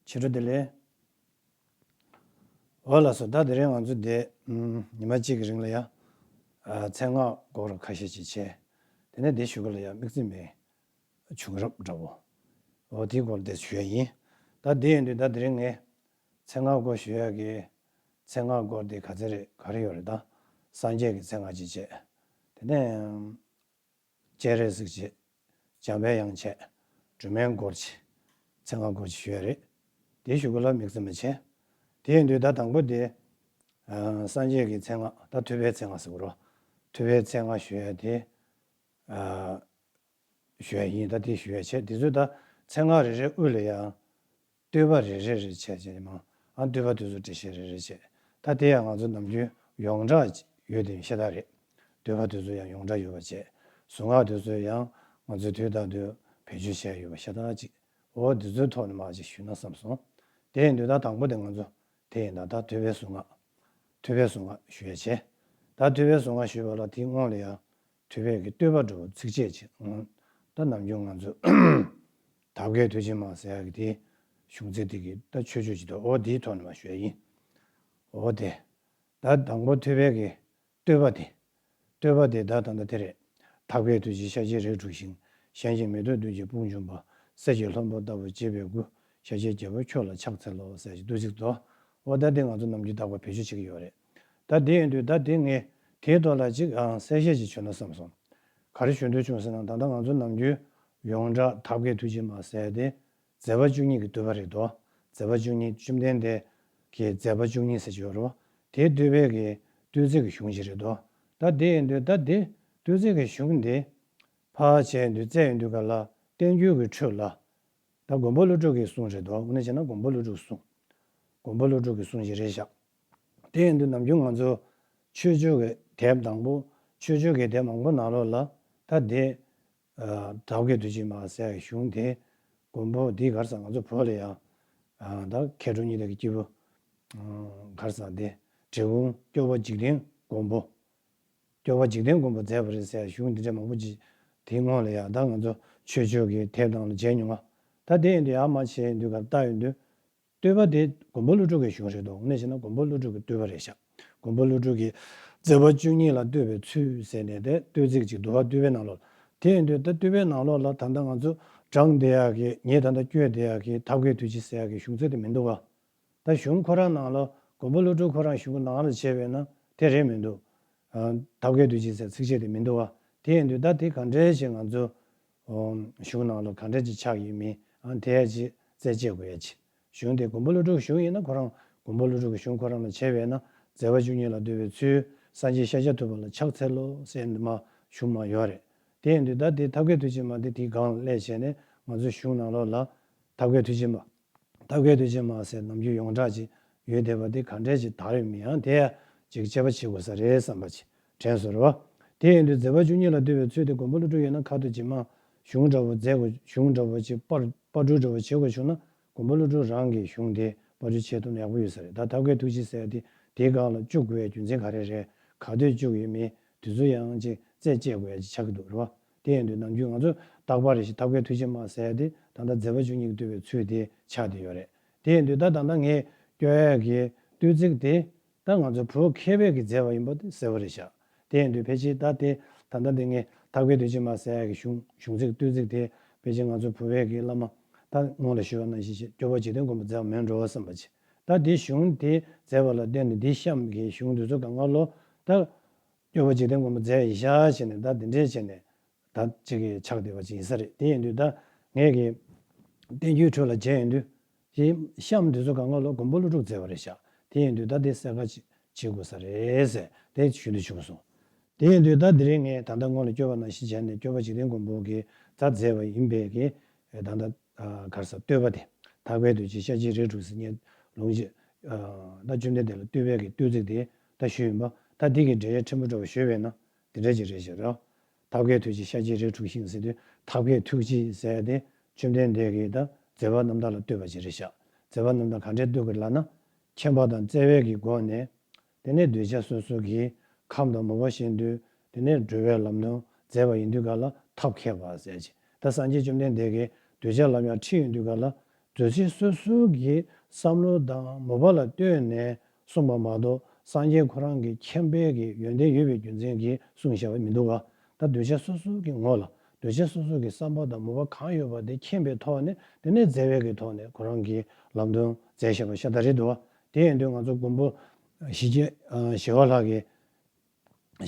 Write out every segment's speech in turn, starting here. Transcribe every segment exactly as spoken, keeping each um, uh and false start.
ཕྱི་དྲོ་བདེ་ལེགས། འོ་ལགས་སོ། ད་དེ་རིང་ང་ཚོ་འདི་ཨམ་ཉི་མ་གཅིག་གི་རིང་ལ་ཡ་ཨ་མཚན་སྔགས་སྐོར་ཁ་ཤས་ཅིག་བྱས། དེ་ནས་འདི་གཞུག་གུ་ལ་ཡ་དམིགས་བརྩེ་མའི་བྱུང་རབས་འདྲ་བོ། འོ་དེའི་སྐོར་འདི་ཞུ་ཡ་ཡིན། ད་དེ་ཡིན་དུས་ད་དེ་རིང་ངས་མཚན་སྔགས་སྐོར་ཞུ་ཡ་གི་མཚན་སྔགས་སྐོར་འདི་ག་ཚད་རེད། ག་རེ་ཡོད་རེད། ད་སངས་རྒྱས་ཀྱི་མཚན་སྔགས་ཅིག་བྱས། དེ་ནས་སྤྱན་རས་གཟིགས་བྱས། འཇམ་དཔལ་དབྱངས་བྱས། སྒྲོལ་མའི་སྐོར་བྱས། མཚན་སྔགས་སྐོར་བྱས་ཞུ་ཡ་རེད། དེའི་གཞུག་གུ་ལ་དམིགས་བརྩེ་མ་བྱས། དེ་ཡིན་དུས་ད་དང་པོ་དེ་ཨ་སངས་རྒྱས་ཀྱི་མཚན་སྔགས། ད་ཐུབ་པའི་མཚན་སྔགས་ཟེར་གོ་རོ། ཐུབ་པའི་མཚན་སྔགས་ཞུ་ཡ་དེ་ཨ་ཞུ་ཡ་ཡིན། ད་དེ་ཞུ་ཡ་བྱས། དེ་ཚོ་ད་མཚན་སྔགས་རེ་རེ་དབུས་ལ་ཡང་བསྟོད་པ་རེ་རེ་རེ་བྱས་བྱས་མ་ཨ་བསྟོད་པ་དེ་ཚོ་འགྲེལ་བཤད་རེ་རེ་བྱས། ད་དེ་ཡང་ང་ཚོ་ནམ་རྒྱུན་ཡོངས་གྲགས་ཡོད་དེ་ཤ་སྟག་རེད། བསྟོད་པ་དེ་ཚོ་ཡང་ཡོངས་གྲགས་ཡོད་པ་བྱས། གཟུངས་སྔགས་དེ་ཚོ་ཡང་ང་ཚོས་དུས་དང་དུས་བེད་སྤྱོད་བྱས་ཡོད་པ་ཤ་སྟག་ཅིག་འོ་དེ་ཚོའི་ཐོག་ནས་མར་ཅིག་ཞུས་ན་བསམ་སོང་། དེ་ཡིན་དུས་ད་དང་པོ་དེ་ང་ཚོ་དེ་ཡིན་ད་ད་ཐུབ་པའི་གཟུངས་སྔགས། ཐུབ་པའི་གཟུངས་སྔགས་ཞུ་ཡ་བྱས། ད་ཐུབ་པའི་གཟུངས་སྔགས་ཞུས་པ་ལ་དེའི་སྔོན་ལ་ཡང་ཐུབ་པའི་གི་བསྟོད་པ་འདྲ་བོ་ཚིགས་བཅད་ཅིག་ད་ནམ་རྒྱུན་ང་ཚོ་དག་བསྐྱེད་ཐུགས་རྗེ་མ་ཟེར་ཡ་གི་དེའི་གཞུང་ཚིག་དེ་གི་ད་མཆོད་བརྗོད་ཅིག་འདུག་འོ་དེའི་ཐོག་ནས་མར་ཞུ་ཡ་ཡིན། འོ་དེ། ད་དང་པོ་ཐུབ་པའི་གི་བསྟོད་པ་དེ། བསྟོད་པ་དེ་ད་ད་ལྟ་དེ་རེད། དག་པའི་ཐུགས་རྗེས་ཤཱཀྱའི་རིགས་དྲུག་ཞིང་། གཞན་གྱིས་མི་ཐུབ་བདུད་ཀྱི་དཔུང་འཇོམས་པ། གསེར་གྱི་ལྷུན་པོ་ལྟ་བུར་བརྗིད་པའི་སྐུ། ཤཱཀྱའི་རྒྱལ་པོ་ཁྱོད་ལ་ཕྱག་འཚལ་ལོ་ཟེར་ཞིག་འདུག་ཅིག་འདུག་འོ་ད་དེ་ང་ཚོ་ནམ་རྒྱུན་དག་པ་བེད་སྤྱོད་བྱེད་ཀྱི་ཡོད་རེད། ད་དེ་ཡིན་དུས་ད་དེ་ངས་དེའི་ཐོག་ལ་ཅིག་ཨང་གསལ་བཤད་ཅིག་བྱོས་ན་བསམ་སོང་། ག་རེ་ཞུ་འདོད་བྱུང་ཟེར་ན་ད་ལྟ་ང་ཚོ་ནམ་རྒྱུན་ཡོངས་གྲགས་དག་བསྐྱེད་ཐུགས་རྗེ་མ་ཟེར་དེ། མཛད་པ་བཅུ་གཉིས་ཀྱི་བསྟོད་པ་རེད་དོ། མཛད་པ་བཅུ་གཉིས་བཅོམ་ལྡན་འདས་ཀྱི་མཛད་པ་བཅུ་གཉིས་ཟེར་གྱི་ཡོད་རེད་བ། དེའི་བསྟོད་པའི་གི་བསྟོད་ཚིག་གི་གཞུང་ཞིག་རེད་དོ། ད་དེ་ཡིན་དུས་ད་དེ་བསྟོད་ཚིག་གི་གཞུང་དེ་ཕར་བྱས་ཡིན་དུས་བཙལ་ཡིན་དུས་ག་ལ་བསྟན་འགྱུར་གྱི་ཁྲོད་ལ་ད་མགོན་པོ་ཀླུ་སྒྲུབ་ཀྱི་གསུང་རེད་དོ། དངོས་གནས་བྱས་ན་མགོན་པོ་ཀླུ་སྒྲུབ་གསུང་། མགོན་པོ་ཀླུ་སྒྲུབ་ཀྱི་གསུང་ཞིག་རེད་ཤག་དེ་ཡིན་དུས་ནམ་རྒྱུན་ང་ཚོ་ཆོས་ཕྱོགས་ཀྱི་དེབ་དང་པོ་ཆོས་ཕྱོགས་ཀྱི་དེབ་མང་པོ་ནང་ལོགས་ལ་ད་དེ། དག་བསྐྱེད་ཐུགས་རྗེ་མ་ཟེར་གཞུང་དེ་མགོན་པོ་འདི་ག་རེ་ཟེར་ང་ཚོ་བོད་ལ་ཡང་ད་མཁས་གྲུབ་སྙིང་ལྡན་གྱི་སྐྱེས་བུ་ག་རེ་ཟེར་དེ་འབྲི་གུང་སྐྱོབ་པ་འཇིག་རྟེན་མགོན་པོ། སྐྱོབ་པ་འཇིག་རྟེན་མགོན་པོ་མཛད་པ་རེད་ཟེར་གཞུང་འདི་འདྲ་མང་པོ་ཅིག་དེའི་སྔོན་ལ་ཡང་ད་ང་ཚོ་ཆོས་ཕྱོགས་ཀྱི་དེབ་ནང་ལ་མཇལ་མྱོང་ང་། ད་དེ་ཡིན་དུས་ཡར་མར་བྱས་ཡིན་དུས་ག་རེ་ལྟ་ཡོང་དུས། བསྟོད་པ་དེ་མགོན་པོ་ཀླུ་སྒྲུབ་ཀྱི་གཞུང་རེད་འདུག་དངོས་གནས་བྱས་ན་མགོན་པོ་ཀླུ་སྒྲུབ་ཀྱི་བསྟོད་པ་རེད་ཤག་མགོན་པོ་ཀླུ་སྒྲུབ་ཀྱི་མཛད་པ་བཅུ་གཉིས་ལ་བསྟོད་པའི་ཚུལ་ཟེར་ནས་དེ་བསྟོད་ཚིག་ཅིག་འདུག་བ། བསྟོད་པའི་ནང་ལོགས་དེ་ཡིན་དུས་ད་བསྟོད་པའི་ནང་ལོགས་ལ་ད་ལྟ་ང་ཚོ་བགྲངས་བསྡད་ཡག་གི་ངས་ད་ལྟ་བསྐྱོན་བསྡད་ཡག་གི་དག་བསྐྱེད་ཐུགས་རྗེ་ཟེར་ཡག་གི་གཞུང་ཚིག་དེ་མི་འདུག་བ། ད་གཞུང་ཁོ་རང་ནང་ལོགས་མགོན་པོ་ཀླུ་སྒྲུབ་ཁོ་རང་གཞུང་གི་ནང་ལ་བྱས་པས་ན་དེ་རེད་མི་འདུག་དག་བསྐྱེད་ཐུགས་རྗེ་ཟེར་ཚིགས་བཅད་དེ་མི་འདུག་བ། དེ་ཡིན་དུས་ད་དེ་ག་འདྲས་ཞིག་ང་ཚོ་གཞུང་ནང་ལ་ག་འདྲས་ཅིག་ཆགས་ཡོད་མིན་དེ་ཡ་ཅིག་རྩད་གཅོད་དགོས་ཡ་ཅིག་གཞུང་དེ་མགོན་པོ་ཀླུ་སྒྲུབ་གཞུང་ཡིན་ན་ཁོ་རང་མགོན་པོ་ཀླུ་སྒྲུབ་ཀྱི་གཞུང་ཁོ་རང་ལ་བྱས་པས་ན་མཛད་པ་བཅུ་གཉིས་ལ་བསྟོད་པའི་ཚུལ། སངས་རྒྱས་ཤཱཀྱ་ཐུབ་པ་ལ་ཕྱག་འཚལ་ལོ་ཟེར་འདི་མ་གཞུང་མ་ཡོད་རེད། དེ་ཡིན་དུས་ད་དེ་དག་བསྐྱེད་ཐུགས་རྗེ་མ་དེ་དེའི་སྒང་ལ་སླེབས་བྱས་ནས་ང་ཚོ་གཞུང་ནང་ལོགས་ལ་དག་བསྐྱེད་ཐུགས་རྗེ་མ། དག་བསྐྱེད་ཐུགས་རྗེ་མ་ཟེར་ནམ་རྒྱུན་ཡོངས་གྲགས་ཅིག་ཡོད་བསྡད་པ་དེ་ག་འདྲས་ཅིག་དར་ཡོད་མིན་ཡང་དེ་ཡ་ཅིག་དཔྱད་པ་བྱེད་དགོས་ས་རེད་བསམ་པ་ཅིག་དྲན་སོང་རེད་བ། དེ་ཡིན་དུས་མཛད་པ་བཅུ་གཉིས་ལ་བསྟོད་པའི་ཚུལ་དེ་མགོན་པོ་ཀླུ་སྒྲུབ་ཡིན་ན་ཁ་ཐུག་ཅིག་མ་གཞུང་འདྲ་བོ་མཛད་དགོས། གཞུང་འདྲ་བོ་ཅིག་པར་པར་སྐྲུན་འདྲ་བོ་བྱེད་དགོས་བྱུང་ན་མགོན་པོ་ཀླུ་སྒྲུབ་རང་གི་གཞུང་དེ་པར་སྐྲུན་བྱེད་ཐུབ་ན་ཡག་པོ་ཡོད་ས་རེད། ད་དག་བསྐྱེད་ཐུགས་རྗེ་ཟེར་ཡ་དེ་དེའི་སྒང་ལ་བཅུག་དགོས་ཡ་རྒྱུ་མཚན་ག་རེ་རེད། ག་དུས་བཅུག་ཡོད་མེད་དེ་ཚོ་ཡང་ཅིག་རྩད་གཅོད་དགོས་ཡ་ཅིག་ཆགས་ཀྱི་འདུག་རེད་བ། དེ་ཡིན་དུས་ནམ་རྒྱུན་ང་ཚོ་རྟག་པར་རེ་ཞིག་དག་བསྐྱེད་ཐུགས་རྗེ་མ་ཟེར་ཡ་དེ་ད་ལྟ་མཛད་པ་བཅུ་གཉིས་ཀྱི་བསྟོད་པའི་ཚུལ་དེ་ཆགས་བསྡད་ཡོད་རེད། དེ་ཡིན་དུས་ད་ད་ལྟ་ངས་སྐྱོར་ཡ་གི་བསྟོད་ཚིག་དེ་ད་ང་ཚོ་བོད་མཁས་པའི་གི་མཛད་པ་ཡིན་པ་དེ་གསལ་པོ་རེད་ཤག་དེ་ཡིན་དུས་ཕལ་ཆེར་ད་དེ་ད་ལྟ་དེ་ངས་དག་བསྐྱེད་ཐུགས་རྗེ་མ་ཟེར་ཡ་གི་གཞུང་གཞུང་ཚིག་བསྟོད་ཚིག་དེ་ཕལ་ཆེར་ང་ཚོ་བོད་པའི་གི་བླ་མ་ད་སྔོན་ལ་ཞུས་པ་ནང་བཞིན་ཞིག་སྐྱོབ་པ་འཇིག་རྟེན་མགོན་པོ་མཛད་པ་མིན་འགྲོ་བསམ་པ་ཅིག་ད་དེ་གཞུང་དེ་མཛད་པ་ལ་བརྟེན་ནས་དེ་གཤམ་གྱི་གཞུང་དེ་ཚོ་གང་ག་ལོ་ད། སྐྱོབ་པ་འཇིག་རྟེན་མགོན་པོ་མཛད་ཡིན་ཤག་བྱས་ནས་ད་དེ་འདྲས་བྱས་ནས་ད་ཅིག་གི་ཆགས་བསྡད་པ་ཅིག་ཡིན་ས་རེད། དེ་ཡིན་དུས་ད་ངས་ཀྱི་བསྟན་འགྱུར་ཁྲོད་ལ་མཇལ་ཡོང་དུས་ཀྱི་གཤམ་དེ་ཚོ་གང་ག་ལོ་མགོན་པོ་ཀླུ་སྒྲུབ་མཛད་པ་རེད་ཤག་དེ་ཡིན་དུས་ད་དེ་གསལ་ཁ་ཅིག་བྱེད་དགོས་ས་རེད་ཟེར་དེ་ཞུ་འདོད་བྱུང་སོང་། དེ་ཡིན་དུས་ད་དེ་རིང་ངས་ད་ལྟ་སྔོན་ལ་སྐྱོར་བ་ནང་བཞིན་བྱས་ནས་སྐྱོབ་པ་འཇིག་རྟེན་མགོན་པོ་གིས་ད་མཛད་པ་ཡིན་པའི་གི་ད་ལྟ་ག་རེ་ཟེར་བསྟོད་པ་དེ་དག་པའི་དུས་ཀྱི་ཤཱཀྱའི་རིགས་དྲུག་ཟེར་ངས་ལུང་བཞི་ད་བཅོམ་ལྡན་འདས་ལ་བསྟོད་པའི་གི་བསྟོད་ཚིག་དེ་ད་ཞུས་ཡིན་པ་ད་འདི་གི་འགྲེལ་ཕྲན་བུ་འདྲ་བ་ཞུས་པས་ན། དེ་འདྲ་ཅིག་རེད་ཤག་རེད། དག་པའི་དུས་ཀྱི་ཤཱཀྱའི་རིགས་དྲུག་ཤིང་ཟེར་དུས་དག་པའི་ཐུགས་རྗེ་ཟེར་ཏེ་བཅོམ་ལྡན་འདས་ཀྱིས་ད་མཛད་པ་རྣམ་དག་ལ་བསྟོད་པ་ཅིག་རེད་ཤག་མཛད་པ་རྣམ་དག་ག་འདྲས་བསྟོད་ཀྱི་ལབ་ན། མཁྱེན་པ་དང་བརྩེ་བའི་གི་སྒོ་ནས་དེ་ནས་གདུལ་བྱ་སོ་སོ་གི་ཁམས་དང་མོས་པ་བཞིན་དུ་དེ་ནས་འགྲོ་བའི་ལམ་སྟོན་མཛད་པ་ཡིན་དུས་ག་ལ་ཐབས་མཁས་པ་ཟེར་ཅིག་ད་སངས་རྒྱས་བཅོམ་ལྡན་འདས་ཀྱིས་གདུལ་བྱ་ལམ་ཡང་ཁྲིད་ཡོང་དུས་ག་ལ། གདུལ་བྱ་སོ་སོ་གི་བསམ་བློ་དང་མོས་པ་ལ་ལྟོས་ནས་གསུངས་པ་མ་གཏོགས། སངས་རྒྱས་ཁོ་རང་གི་མཁྱེན་པའི་གི་ཡོན་ཏན་ཡོད་པའི་རྒྱུ་མཚན་གྱིས་གསུངས་བཞག་པ་མི་འདུག་ག་ད་གདུལ་བྱ་སོ་སོ་གི་ངོ་ལ། གདུལ་བྱ་སོ་སོ་གི་བསམ་པ་དང་མོས་པ་གང་ཡོད་པ་དེ་མཁྱེན་པའི་ཐོག་ནས། དེ་ནས་མཛད་པའི་གི་ཐོག་ནས་ཁོ་རང་གིས་ལམ་སྟོན་མཛད་བཞག་པ་ཤ་སྟག་རེད་འདུག་ག་དེ་ཡིན་དུས་ང་ཚོ་མགོན་པོ་ཞི་བྱེད་ཨ་ཞི་བ་ལྷ་གིས།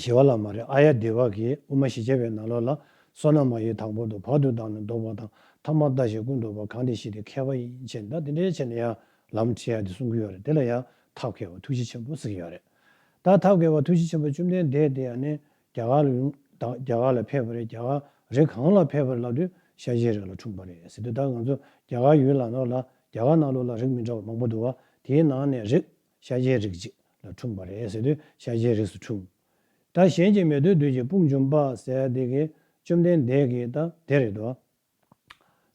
ཞི་བ་ལྷ་མ་རེད། ཨཱརྱ་དེ་བ་གིས་དབུ་མ་ཞི་བྱེད་པའི་ནང་ལོགས་ལ། བསོད་ནམས་མ་ཡིན་དང་པོ་དང་། བར་དུ་བདག་ནི་བཟློག་པ་དང་། ཐ་མ་ལྟ་ཞིག་ཀུན་རྫོགས་པ། གང་དེ་ཞི་སྟེ་མཁས་པ་ཡིན། ཅེས་ད་དེ་འདྲའི་བྱས་ནས་ཡང་ལམ་ཁྲིད་ཡ་དེ་གསུང་གི་ཡོད་རེད། དེ་ལ་ཡང་ཐབས་མཁས་པ་ཐུགས་རྗེ་ཆེན་པོ་ཟེར་གྱི་ཡོད་རེད། ད་ཐབས་མཁས་པ་ཐུགས་རྗེ་ཆེན་པོ་བཅོམ་ལྡན་འདས་དེ་ཡང་ནི་རྒྱ་གར་ལ་ཡོང་དང་། རྒྱ་གར་ལ་ཕེབས་པ་རེད། རྒྱ་གར་རི་གང་ལ་ཕེབས་པ་རེད་ལབ་དུས་ཤཱཀྱའི་རིགས་ལ་འཁྲུངས་པ་རེད་ཟེར་དུས། ད་ང་ཚོ་རྒྱ་གར་ཡུལ་ལ་ནོར་ལ་རྒྱ་གར་ནང་ལོགས་ལ་རིགས་མི་འདྲ་བ་མང་པོ་འདུག་བ། དེའི་ནང་ནས་རིགས་ཤཱཀྱའི་རིགས་གཅིག་ལ་འཁྲུངས་པ་རེད་ཟེར་དུས་ཤཱཀྱའི་རིགས་སུ་འཁྲུངས། ད་གཞན་གྱིས་མི་ཐུབ་བདུད་ཀྱི་དཔུང་འཇོམས་པ་ཟེར་དེ་གི་བཅོམ་ལྡན་འདས་ཀྱི་ད་དེ་རེད་དོ།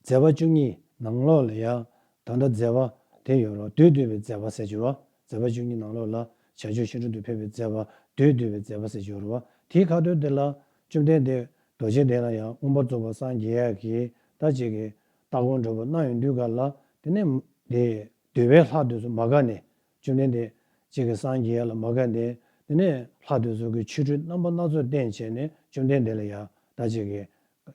མཛད་པ་བཅུ་གཉིས་ནང་ལོགས་ལ་ཡང་ད་ལྟ་མཛད་པ་དེ་ཡོད་རེད། བདུད་བཏུལ་བའི་མཛད་པ་ཟེར་གྱི་ཡོད་རེད་བ། མཛད་པ་བཅུ་གཉིས་ནང་ལོགས་ལ་བྱང་ཆུབ་ཤིང་དྲུང་དུ་ཕེབས་པའི་མཛད་པ། བདུད་བཏུལ་བའི་མཛད་པ་ཟེར་གྱི་ཡོད་རེད་བ། དེའི་ཁ་ཐོག་དེ་ལ་བཅོམ་ལྡན་འདས་རྡོ་རྗེ་གདན་ལ་ཡང་མངོན་པར་རྫོགས་པར་སངས་རྒྱས་ཡག་གི་ད་ཅིག་གི་ལྟ་སྐོར་འདྲ་པོ་གནང་ཡོང་དུས་ག་ལ། དེ་ནས་དེ་འདུལ་བའི་ལྷ་དེ་ཚོ་མ་དགའ་ནས། བཅོམ་ལྡན་འདས་ཅིག་གི་སངས་རྒྱས་ཡག་ལ་མ་དགའ་ནས། དེ་ནས་ལྷ་དེ་ཚོ་གི་ཆོ་འཕྲུལ་རྣམ་པ་སྣ་ཚོགས་བསྟན་བྱས་ནས་བཅོམ་ལྡན་འདས་ལ་ཡང་ད་ཅིག་གི་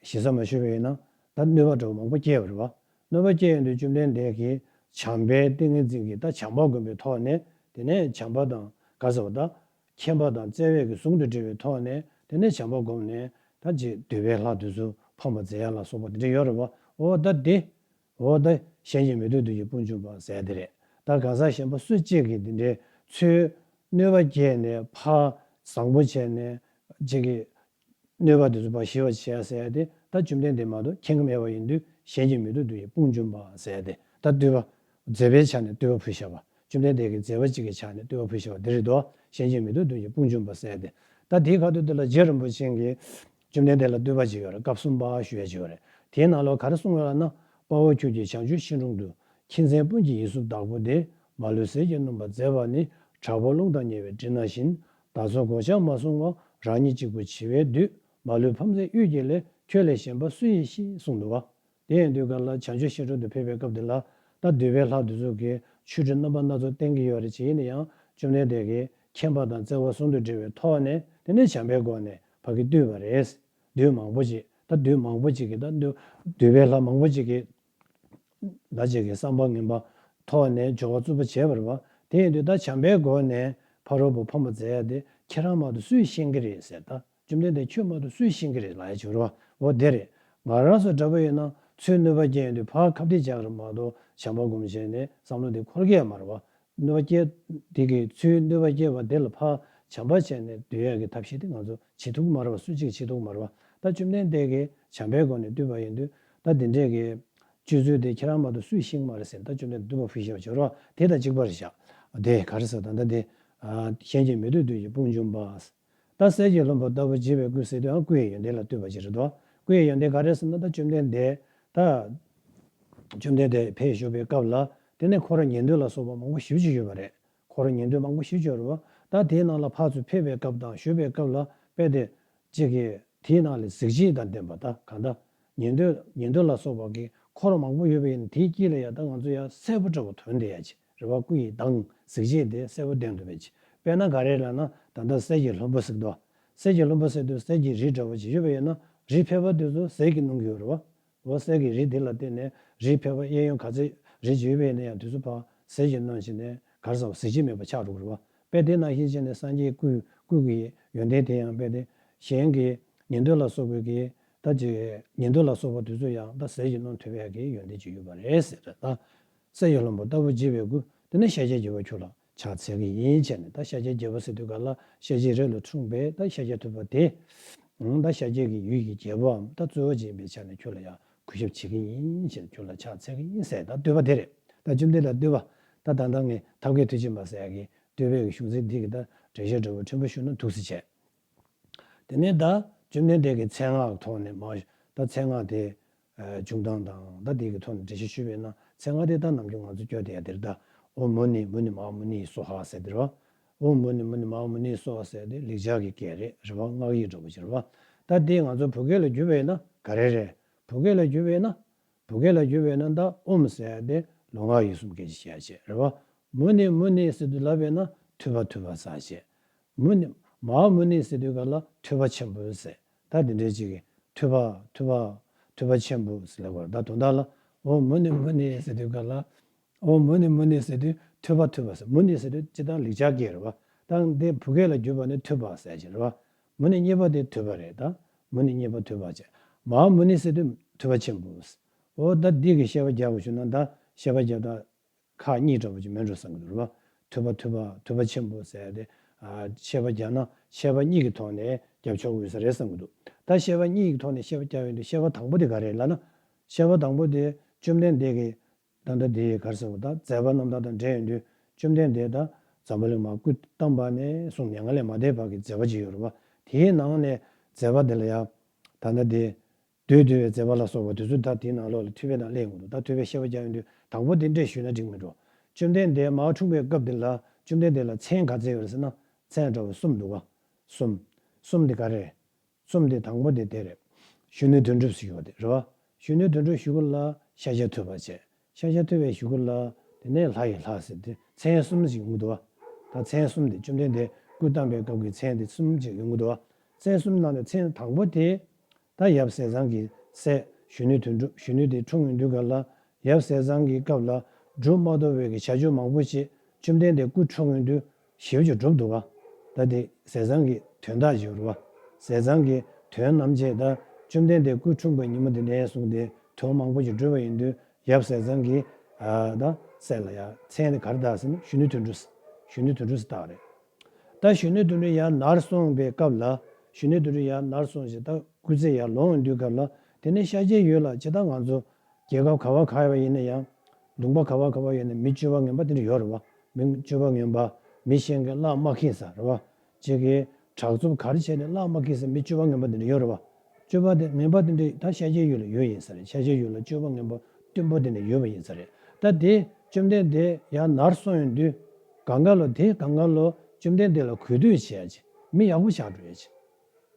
ཞེ་ས་མ་ཞུས་པ་ཡིན་ན། ད་གནོད་པ་འདྲ་པོ་མང་པོ་སྐྱེལ་བ་རེད་བ། གནོད་པ་སྐྱེལ་ཡོང་དུས་བཅོམ་ལྡན་འདས་ཀྱིས་བྱམས་པའི་ཏིང་ངེ་འཛིན་གྱིས་ད་བྱམས་པ་བསྒོམས་པའི་ཐོག་ནས། དེ་ནས་བྱམས་པ་དང་ག་ཟེར་བ་ད། མཁྱེན་པ་དང་བརྩེ་བའི་གི་ཟུང་དུ་འབྲེལ་བའི་ཐོག་ནས། དེ་ནས་བྱམས་པ་བསྒོམས་ནས་ད་ཅིག་འདུལ་བའི་ལྷ་དེ་ཚོ་ཕམ་པ་མཛད་ཡག་ལ་སོགས་པ་དེ་འདྲ་ཡོད་རེད་བ། འོ་ད་དེ། འོ་ད་གཞན་གྱིས་མི་ཐུབ་བདུད་ཀྱི་དཔུང་འཇོམས་པ་ཟེར་དེ་རེད། ད་གང་ཟག་གཞན་པ་སུ་གཅིག་གིས་དེ་འདྲའི་ཚུར་གནོད་པ་སྐྱེལ་ནས་ཕར་བཟང་པོ་བྱས་ནས་ཅིག་གི་གནོད་པ་དེ་ཚོ་ཕར་ཞི་བ་བྱས་ཟེར་ཡག་དེ། ད་བཅོམ་ལྡན་འདས་མ་གཏོགས་མཁྱེན་གྱི་མེད་པ་ཡིན་དུས། གཞན་གྱིས་མི་ཐུབ་བདུད་ཀྱི་དཔུང་འཇོམས་པ་ཟེར་ཡག་དེ། ད་བསྟོད་པ། མཛད་པའི་ཆ་ནས་བསྟོད་པ་ཕུལ་བཞག་པ། བཅོམ་ལྡན་འདས་ཀྱི་མཛད་པ་གཅིག་གི་ཆ་ནས་བསྟོད་པ་ཕུལ་བཞག་པ་དེ་རེད་དོ། གཞན་གྱིས་མི་ཐུབ་བདུད་ཀྱི་དཔུང་འཇོམས་པ་ཟེར་ཡག་དེ། ད་དེའི་ཁ་ཐོག་དེ་ལ་རྗེ་རིན་པོ་ཆེ་གིས་བཅོམ་ལྡན་འདས་ལ་བསྟོད་པ་ཅིག་ཡོད་རེད། སྐབས་གསུམ་པ་ཞུ་ཡག་ཅིག་ཡོད་རེད། དེའི་ནང་ལོགས་ག་རེ་གསུངས་ཡོད་ལབ་ན། དཔའ་བོ་ཁྱོད་ཀྱིས་བྱང་ཆུབ་ཤིང་དྲུང་དུ། ཁྱི་མཚན་སྤུན་གྱི་ཡིད་སྲུབས་བདག་པོ་དེ། མ་ལུས་ཟིལ་གྱིས་གནོན་པར་མཛད་པ་ནི། དྲག་པོ་རླུང་དང་ཉེ་བའི་གྲི་ནང་བཞིན། བདག་སོགས་གོད་ཆག་མ་བསྲུང་བར། རང་ཉིད་གཅིག་པུ་འཆི་བས་འདུད། མ་ལུས་ཕམ་མཛད་གཡུལ་གྱི་ལས། ཁྱོད་ལས་གཞན་པ་སུ་ཡིས་ཤེས། གསུངས་འདུག་བ། དེ་ཡིན་དུས་ག་ལ་བྱང་ཆུབ་ཤིང་དྲུང་དུ་ཕེབས་པའི་སྐབས་དེ་ལ། ད་འདུལ་བའི་ལྷ་དེ་ཚོ་གིས་ཆོ་འཕྲུལ་རྣམ་པ་སྣ་ཚོགས་བསྟན་གྱི་ཡོད་རེད། བྱས་ཡིན་ན་ཡང་བཅོམ་ལྡན་འདས་ཀྱིས་མཁྱེན་པ་དང་བརྩེ་བ་ཟུང་དུ་འབྲེལ་བའི་ཐོག་ནས། དེ་ནས་བྱམས་པའི་སྒོ་ནས་ཕ་གི་བསྟོད་པ་རེད། བདུད་མང་པོ་ཅིག་ད་བདུད་མང་པོ་ཅིག་གིས་ད་འདུལ་འདུལ་བའི་ལྷ་མང་པོ་ཅིག་གིས་ད་ཅིག་གི་བསམ་པ་ངན་པ་ཐོག་ནས་སྦྱོར་བ་རྩུབ་པོ་བྱས་པ་རེད་བ། དེ་ཡིན་དུས་ད་བྱམས་པའི་སྒོ་ནས་ཕ་རོལ་པོ་ཕམ་པ་མཛད་ཡག་དེ་ཁྱེད་རང་མ་གཏོགས་སུས་ཤེས་ཀྱི་རེད་ཟེར། ད་བཅོམ་ལྡན་འདས་ཁྱོད་མ་གཏོགས་སུས་ཤེས་ཀྱི་རེད་ལབ་ཡག་ཅིག་རེད་བ། འོ་དེ་རེད། ང་རང་ཚོ་འདྲ་པོ་ཡིན་ན་ཚུར་གནོད་པ་སྐྱེལ་ཡོང་དུས་ཕར་ཁ་གཏད་བཅག་གི་རེད་མ་གཏོགས། བྱམས་པ་སྒོམ་བྱས་ནས་བསམ་བློ་དེ་འཁོར་གྱི་ཡོད་མ་རེད་བ། གནོད་པ་སྐྱེལ་དེ་གི་ཚུར་གནོད་པ་སྐྱེལ་བ་དེ་ལ་ཕར་བྱམས་པ་བྱས་ནས་སྡོད་ཡག་གི་ཐབས་ཤེས་དེ་ང་ཚོ་བྱེད་ཐུབ་ཀྱི་མ་རེད་བ། སུ་གཅིག་བྱེད་ཐུབ་ཀྱི་མ་རེད་བ། ད་བཅོམ་ལྡན་འདས་ཀྱིས་བྱམས་པའི་སྒོ་ནས་བསྟོད་པ་ཡིན་དུས། ད་དེ་འདྲས་ཀྱི་སྤྱོད་ཚུལ་དེ་ཁྱེད་རང་མ་གཏོགས་སུས་ཤེས་ཀྱི་མ་རེད་ཟེར། ད་བཅོམ་ལྡན་འདས་བསྟོད་པ་ཕུལ་བཞག་པ་ཅིག་རེད་བ། དེ་དང་གཅིག་པ་རེད་བཞག་དེ་ག་རེ་ཟེར། ད་ལྟ་དེ་ཨ་གཞན་གྱིས་མི་ཐུབ་བདུད་ཀྱི་དཔུང་འཇོམས་པ། ད་གསེར་གྱི་ལྷུན་པོ་ལྟ་བུ་བརྗིད་པའི་སྐུ་ཟེར་དུས་ཡང་སྐུ་ཡི་ཡོན་ཏན་ལ་བསྟོད་པ་ཅིག་རེད་དོ། སྐུ་ཡི་ཡོན་ཏན་ག་རེ་ཟེར་ན། ད་བཅོམ་ལྡན་འདས་ད་བཅོམ་ལྡན་འདས་ཕེབས་བཞུགས་པའི་སྐབས་ལ། དེ་ནས་འཁོར་ཉན་ཐོས་ལ་སོགས་པ་མང་པོ་ཞེ་པོ་ཅིག་ཡོད་པ་རེད། འཁོར་ཉན་ཐོས་མང་པོ་ཞེ་པོ་ཅིག་ཡོད་རེད་བ། ད་དེའི་ནང་ལ་ཕར་ཚུར་ཕེབས་པའི་སྐབས་དང་བཞུགས་པའི་སྐབས་ལ་དཔེ་དེ་གཅིག་གིས་དེའི་ནང་ལ་གཟི་བརྗིད་དང་ལྡན་པ། ད་གང་ལྟར་ཉན་ཐོས་ཉན་ཐོས་ལ་སོགས་པ་གི་འཁོར་མང་པོ་ཡོད་པ་ཡིན་ན། དེའི་དཀྱིལ་ལ་ཡང་ད་ང་ཚོ་ཡང་སྲས་པོ་འདྲ་པོ་དོན་ལྡན་ཡག་ཅིག་རེད་བ། སྐུ་ཡི་མདངས་གཟི་བརྗིད་དེ་སྲས་པོ་ལྡན་འདུག་པ་ཅིག་དཔེར་ན་ག་རེ་ལབ་ན། ད་ལྟ་གསེར་གྱི་ལྷུན་པོ་ཟེར་དུས། གསེར་གྱི་ལྷུན་པོ་ཟེར་དུས་གསེར་གྱི་རི་འདྲ་པོ་ཅིག་ཡོད་པ་ཡིན་ན། རི་ཕལ་པ་དེ་ཚོ་ཟས་ཀྱིས་གནོན་གྱི་ཡོད་རེད་བ། འོ་གསེར་གྱི་རི་དེ་ལ་བརྟེན་ནས་རི་ཕལ་པ་གཡས་གཡོན་ག་ཚོད་རི་ཅིག་ཡོད་པ་ཡིན་ན་ཡང་དེ་ཚོ་ཕར་ཟས་ཀྱིས་གནོན་བྱས་ནས་ག་རེ་ཟེར་བ། གཟི་བརྗིད་མེད་པ་ཆགས་འགྲོ་གི་རེད་བ། དཔེ་དེ་ནང་བཞིན་བྱས་ནས་སངས་རྒྱས་སྐུ་སྐུ་གི་ཡོན་ཏན་དེ་ཡང་དཔེ་དེ་གཞན་གྱི་ཉན་ཐོས་ལ་སོགས་པའི་གི་ད་ཅིག་ཉན་ཐོས་ལ་སོགས་པ་དེ་ཚོ་ཡང་ད་ཟས་ཀྱིས་གནོན་ཐུབ་ཡག་གི་ཡོན་ཏན་ཅིག་ཡོད་པ་རེད་ཟེར། ད་གསེར་གྱི་ལྷུན་པོ་ལྟ་བུ་བརྗིད་པའི་སྐུ། དེ་ནི་ཤཱཀྱའི་རྒྱལ་པོ་ཁྱོད་ལ་ཕྱག་འཚལ་གྱི་ཡིན་བྱས་ནས། ད་ཤཱཀྱའི་རྒྱལ་པོ་ཟེར་དུས་ག་ལ་ཤཱཀྱའི་རིགས་ལ་འཁྲུངས་པའི་ད་ཤཱཀྱ་ཐུབ་པ་དེ། ཨང་། ད་ཤཱཀྱའི་གི་ཡུལ་གྱི་རྒྱལ་པོའམ་ད་གཙོ་བོ་ཅིག་ཡིན་པའི་ཆ་ནས་ཁྱོད་ལ་ཡང་གུས་ཞབས་བྱེད་ཀྱི་ཡིན་བྱས་ནས་ཁྱོད་ལ་ཕྱག་འཚལ་གྱི་ཡིན་ཟེར། ད་བསྟོད་པ་དེ་རེད། ད་བཅོམ་ལྡན་ལ་བསྟོད་པ། ད་ད་ལྟ་ངས་ཐབས་མཁས་མཐུ་ཆེན་པ་ཟེར་ཡག་གི་བསྟོད་པའི་གི་གཞུང་ཚིག་འདི་གི་ད་འགྲེལ་བཤད་འདྲ་པོ་ཕྲན་བུ་ཞུས་ན་འདུག་སེ་བྱས། དེ་ནས་ད་བཅོམ་ལྡན་འདས་ཀྱི་མཚན་སྔགས་ཐོག་ནས་མར། ད་མཚན་སྔགས་དེ་ཨ་འབྱུང་སྟངས་དང་ད་དེ་གི་ཐོག་ནས་འགྲེལ་བཤད་ཞུས་པ་ཡིན་ན། མཚན་སྔགས་དེ་ད་ནམ་རྒྱུན་ང་ཚོ་སྐྱོར་བསྡད་ཡག་དེ་རེད། ད་ཨོཾ་མུ་ནེ་མུ་ནེ་མ་ཧཱ་མུ་ནེ་སྭཱ་ཧཱ་ཟེར་དེ་རེད་བ། ཨོཾ་མུ་ནེ་མུ་ནེ་མ་ཧཱ་མུ་ནེ་སྭཱ་ཧཱ་ཟེར་དེ་ལེགས་སྦྱར་གྱི་སྐད་རེད། རེད་བ། སྔགས་ཡིག་འདྲ་པོ་ཅིག་རེད་བ། ད་དེ་ང་ཚོ་བོད་སྐད་ལ་བསྒྱུར་བ་ཡིན་ན་ག་རེ་རེད། བོད་སྐད་ལ་བསྒྱུར་བ་ཡིན་ན། བུ་སྐད་ལ་བསྒྱུར་བས་ན་ད་ཨོཾ་ཟེར་ཡ་དེ་ལུས་ངག་ཡིད་གསུམ་སྐད་ཅིག་བྱས་བྱས་རེད་བ། མུ་ནེ་མུ་ནེ་ཟེར་དུས་ལབ་པས་ན་ཐོས་པ་ཐོས་པ་ཟེར་བྱས། མུ་ནེ་མ་ཧཱ་མུ་ནེ་ཟེར་དུས་ག་ལ་ཐོས་པ་ཆེན་པོ་ཟེར། ད་དེ་འདྲའི་ཅིག་གི་ཐོས་པ་ཐོས་པ་ཐོས་པ་ཆེན་པོ་ཟེར་ལབ་པར་ད་དོན་དག་ལ་ཨོཾ་མུ་ནེ་མུ་ནེ་ཟེར་དུས་ག་ལ། ཨོཾ་མུ་ནེ་མུ་ནེ་ཟེར་དུས་ཐོས་པ་ཐོས་པ་ཟེར། མུ་ནེ་ཟེར་དུས་སྤྱིར་བཏང་ལེགས་སྦྱར་སྐད་རེད་བ། ད་འདི་བུ་སྐད་ལ་བསྒྱུར་བ་ནི་ཐོས་པ་ཟེར་གྱི་རེད་བ། མུ་ནེ་གཉིས་པ་དེ་ཐོས་པ་རེད་ད། མུ་ནེ་གཉིས་པ་ཐོས་པ་བྱས། མ་ཧཱ་མུ་ནེ་ཟེར་དུས་ཐོས་པ་ཆེན་པོ་ཟེར། ཨོ་ད་འདི་གི་བཤད་པ་རྒྱག་དགོས་བྱུང་ན་ད་བཤད་པ་རྒྱག་ད་ཁག་གཉིས་འདྲ་པོ་ཅིག་མེད་འགྲོ་བསམ་གྱི་འདུག་རེད་བ། ཐོས་པ་ཐོས་པ་ཐོས་པ་ཆེན་པོ་ཟེར་ཏེ། ཨ་བཤད་པ་རྒྱག་ན་བཤད་པ་གཉིས་ཀྱི་ཐོག་ནས་རྒྱབ་ཆོག་གི་ཡོད་ས་རེད་བསམ་གྱི་འདུག་ད་བཤད་པ་གཉིས་ཀྱི་ཐོག་ནས་བཤད་པ་རྒྱག་ཡོང་དུས་བཤད་པ་དང་པོ་དེ་ག་རེ་རེད་ལབ་ན། བཤད་པ་དང་པོ་དེ་བཅོམ་ལྡན་འདས་ཀྱིས་ད་ལྟ་དེ་ག་རེ་ཟེར་བ་ད་མཛད་པ་རྣམ་ཐར་དང་འབྲེལ་ཡོང་དུས་བཅོམ་ལྡན་འདས་ད་འཛམ་བུ་གླིང་མར་སྐུ་བལྟམས་པ་ནས་བཟུང་མྱ་ངན་ལས་མ་འདས་བར་གྱི་མཛད་པ་ཅིག་ཡོད་རེད་བ། དེའི་ནང་ནས་མཛད་པ་དེ་ལ་ཡང་ད་ལྟ་དེ། བདུད་འདུལ་བའི་མཛད་པ་ལ་སོགས་པ་དེ་ཚོ་ད་དེའི་ནང་ལོགས་ལ་ཐོས་པའི་ནང་སླེབས་ཡོང་གི་འདུག་ད་ཐོས་པའི་བཤད་པ་རྒྱག་ཡོང་དུས་དང་པོ་དེ་འདྲས་ཞུས་ན་འགྲིག་མི་འགྲོ། བཅོམ་ལྡན་འདས་མར་འཁྲུངས་པའི་སྐབས་དེ་ལ་བཅོམ་ལྡན་འདས་ལ་མཚན་ག་ཚད་ཡོད་རེད་ཟེར་ན་མཚན་འདྲ་བོ་གསུམ་འདུག་ག་གསུམ། གསུམ་དེ་ག་རེ་རེད། གསུམ་དེ་དང་པོ་དེ་དེ་རེད། གཞོན་ནུ་དོན་གྲུབ་ཟེར་ཡོད་དེ་རེད་བ། གཞོན་ནུ་དོན་གྲུབ་གཞུག་གུ་ལ་ཤཱཀྱ་ཐུབ་པ་བྱས། ཤཱཀྱ་ཐུབ་པའི་གཞུག་གུ་ལ་དེ་ནས་ལྷ་ཡི་ལྷ་ཟེར་ཏེ་མཚན་གསུམ་ཞིག་ཡོང་གི་འདུག་བ། ད་མཚན་གསུམ་དེ་བཅོམ་ལྡན་འདས་སྐུ་བལྟམས་པའི་སྐབས་ཀྱི་མཚན་དེ་གསུམ་ཞིག་ཡོང་གི་འདུག་བ། མཚན་གསུམ་ནང་ནས་མཚན་དང་པོ་དེ་ད་ཡབ་ཟས་གཙང་གི་སྲས་གཞོན་ནུ་དོན་གྲུབ། གཞོན་ནུ་དེ་འཁྲུངས་ཡོང་དུས་ག་ལ་ཡབ་ཟས་གཙང་གི་སྐབས་ལ་སྒྲུབ་མ་ཐུབ་པའི་གི་བྱ་སྤྱོད་མང་པོ་ཞིག་བཅོམ་ལྡན་འདས་སྐུ་འཁྲུངས་ཡོང་དུས་ཞེ་པོ་ཅིག་སྒྲུབ་འདུག་ག་ད་དེ་ཟས་གཙང་གི་དོན་དག་ཅིག་ཡོད་རེད་བ། ཟས་གཙང་གི་དོན་རྣམ་འབྱེད་ད་བཅོམ་ལྡན་འདས་སྐུ་འཁྲུངས་པའི་ཉིན་མོ་དེ་ནས་བཟུང་སྟེ་དོན་མང་པོ་ཞིག་བསྒྲུབས་པ་ཡིན་དུས་ཡབ་ཟས་གཙང་གི་ཨ་ད་སྲས་ལ་ཡང་མཚན་དེ་ག་རེ་བཏགས་ཟེར་ན་གཞོན་ནུ་དོན་གྲུབ་ཟེར། གཞོན་ནུ་དོན་གྲུབ་ཟེར་བཏགས་རེད། ད་གཞོན་ནུ་དོན་གྲུབ་ཡར་ནར་སོང་བའི་སྐབས་ལ་གཞོན་ནུ་དོན་གྲུབ་ཡར་ནར་སོང་ཞེས་ད་སྐུ་ཚེ་ཡར་ལོངས་ཡོང་དུས་སྐབས་ལ་དེ་ནས་ཤཱཀྱའི་ཡུལ་ལ་ཇི་ལྟར་ང་ཚོ་རྒྱལ་ཁབ་ག་བ་ག་བ་ཡིན་ན་ཡང་། ལུང་པ་ག་བ་ག་བ་ཡིན་ན་མི་སྤྱོད་པ་ངན་པ་དེ་འདྲ་ཡོད་རེད་བ། མི་སྤྱོད་པ་ངན་པ། མི་གཞན་གྱིས་གླགས་མ་འཁེལ་ས་རེད་བ། གཅིག་གིས་དྲག་རྩུབ་ག་རེ་བྱས་ནས་གླགས་མ་འཁེལ་ས་མི་སྤྱོད་པ་ངན་པ་དེ་འདྲ་ཡོད་རེད་བ། སྤྱོད་པ་དེ་ངན་པ་དེ་འདྲ་ད་ཤཱཀྱའི་ཡུལ་ལ་ཡོད་ཡིན་ས་རེད། ཤཱཀྱའི་ཡུལ་ལ་སྤྱོད་པ་ངན་པ་བརྟན་པོ་དེ་འདྲ་ཡོད་པ་ཡིན་ས་རེད། ད་དེ་བཅོམ་ལྡན་འདས་ཡར་ནར་སོང་ཡོང་དུས་གང་ག་ལོ་དེ་གང་ག་ལོ་བཅོམ་ལྡན་འདས་ལ་གུས་འདུད་བྱེད་ཡ་ཅིག་མི་ཡག་པོ་ཆགས་འགྲོ་ཡ་ཅིག་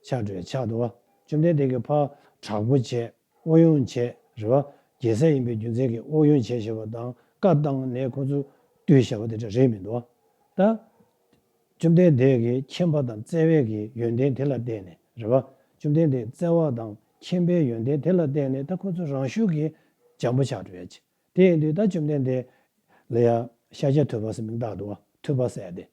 ཆགས་འགྲོ་ཡ་ཆགས་འདུག་བ། བཅོམ་ལྡན་འདས་ཀྱིས་ཕར་དྲག་པོ་བྱས། དབུ་དབྱུང་བྱས་རེད་བ། རྒྱལ་སྲས་ཡིན་པའི་རྒྱུ་མཚན་གྱིས་དབུ་དབྱུང་བྱས་བཞག་པ་དང་བཀའ་བཏང་ནས་ཁོ་ཚོ་བཏུལ་བཞག་པ་དེ་འདྲ་རེད་མི་འདུག་བ། ད་བཅོམ་ལྡན་འདས་ཀྱི་མཁྱེན་པ་དང་བརྩེ་བའི་གི་ཡོན་ཏན་དེ་ལ་བརྟེན་ནས་རེད་བ། བཅོམ་ལྡན་འདས་བརྩེ་བ་དང་མཁྱེན་པའི་ཡོན་ཏན་དེ་ལ་བརྟེན་ནས་ད་ཁོ་ཚོ་རང་ཤུགས་ཀྱིས་འཇམ་པོ་ཆགས་འགྲོ་ཡ་ཅིག་དེ་ཡིན་དུས་ད་བཅོམ་ལྡན་འདས་ལ་ཡ་ཤཱཀྱ་ཐུབ་པ་ཟེར་མིང་བཏགས་འདུག་བ། ཐུབ་པ་ཟེར་ཡ་དེ།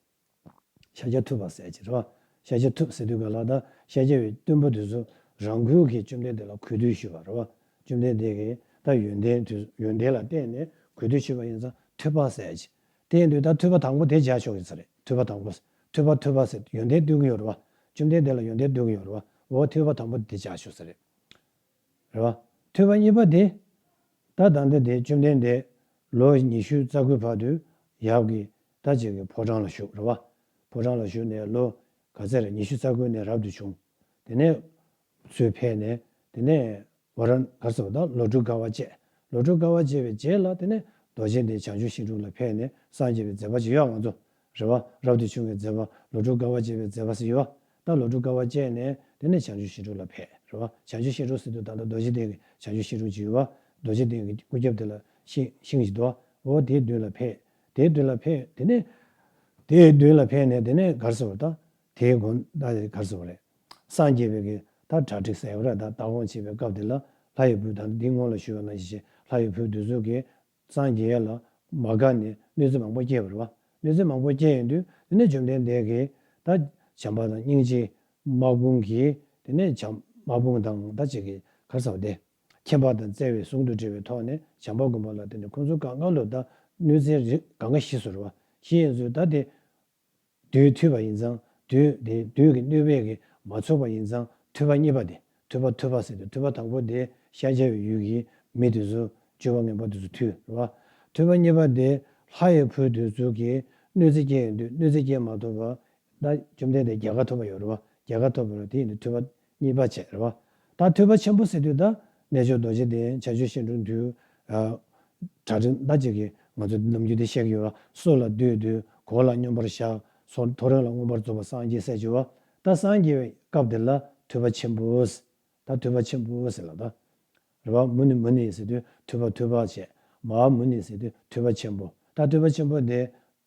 ཤཱཀྱ་ཐུབ་པ་ཟེར་གྱི་རེད་བ། ཤཱཀྱ་ཐུབ་ཟེར་དུས་ག་ལ་ད་ཤཱཀྱ་ཡི་སྟོན་པ་དེ་ཚོ་རང་འགུལ་གྱིས་བཅོམ་ལྡན་འདས་ལ་གུས་འདུད་ཞུས་པ་རེད་བ། བཅོམ་ལྡན་འདས་ཀྱིས་ད་ཡོན་ཏན་དེ་ཡོན་ཏན་ལ་བརྟེན་ནས་གུས་འདུད་ཞུས་པ་ཡིན་ཙང་ཐུབ་པ་ཟེར་གྱི། དེ་ཡིན་དུས་ད་ཐུབ་པ་དང་པོ་དེ་སྦྱར་ཆོག་གི་ས་རེད། ཐུབ་པ་དང་པོ། ཐུབ་པ་ཐུབ་པ་ཟེར་ཡོན་ཏན་སྟོན་གྱི་ཡོད་རེད་བ། བཅོམ་ལྡན་འདས་ལ་ཡོན་ཏན་སྟོན་གྱི་ཡོད་རེད་བ། འོ་ཐུབ་པ་དང་པོ་དེ་སྦྱར་ཆོག་ས་རེད། རེད་བ། ཐོས་པ་གཉིས་པ་དེ། ད་ད་ལྟ་དེ་བཅོམ་ལྡན་འདས་ལོ་ཉི་ཤུ་རྩ་དགུའི་བར་དུ་ཡབ་ཀྱི་ད་ཅིག་གི་ཕོ་བྲང་ལ་བཞུགས་རེད་བ། ཕོ་བྲང་ལ་བཞུགས་ནས་ལོ་ག་ཚད་རེད། ཉི་ཤུ་རྩ་དགུ་ནས་རབ་ཏུ་བྱུང་། དེ་ནས་ཚུར་ཕེབས་ནས་དེ་ནས་ཝཱ་ར་ག་རེ་ཟེར་བ་ད་ལོ་དྲུག་དགའ་བ་སྤྱད། ལོ་དྲུག་དགའ་བ་སྤྱད་པའི་རྗེས་ལ་དེ་ནས་རྡོ་རྗེ་གདན་བྱང་ཆུབ་ཤིང་དྲུང་ལ་ཕེབས་ནས་སངས་རྒྱས་པའི་མཛད་པ་ཅིག་ཡོད་ང་ཚོ། རེད་བ། རབ་ཏུ་བྱུང་བའི་མཛད་པ་ལོ་དྲུག་དགའ་བ་སྤྱད་པའི་མཛད་པ་ཟེར་ཡོད་བ། ད་ལོ་དྲུག་དགའ་བ་སྤྱད་ནས་དེ་ནས་བྱང་ཆུབ་ཤིང་དྲུང་ལ་ཕེབས་རེད་བ། བྱང་ཆུབ་ཤིང་དྲུང་ཟེར་དུས་ད་ལྟ་རྡོ་རྗེ་གདན་གྱི་བྱང་ཆུབ་ཤིང་དྲུང་ཅིག་ཡོད་བ། རྡོ་རྗེ་གདན་གྱི་སྐུ་རྒྱབ་དེ་ལ་ཤིང་ཤིང་ཞིག་འདུག་བ། འོ་དེའི་མདུན་ལ་ཕེབས། དེའི་མདུན་ལ་ཕེབས་དེ་ནས། དེའི་མདུན་ལ་ཕེབས་ནས་དེ་ནས་ག་རེ་ཟེར་བ་ད། དེའི་དགོན་ད་ག་རེ་ཟེར་བ་རེད། སངས་རྒྱས་པའི་གི་ད་གྲ་སྒྲིག་ཟེར་བ་རེད། ད་ལྟ་དགོངས་བྱེད་པའི་སྐབས་དེ་ལ་ལྷ་ཡི་བུ་དང་འདི་སྔོན་ལ་ཞུས་པ་ནང་བཞིན་ལྷ་ཡི་བུ་དེ་ཚོ་གིས། སངས་རྒྱས་ལ་མ་དགའ་ནས་གནོད་འཚེ་མང་པོ་སྐྱེལ་བ་རེད་བ། གནོད་འཚེ་མང་པོ་སྐྱེལ་ཡོང་དུས་དེ་ནས་བཅོམ་ལྡན་འདས་ཀྱིས་ད་བྱམས་པ་དང་སྙིང་རྗེ་དམག་དཔུང་གིས་དེ་ནས་བྱམས་དམག་དཔུང་དང་ད་ཅིག་གི་ག་རེ་ཟེར་བ་དེ། མཁྱེན་པ་དང་བརྩེ་བའི་ཟུང་དུ་འབྲེལ་བའི་ཐོག་ནས་བྱམས་པ་མགོན་པོ་ལ་དེ་ནས་ཁོང་ཚོ་གང་ག་ལོ་ད་གནོད་འཚེ་རིགས་གང་ག་ཞི་སོང་རེད་བ། ཞི་ཡོང་དུས་ད་དེ། བདུད་ཐུལ་བ་ཡིན་ཙང་བདུད་དེ་བདུད་ཀྱི་གནོད་པས་ཀྱི་མ་ཚུགས་པ་ཡིན་ཙང་ཐུབ་པ་གཉིས་པ་དེ་ཐུབ་པ་ཐུབ་པ་ཟེར་དུས་ཐུབ་པ་དང་པོ་དེ་ཤཱཀྱ་ཡི་ཡུལ་གྱི་མི་དེ་ཚོ་སྤྱོད་པ་ངན་པ་དེ་ཚོ་ཐུལ་རེད་བ། ཐུབ་པ་གཉིས་པ་དེ་ལྷ་ཡི་བུ་དེ་ཚོ་གིས་གནོད་འཚེ་སྐྱེལ་ཡོང་དུས་གནོད་འཚེ་སྐྱེལ་མ་ཐུབ་པ། ད་བཅོམ་ལྡན་འདས་རྒྱལ་ཁ་ཐོབ་པ་ཡོད་རེད་བ། རྒྱལ་ཁ་ཐོབ་པ་རེད་དེ་ཡིན་དུས་ཐུབ་པ་གཉིས་པ་བྱས་རེད་བ། ད་ཐོས་པ་ཆེན་པོ་ཟེར་དུས་ད་རྣལ་འབྱོར་རྡོ་རྗེ་གདན་བྱང་ཆུབ་ཤིང་དྲུང་དུ། གྲ་སྒྲིག་ད་ཅིག་གིས་ང་ཚོ་ནམ་རྒྱུན་དེ་བཤད་ཀྱི་ཡོད་ར། སོ་ལ་བདུད་འདུལ། གོ་ལ་སྙོམས་པར་བཞག་སོ་ཐོ་རེངས་ལ་མངོན་པར་རྫོགས་པ་སངས་རྒྱས་ཟེར་གྱི་ཡོད་བ། ད་སངས་རྒྱས་པའི་སྐབས་དེ་ལ་ཐོས་པ་ཆེན་པོ། ད་ཐོས་པ་ཆེན་པོ་ཟེར་ལ་ད། རེད་བ། མུ་ནི་མུ་ནི་ཟེར་དུས་ཐུབ་པ་ཐུབ་པ་བྱས། མ་ཧཱ་མུ་ནི་ཟེར་དུས་ཐུབ་པ་ཆེན་པོ། ད་ཐུབ་པ་ཆེན་པོ་དེ་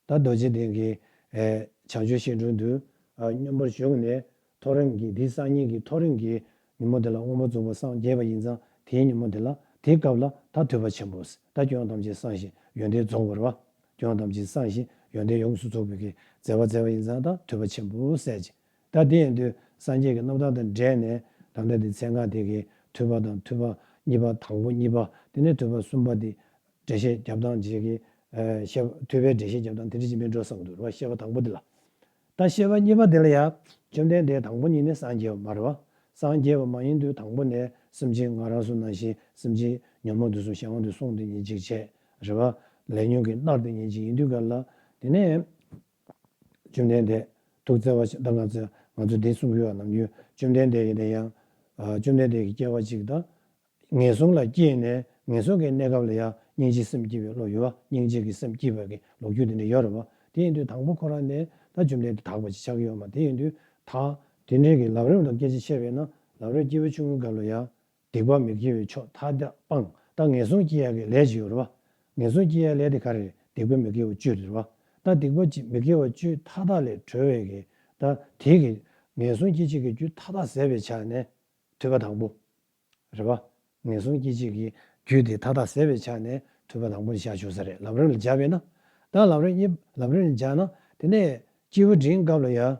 ད་རྡོ་རྗེ་གདན་གྱི་ཨེ་བྱང་ཆུབ་ཤིང་དྲུང་དུ་ཨ་སྙོམས་པར་ཞུགས་ནས་ཐོ་རངས་ཀྱི་དེའི་སང་ཉིན་གྱི་ཐོ་རངས་ཀྱི་ཉིན་མོ་དེ་ལ་མངོན་པར་རྫོགས་པར་སངས་རྒྱས་པ་ཡིན་ཙང་། དེའི་ཉིན་མོ་དེ་ལ་དེའི་སྐབས་ལ་ད་ཐུབ་པ་ཆེན་པོ་ཟེར། ད་སྐྱོན་ཐམས་ཅད་སངས་ཤིང་ཡོན་ཏན་རྫོགས་པ་རེད་བ། སྐྱོན་ཐམས་ཅད་སངས་ཤིང་ཡོན་ཏན་ཡོངས་སུ་རྫོགས་པའི་གི་མཛད་པ་མཛད་པ་ཡིན་ཙང་ད་ཐུབ་པ་ཆེན་པོ་ཟེར་གྱི། ད་དེ་ཡིན་དུས་སངས་རྒྱས་ཀྱི་རྣམ་ཐར་དང་འབྲེལ་ནས་ད་ལྟ་འདི་ཚན་ཁག་དེ་གི་ཐུབ་པ་དང་ཐུབ་པ་གཉིས་པ། དང་པོ་གཉིས་པ། དེ་ནས་ཐུབ་པ་གསུམ་པ་དེ་འགྲེལ་བཤད་རྒྱབ་སྟངས་བྱེད་ཀྱི་ཨ་བཤད་ཐུབ་པའི་འགྲེལ་བཤད་རྒྱབ་སྟངས་དེ་འདྲ་ཅིག་མིན་འགྲོ་བསམ་གྱི་འདུག་རེད་བ། བཤད་པ་དང་པོ་དེ་ལ། ད་བཤད་པ་གཉིས་པ་དེ་ལ་ཡང་བཅོམ་ལྡན་འདས་དང་པོ་ཉིད་ནས་སངས་རྒྱས་པ་མ་རེད་བ། སངས་རྒྱས་པ་མ་ཡིན་དུས་དང་པོ་ནས་སེམས་ཅན་ང་རང་ཚོ་ནང་བཞིན་སེམས་ཅན་ཉོན་མོངས་དུག་གསུམ་གཞན་དབང་དུ་སོང་དེ་ཉིད་ཅིག་བྱས་རེད་བ། ལས་ཉོན་གྱིས་མནར་དེ་ཉིད་ཅིག་ཡིན་དུས་ག་ལ། དེ་ནས་བཅོམ་ལྡན་འདས་ཐུགས་བརྩེ་བ་ཞིག་ད་ང་ཚོ་ང་ཚོ་འདི་གསུང་གི་ཡོད་ནམ་རྒྱུན། བཅོམ་ལྡན་འདས་ཀྱིས་དེ་ཡང་ཨ་བཅོམ་ལྡན་འདས་ཀྱི་སྐྱེ་བ་གཅིག་དང་། ངན་སོང་ལ་སྐྱེས་ནས་ངན་སོང་གི་གནས་སྐབས་ལ་ཡང་སྙིང་རྗེའི་སེམས་སྐྱེས་པའི་བློ་ཡོད་བ། སྙིང་རྗེ་གི་སེམས་སྐྱེས་པ་གི་ལོ་རྒྱུས་དེ་འདྲ་ཡོད་རེད་བ། དེ་ཡིན་དུས་དང་པོ་ཁོ་རང་ནས་ད་བཅོམ་ལྡན་འདས་དག་པ་ཅིག་ཆགས་ཀྱི་ཡོད་མ། དེ་ཡིན་དུས་ད་དེ་འདྲའི་གི་ལམ་རིམ་དང་སྐད་ཆ་བཤད་པས་ན། ལམ་རིམ་སྐྱེས་བུ་ཆུང་ངུའི་སྐབས་ལ་ཡང་སྡིག་པ་མི་དགེ་བའི་ཕྱོགས་མཐའ་དག་སྤངས། ད་ངན་སོང་སྐྱེ་ཡག་གི་ལས་ཅིག་ཡོད་རེད་བ། ངན་སོང་སྐྱེ་ཡག་ལས་དེ་ག་རེ་རེད། སྡིག་པ་མི་དགེ་བ་བཅུ་རེད་བ། ད་སྡིག་པ་ཅི་མི་དགེ་བ་བཅུ་མཐའ་དག་ལས་གྲོལ་བའི་གི་ད་དེ་གི་ངན་སོང་སྐྱེ་བྱེད་ཀྱི་རྒྱུ་མཐའ་དག་ཟད་པའི་ཆ་ནས་ཐུབ་པ་དང་པོ་རེད་བ། ངན་སོང་སྐྱེ་བྱེད་ཀྱི་རྒྱུ་དེ་མཐའ་དག་ཟད་པའི་ཆ་ནས་ཐུབ་པ་དང་པོ་ནས་བཞག་ཆོག་ས་རེད། ལམ་རིམ་ལ་སྦྱར་བས་ན། ད་ལམ་རིམ་གཉིས་ལམ་རིམ་ལ་སྦྱར་ན། དེ་ནས་སྐྱེས་བུ་འབྲིང་སྐབས་ལ་ཡང་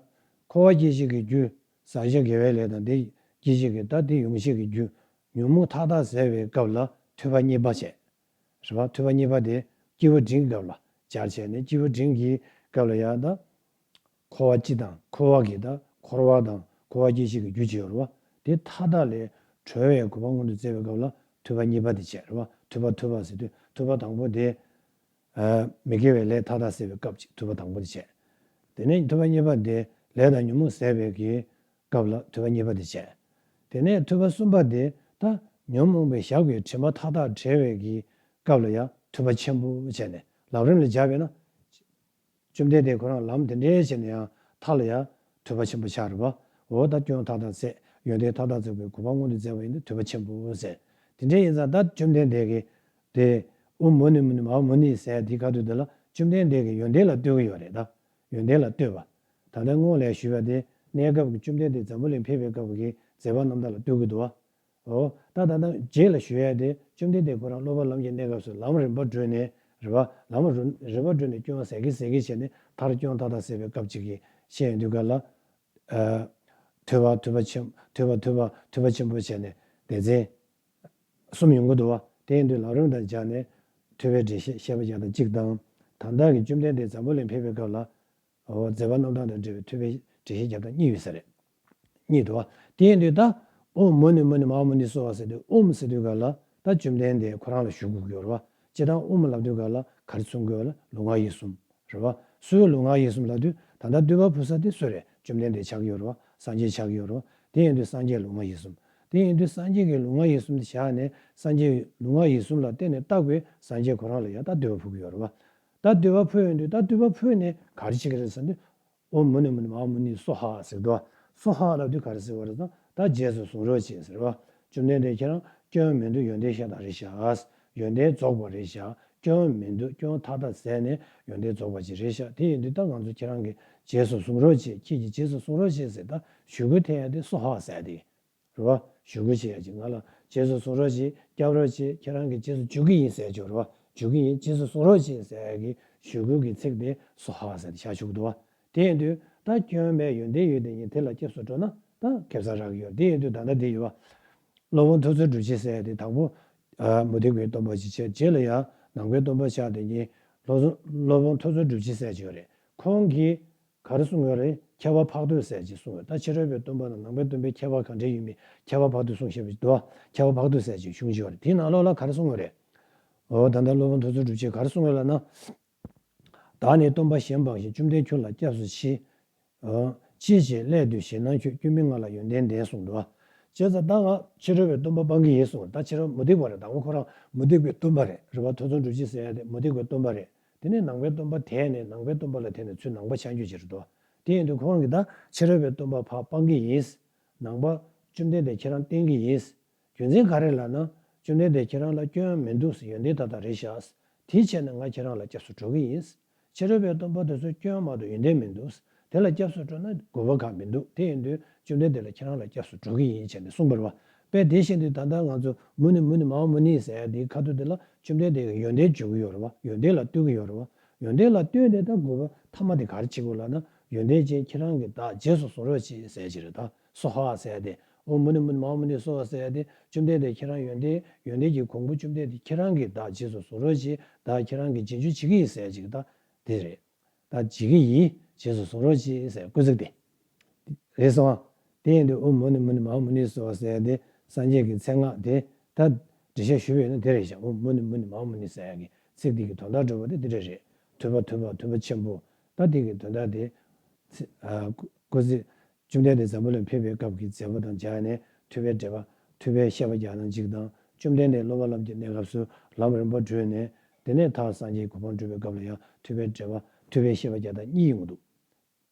འཁོར་བ་སྐྱེ་བྱེད་ཀྱི་རྒྱུ། བསགས་བཞག་དགེ་བའི་ལས་དང་དེ་སྐྱེ་བྱེད་ཀྱི་ད་དེ་ཡོང་བྱེད་ཀྱི་རྒྱུ། ཉོན་མོངས་མཐའ་དག་ཟད་པའི་སྐབས་ལ་ཐུབ་པ་གཉིས་པ་བྱས། རེད་བ། ཐུབ་པ་གཉིས་པ་དེ་སྐྱེས་བུ་འབྲིང་གི་སྐབས་ལ་སྦྱར་བྱས་ནས། སྐྱེས་བུ་འབྲིང་གི་སྐབས་ལ་ཡང་ད་འཁོར་བ་སྤྱི་དང་འཁོར་བ་གི་ད་འཁོར་བ་དང་འཁོར་བ་སྐྱེ་བྱེད་ཀྱི་རྒྱུ་ཅིག་ཡོད་རེད་བ། དེ་མཐའ་དག་ལས་གྲོལ་བའི་གོ་འཕང་མངོན་དུ་མཛད་པའི་སྐབས་ལ་ཐུབ་པ་གཉིས་པ་དེ་བྱས་རེད་བ། ཐུབ་པ་ཐུབ་པ་ཟེར་དུས་ཐུབ་པ་དང་པོ་དེ་ཨ་མི་དགེ་བའི་ལས་མཐའ་དག་ཟད་པའི་སྐབས་ཅིག་ཐུབ་པ་དང་པོ་དེ་བྱས། དེ་ནས་ཐུབ་པ་གཉིས་པ་དེ་ལས་དང་ཉོན་མོངས་ཟད་པའི་གི་སྐབས་ལ་ཐུབ་པ་གཉིས་པ་དེ་བྱས། དེ་ནས་ཐུབ་པ་གསུམ་པ་དེ་ད་ཉོན་མོངས་པའི་ཞགས་པའི་དྲི་མ་མཐའ་དག་བྲལ་བའི་གི་སྐབས་ལ་ཡང་ཐུབ་པ་ཆེན་པོ་བྱས་ནས། ལམ་རིམ་ལ་སྦྱར་བས་ན། བཅོམ་ལྡན་འདས་ཁོ་རང་ལམ་དེ་འདྲའི་བྱས་ནས་ཡང་མཐའ་ལ་ཡང་ཐུབ་པ་ཆེན་པོ་ཆགས་རེད་བ། འོ་ད་སྐྱོན་མཐའ་དག་ཟད། ཡོན་ཏན་མཐའ་དག་རྫོགས་པའི་གོ་འཕང་མངོན་དུ་མཛད་པ་ཡིན་ན་ཐུབ་པ་ཆེན་པོ་ཟེར། དེ་འདྲ་ཡིན་ཙང་ད་བཅོམ་ལྡན་འདས་ཀྱིས་དེ་ཨོཾ་མུ་ནི་མུ་ནི་མ་ཧཱ་མུ་ནི་ཟེར་དེ་ག་དུས་དེ་ལ་བཅོམ་ལྡན་འདས་ཀྱི་ཡོན་ཏན་ལ་ལྟོས་ཀྱི་ཡོད་རེད་ད། ཡོན་ཏན་ལ་ལྟོས་པ། ད་ལྟ་སྔོན་ལ་ཞུས་པ་དེ་གནས་སྐབས་ཀྱི་བཅོམ་ལྡན་འདས་འཛམ་བུ་གླིང་ཕེབས་པའི་སྐབས་ཀྱི་མཛད་པ་རྣམ་ཐར་ལ་ལྟོས་ཀྱི་འདུག་བ། འོ། ད་ད་ལྟ་རྗེས་ལ་ཞུ་ཡ་དེ་བཅོམ་ལྡན་འདས་ཁོ་རང་སློབ་པ་ལམ་གྱི་གནས་སྐབས་སུ་ལམ་རིམ་པ་བགྲོད་ནས་རེད་བ། ལམ་རིམ་རིམ་པ་བགྲོད་ནས་སྐྱོན་ཟད་ཀྱི་ཟད་ཀྱི་བྱས་ནས་མཐར་སྐྱོན་མཐའ་དག་ཟད་པའི་སྐབས་ཅིག་གི་བཤད་ཡོང་དུས་ག་ལ། ཨ་ཐུབ་པ་ཐུབ་པ་ཆེན་ཐུབ་པ་ཐུབ་པ་ཐུབ་པ་ཆེན་པོ་བྱས་ནས་སྡེ་ཚན་གསུམ་ཡོང་གི་འདུག་བ། དེ་ཡིན་དུས་ལམ་རིམ་དང་སྦྱར་ནས་ཐུབ་པའི་འགྲེལ་བཤད་བཤད་པ་རྒྱག་སྟངས་གཅིག་དང་། ད་ལྟ་གི་བཅོམ་ལྡན་འདས་འཛམ་བུ་གླིང་ཕེབས་པའི་སྐབས་ལ། འོ། མཛད་པ་རྣམ་ཐར་དང་འབྲེལ་བའི་ཐུབ་པའི་འགྲེལ་བཤད་རྒྱབ་སྟངས་གཉིས་ཡོད་ས་རེད། གཉིས་འདུག་བ། དེ་ཡིན་དུས་ད་ཨོཾ་མུ་ནི་མུ་ནི་མ་ཧཱ་མུ་ནི་སྭཱ་ཧཱ་ཟེར་དུས་ཨོཾ་ཟེར་དུས་ག་ལ་ད་བཅོམ་ལྡན་འདས་ཁོ་རང་ལ་ཞུ་དགོས་ཀྱི་ཡོད་རེད་བ། སྤྱིར་བཏང་ཨོཾ་ལབ་དུས་ག་ལ་ག་རེ་གསུང་གི་ཡོད་ལ། ལུས་ངག་ཡིད་གསུམ་རེད་བ། སུའི་ལུས་ངག་ཡིད་གསུམ་ལབ་དུས་ད་ལྟ་སྟོན་པ་ཕུར་ས་དེ་སུ་རེད། བཅོམ་ལྡན་འདས་ཆགས་ཀྱི་ཡོད་རེད་བ། སངས་རྒྱས་ཆགས་ཀྱི་ཡོད་རེད་བ། དེ་ཡིན་དུས་སངས་རྒྱས་ལུས་ངག་ཡིད་གསུམ། དེ་ཡིན་དུས་སངས་རྒྱས་ཀྱི་ལུས་ངག་ཡིད་གསུམ་དེ་བཞག་ནས་སངས་རྒྱས་ལུས་ངག་ཡིད་གསུམ་ལ་བརྟེན་ནས་བཏགས་པའི་སངས་རྒྱས་ཁོ་རང་ལ་ཡང་ད་བསྟོད་པ་ཕུལ་གྱི་ཡོད་རེད་བ། ད་བསྟོད་པ་ཕུལ་ཡོང་དུས་ད་བསྟོད་པ་ཕུལ་ནས་ག་རེ་བྱེད་ཀྱི་རེད་ཟེར་དུས། ཨོཾ་མུ་ནི་མུ་ནི་མ་ཧཱ་མུ་ནི་སྭཱ་ཧཱ་ཟེར་འདུག་སྭཱ་ཧཱ་ལབ་དུས་ག་རེ་ཟེར་བ་རེད་ཟེར་ན། ད་རྗེས་སུ་བཟུང་རོགས་བྱེད་ཟེར་བ། བཅོམ་ལྡན་འདས་ཁྱེད་རང་སྐྱོན་མི་འདུག་ཡོན་ཏན་ཤ་སྟག་རེད་ཤག་ཡོན་ཏན་རྫོགས་པ་རེད་ཤག་སྐྱོན་མི་འདུག་སྐྱོན་མཐའ་དག་ཟད་ནས་ཡོན་ཏན་རྫོགས་པ་ཅིག་རེད་ཤག་དེ་ཡིན་དུས་ད་ང་ཚོ་ཁྱེད་རང་གི་རྗེས་སུ་བཟུང་རོགས་བྱེད། ཁྱེད་ཀྱི་རྗེས་སུ་བཟུང་རོགས་བྱེད་ཟེར་ད་ཞུ་སྐུལ་འཐེན་ཡ་དེ་སྭཱ་ཧཱ་ཟེར་དེ། རེད་བ། ཞུ་སྐུལ་བྱེད་ཡ་ཅིག་ང་ལ་རྗེས་སུ་བཟུང་རོགས་བྱེད། སྐྱབས་རོགས་བྱེད། ཁྱེད་རང་གི་རྗེས་སུ་འཇུག་གི་ཡིན་ཟེར་ཆོག་རེད་བ། འཇུག་གི་ཡིན། རྗེས་སུ་བཟུང་རོགས་བྱེད་ཟེར་ཡ་གི་ཞུ་སྐུལ་གྱི་ཚིག་དེ་སྭཱ་ཧཱ་ཟེར་ཏེ་བཞག་ཆོག་གི་འདུག་བ། དེ་ཡིན་དུས་ད་སྐྱོན་མེད་ཡོན་ཏན་ཡོད་དེ་ཉིད་དེ་ལ་སྐྱབས་སུ་འགྲོ་ན་ད་ཁེ་བཟང་རག་གི་ཡོད། དེ་ཡིན་དུས་ད་ལྟ་དེ་ཡོད་བ། སློབ་དཔོན་ཐུབ་བསྟན་སྒྲུབ་བྱེད་ཟེར་ཡ་དེ་དང་པོ་ཨ་མུ་སྟེགས་པའི་སྟོན་པ་ཅིག་བྱས། རྗེས་ལ་ཡང་ནང་པའི་སྟོན་པ་ཆགས་དེ་ཉིད་སློབ་སློབ་དཔོན་ཐུབ་བསྟན་སྒྲུབ་བྱེད་ཟེར་ཡ་ཅིག་ཡོད་རེད། ཁོང་གིས་ག་རེ་གསུངས་ཡོད་རེད། ཁྱད་པར་འཕགས་བསྟོད་ཟེར་ཅིག་གསུངས་ཡོད། ད་ཕྱི་རོལ་པའི་སྟོན་པ་དང་ནང་པའི་སྟོན་པའི་ཁྱད་པར་ག་འདྲ་ཡོད་མེད་ཁྱད་པར་འཕགས་བསྟོད་གསུངས་བཞག་པ་ཞིག་འདུག་ཁྱད་པར་འཕགས་བསྟོད་ཟེར་ཅིག་གཞུང་ཅིག་ཡོད་རེད། དེའི་ནང་ལོགས་ལ་ག་རེ་གསུངས་ཡོད་རེད། འོ་ད་ལྟ་སློབ་དཔོན་ཐུབ་བསྟན་སྒྲུབ་བྱེད་ག་རེ་གསུངས་ཡོད་ལབ་ན། བདག་ནི་སྟོན་པ་གཞན་སྤངས་ཤིང་། བཅོམ་ལྡན་ཁྱོད་ལ་སྐྱབས་སུ་མཆི། འོ། ཅི་ཞིག་སླད་དུ་ཞེ་སྣང་ཁྱོད། སྐྱོན་མེད་ང་ལ་ཡོན་ཏན་ལྡན་གསུངས་འདུག་བ། བྱས་ཙང་ད་ང་ཕྱི་རོལ་པའི་སྟོན་པ་སྤང་གི་ཡིན་གསུངས། ད་ཕྱི་རོལ་མུ་སྟེགས་པ་རེད། དང་པོ་ཁོ་རང་མུ་སྟེགས་པའི་སྟོན་པ་རེད། རེད་བ། ཐུབ་བསྟན་སྒྲུབ་བྱེད་ཟེར་ཡ་དེ་མུ་སྟེགས་པའི་སྟོན་པ་རེད། དེ་ནས་ནང་པའི་སྟོན་པ་དེད་ནས་ནང་པའི་སྟོན་པ་ལ་དེད་ནས་ཚུར་ནང་པ་ཆགས་རྒྱུ་ཅིག་རེད་དོ། དེ་ཡིན་དུས་ཁོ་རང་གིས་ད་ཕྱི་རོལ་པའི་སྟོན་པ་ཕར་སྤང་གི་ཡིན། ནང་པ་བཅོམ་ལྡན་འདས་ཁྱེད་རང་བསྟེན་གི་ཡིན། རྒྱུ་མཚན་ག་རེ་ལབ་ན། བཅོམ་ལྡན་འདས་ཁྱེད་རང་ལ་སྐྱོན་མི་འདུག་ཟེར། ཡོན་ཏན་མཐའ་དག་རེད་ཤག། དེའི་ཕྱིར་ན་ང་ཁྱེད་རང་ལ་སྐྱབས་སུ་འགྲོ་གི་ཡིན། ཕྱི་རོལ་པའི་སྟོན་པ་དེ་ཚོ་སྐྱོན་མ་གཏོགས་ཡོན་ཏན་མི་འདུག། དེ་ལ་སྐྱབས་སུ་འགྲོ་ན་དགོས་པ་གང་མི་འདུག། དེ་ཡིན་དུས་བཅོམ་ལྡན་འདས་ལ་ཁྱེད་རང་ལ་སྐྱབས་སུ་འགྲོ་གི་ཡིན་ཟེར་ནས་གསུངས་པ་རེད་བ། དཔེ་དེ་བཞིན་དུ་ད་ལྟ་ང་ཚོ་མུ་ནི་མུ་ནི་མ་ཧཱ་མུ་ནི་ཟེར་ཡ་དེའི་ཁ་ཐུག་དེ་ལ་བཅོམ་ལྡན་འདས་ཀྱིས་ཡོན་ཏན་བརྗོད་ཀྱི་ཡོད་རེད་བ། ཡོན་ཏན་ལ་བསྟོད་ཀྱི་ཡོད་རེད་བ། ཡོན་ཏན་ལ་བསྟོད་ནས་ད་དགོས་པ་ཐ་མ་དེ་ག་རེ་བྱེད་དགོས་ལབ་ན། ཡོན་ཏན་ཅན་ཁྱེད་རང་གི་བདག་རྗེས་སུ་བཟུང་རོགས་གྱིས་ཟེར་གྱི་རེད། ད་སྭཱ་ཧཱ་ཟེར་ཡ་དེ། ཨོཾ་མུ་ནི་མུ་ནི་མ་ཧཱ་མུ་ནི་སྭཱ་ཧཱ་ཟེར་ཡ་དེ་བཅོམ་ལྡན་འདས་ཁྱེད་རང་ཡོན་ཏན་ཡོན་ཏན་གྱི་གོང་བུ་བཅོམ་ལྡན་འདས་ཁྱེད་རང་གི་བདག་རྗེས་སུ་བཟུང་རོགས་གྱིས། བདག་ཁྱེད་རང་གི་རྗེས་འཇུག་བྱེད་ཀྱི་ཡིན་ཟེར་ཡ་ཅིག་ད་དེ་རེད། ད་བྱེད་ཀྱི་ཡིན། རྗེས་སུ་བཟུང་རོགས་གྱིས་ཟེར་སྐུལ་ཚིག་དེ་རེད་སོང་ཨ། དེ་ཡིན་དུས་ཨོཾ་མུ་ནི་མུ་ནི་མ་ཧཱ་མུ་ནི་སྭཱ་ཧཱ་ཟེར་ཡ་དེ་སངས་རྒྱས་ཀྱི་མཚན་སྔགས་དེ་ད་འགྲེལ་བཤད་ཞུས་པ་ཡིན་ན་དེ་རེད་ཤག། ཨོཾ་མུ་ནི་མུ་ནི་མ་ཧཱ་མུ་ནི་ཟེར་ཡ་གི་ཚིག་དེ་གི་དོན་དག་འགྲེལ་བ་དེ་དེ་འདྲ་རེད། ཐོས་པ་ཐོས་པ་ཐོས་པ་ཆེན་པོ། ད་དེ་གི་དོན་དག་དེ་ཚི་ཨ་སྐུ་ཚེ་བཅོམ་ལྡན་འདས་འཛམ་བུ་གླིང་ཕེབས་པའི་སྐབས་ཀྱི་མཛད་པ་དང་སྦྱར་ནས་ཐོས་པའི་འགྲེལ་པ། ཐོས་པའི་བཤད་པ་རྒྱག་སྟངས་གཅིག་དང་། བཅོམ་ལྡན་འདས་སློབ་པ་ལམ་གྱི་གནས་སྐབས་སུ་ལམ་རིམ་པ་བགྲོད་ནས་དེ་ནས་མཐར་སངས་རྒྱས་གོ་འཕང་འགྲུབ་པའི་སྐབས་ལ་ཡང་ཐོས་པའི་འགྲེལ་པ། ཐོས་པའི་བཤད་པ་རྒྱག་སྟངས་གཉིས་ཡོང་གི་འདུག།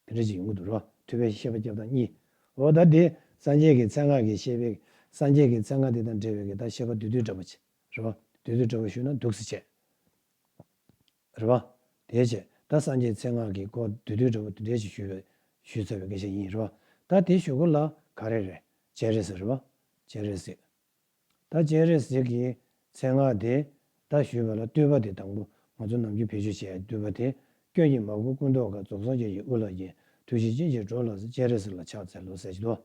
དེ་འདྲ་ཅིག་ཡོང་གི་འདུག་ར། ཐོས་པའི་བཤད་པ་རྒྱག་སྟངས་གཉིས། འོ་ད་དེ་སངས་རྒྱས་ཀྱི་མཚན་སྔགས་ཀྱི་བཤད་པའི་སངས་རྒྱས་ཀྱི་མཚན་སྔགས་དེ་དང་འབྲེལ་བའི་གི་ད་བཤད་པ་བསྡུས་བསྡུས་འདྲ་པོ་ཅིག་རེད་བ། བསྡུས་བསྡུས་འདྲ་པོ་ཞུས་ན་འདུག་སེ་བྱས། རེད་བ། དེའི་ཕྱིར་ད་སངས་རྒྱས་མཚན་སྔགས་ཀྱི་སྐོར་བསྡུས་བསྡུས་འདྲ་པོ་དེ་འདྲས་ཅིག་ཞུས་པའི་ཞུས་ཚར་བའི་སྐད་ཆ་ཡིན་རེད་བ། ད་དེ་ཞུ་གི་ལ་ག་རེ་རེད། སྤྱན་རས་གཟིགས་རེད་བ། སྤྱན་རས་གཟིགས། ད་སྤྱན་རས་གཟིགས་ཀྱི་མཚན་སྔགས་དེ་ད་ཞུས་པ་ལ་བསྟོད་པ་དེ་དང་པོ་ང་ཚོ་ནམ་རྒྱུན་བེད་སྤྱོད་བྱེད་ཡ་བསྟོད་པ་དེ། སྐྱོན་གྱིས་མ་གོས་སྐུ་མདོག་དཀར། རྫོགས་སངས་རྒྱས་ཀྱི་དབུ་ལ་བརྒྱན། ཐུགས་རྗེས་སྤྱན་གྱིས་འགྲོ་ལ་གཟིགས། སྤྱན་རས་གཟིགས་ལ་ཕྱག་འཚལ་ལོ་ཟེར་གྱི་འདུག།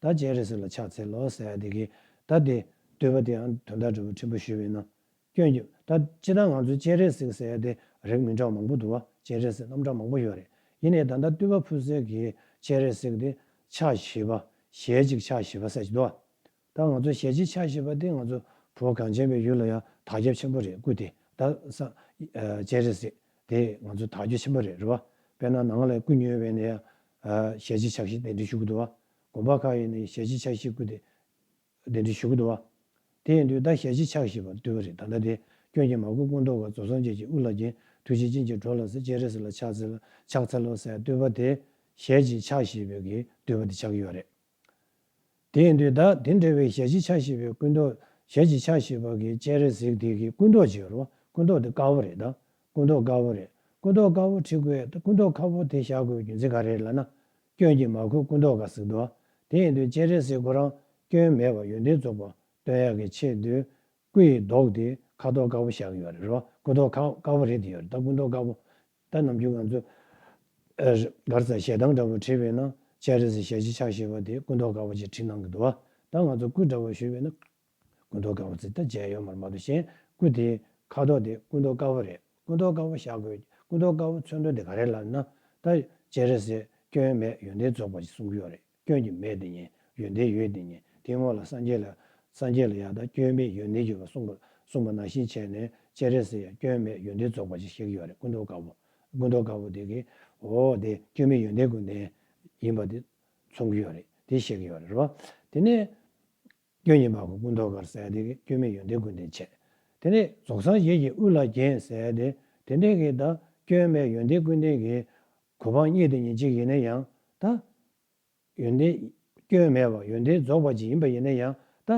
ད་སྤྱན་རས་གཟིགས་ལ་ཕྱག་འཚལ་ལོ་ཟེར་ཡ་དེ་གི་ད་དེ་བསྟོད་པ་དེའང་དོན་དག་འདྲ་པོ་ཕྲན་བུ་ཞུས་པ་ཡིན་ན། སྐྱོན་གྱིས་ད་སྤྱིར་བཏང་ང་ཚོས་སྤྱན་རས་གཟིགས་ཟེར་ཡ་དེ་རིགས་མི་འདྲ་བ་མང་པོ་འདུག་བ། སྤྱན་རས་གཟིགས་རྣམ་གྲངས་མང་པོ་ཡོད་རེད། ཡིན་ནའི་ད་ལྟ་བསྟོད་པ་ཕུལ་སའི་གི་སྤྱན་རས་གཟིགས་དེ་ཕྱག་བཞི་པ། ཞལ་གཅིག་ཕྱག་བཞི་པ་ཟེར་གྱི་འདུག་བ། ད་ང་ཚོ་ཞལ་གཅིག་ཕྱག་བཞི་པ་དེ་ང་ཚོ་བོད་གངས་ཅན་པའི་ཡུལ་ལ་ཡང་དར་ཁྱབ་ཆེན་པོ་རེད། སྐུ་དེ་ད་ས་ཨ་སྤྱན་རས་གཟིགས་དེ་ང་ཚོ་དར་རྒྱས་ཆེན་པོ་རེད། རེད་བ། དཔེར་ན་ནང་ལ་སྐུ་ཉོས་པས་ནས་ཡང་ཨ་ཞལ་གཅིག་ཕྱག་བཞི་གདན་འདྲེན་ཞུ་གི་འདུག་བ། དགོན་པ་ཁག་ཡིན་ནའི་ཞལ་གཅིག་ཕྱག་བཞི་སྐུ་དེ་གདན་འདྲེན་ཞུ་གི་འདུག་བ། དེ་ཡིན་དུས་ད་ཞལ་གཅིག་ཕྱག་བཞི་པ་བསྟོད་པ་རེད། ད་ལྟ་དེ་སྐྱོན་གྱིས་མ་གོས་སྐུ་མདོག་དཀར། རྫོགས་སངས་རྒྱས་ཀྱི་དབུ་ལ་བརྒྱན། ཐུགས་རྗེས་སྤྱན་གྱིས་འགྲོ་ལ་གཟིགས། སྤྱན་རས་གཟིགས་ལ་ཕྱག་འཚལ་ཕྱག་འཚལ་ལོ་ཟེར་བསྟོད་པ་དེ་ཞལ་གཅིག་ཕྱག་བཞི་པའི་གི་བསྟོད་པ་དེ་ཆགས་ཀྱི་ཡོད་རེད། དེ་ཡིན་དུས་ད་དེ་འདྲ་བའི་ཞལ་གཅིག་ཕྱག་བཞི་པའི་སྐུ་མདོག་ཞལ་གཅིག་ཕྱག་བཞི་པ་གི་སྤྱན་རས་གཟིགས་དེ་གི་སྐུ་མདོག་ཅིག་ཡོད་རེད་བ། སྐུ་མདོག་དེ་དཀར་པོ་རེད། ད་སྐུ་མདོག་དཀར་པོ་རེད། སྐུ་མདོག་དཀར་པོ་བྲིས་དགོས། ད་སྐུ་མདོག་དཀར་པོ་དེ་བཞག་དགོས་རྒྱུ་མཚན་ག་རེ་རེད་ལབ་ན། སྐྱོན་གྱིས་མ་གོས་སྐུ་མདོག་དཀར་ཟེར་འདུག་བ། དེ་ཡིན་དུས་སྤྱན་རས་གཟིགས་ཁོ་རང་སྐྱོན་མེད་པ་ཡོན་ཏན་རྫོགས་པ་སྟོན་ཡག་གི་ཆེད་དུ་སྐུ་ཡི་མདོག་དེ་ཁ་དོག་དཀར་པོ་བཞག་གི་ཡོད་རེད། རེད་བ། སྐུ་མདོག་ཁ་དཀར་པོ་རེད་དེ་ཡོད་རེད། ད་སྐུ་མདོག་དཀར་པོ། ད་ནམ་རྒྱུན་ང་ཚོ་ཨ་ག་རེ་ཟེར་ཞལ་ཐང་འདྲ་པོ་བྲིས་པས་ན་སྤྱན་རས་གཟིགས་ཞལ་གཅིག་ཕྱག་བཞི་པ་དེ་སྐུ་མདོག་དཀར་པོ་ཅིག་བྲིས་གནང་གི་འདུག་བ། ད་ང་ཚོ་སྐུ་འདྲ་པོ་ཞུས་པས་ན་སྐུ་མདོག་དཀར་པོ་ཅིག་ད་མཇལ་ཡོད་མ་རེད། མ་གཏོགས་གཞན་སྐུ་དེ་ཁ་དོག་དེ་སྐུ་མདོག་དཀར་པོ་རེད། སྐུ་མདོག་དཀར་པོ་བཞག་དགོས། སྐུ་མདོག་དཀར་པོ་མཚོན་དོན་དེ་ག་རེ་ལབ་ན། ད་སྤྱན་རས་གཟིགས་སྐྱོན་མེད་ཡོན་ཏན་རྫོགས་པ་ཅིག་གསུང་གི་ཡོད་རེད། སྐྱོན་གྱི་མེད་དེ་ཉིད་ཡོན་ཏན་ཡོད་དེ་ཉིད། དེའི་སྔོན་ལ་སངས་རྒྱས་ལ་སངས་རྒྱས་ལ་ཡང་ད་སྐྱོན་མེད་ཡོན་ཏན་ཡོད་པ་གསུངས་པ་གསུངས་པ་ནང་བཞིན་བྱས་ནས་སྤྱན་རས་གཟིགས་ཡང་སྐྱོན་མེད་ཡོན་ཏན་རྫོགས་པ་ཅིག་བཞེས་ཀྱི་ཡོད་རེད། སྐུ་མདོག་དཀར་པོ། སྐུ་མདོག་དཀར་པོ་དེ་གིས་འོ་དེ་སྐྱོན་མེད་ཡོན་ཏན་ཀུན་ལྡན་ཡིན་པ་དེ་མཚོན་གྱི་ཡོད་རེད། དེ་བཤད་ཀྱི་ཡོད་རེད། རེད་བ། དེ་ནས་སྐྱོན་གྱིས་མ་གོས་སྐུ་མདོག་དཀར་ཟེར་དེ་གིས་སྐྱོན་མེད་ཡོན་ཏན་ཀུན་ལྡན་བྱས། དེ་ནས་རྫོགས་སངས་རྒྱས་ཀྱི་དབུ་ལ་བརྒྱན་ཟེར་དེ་དེ་འདྲས་ཀྱི་ད་སྐྱོན་མེད་ཡོན་ཏན་ཀུན་ལྡན་གྱི་གོ་འཕང་བརྙེས་དེ་ཉིད་གཅིག་ཡིན་ན་ཡང་ད། ཡོན་ཏན་སྐྱོན་མེད་པ་ཡོན་ཏན་རྫོགས་པ་ཅིག་ཡིན་པ་ཡིན་ན་ཡང་ད་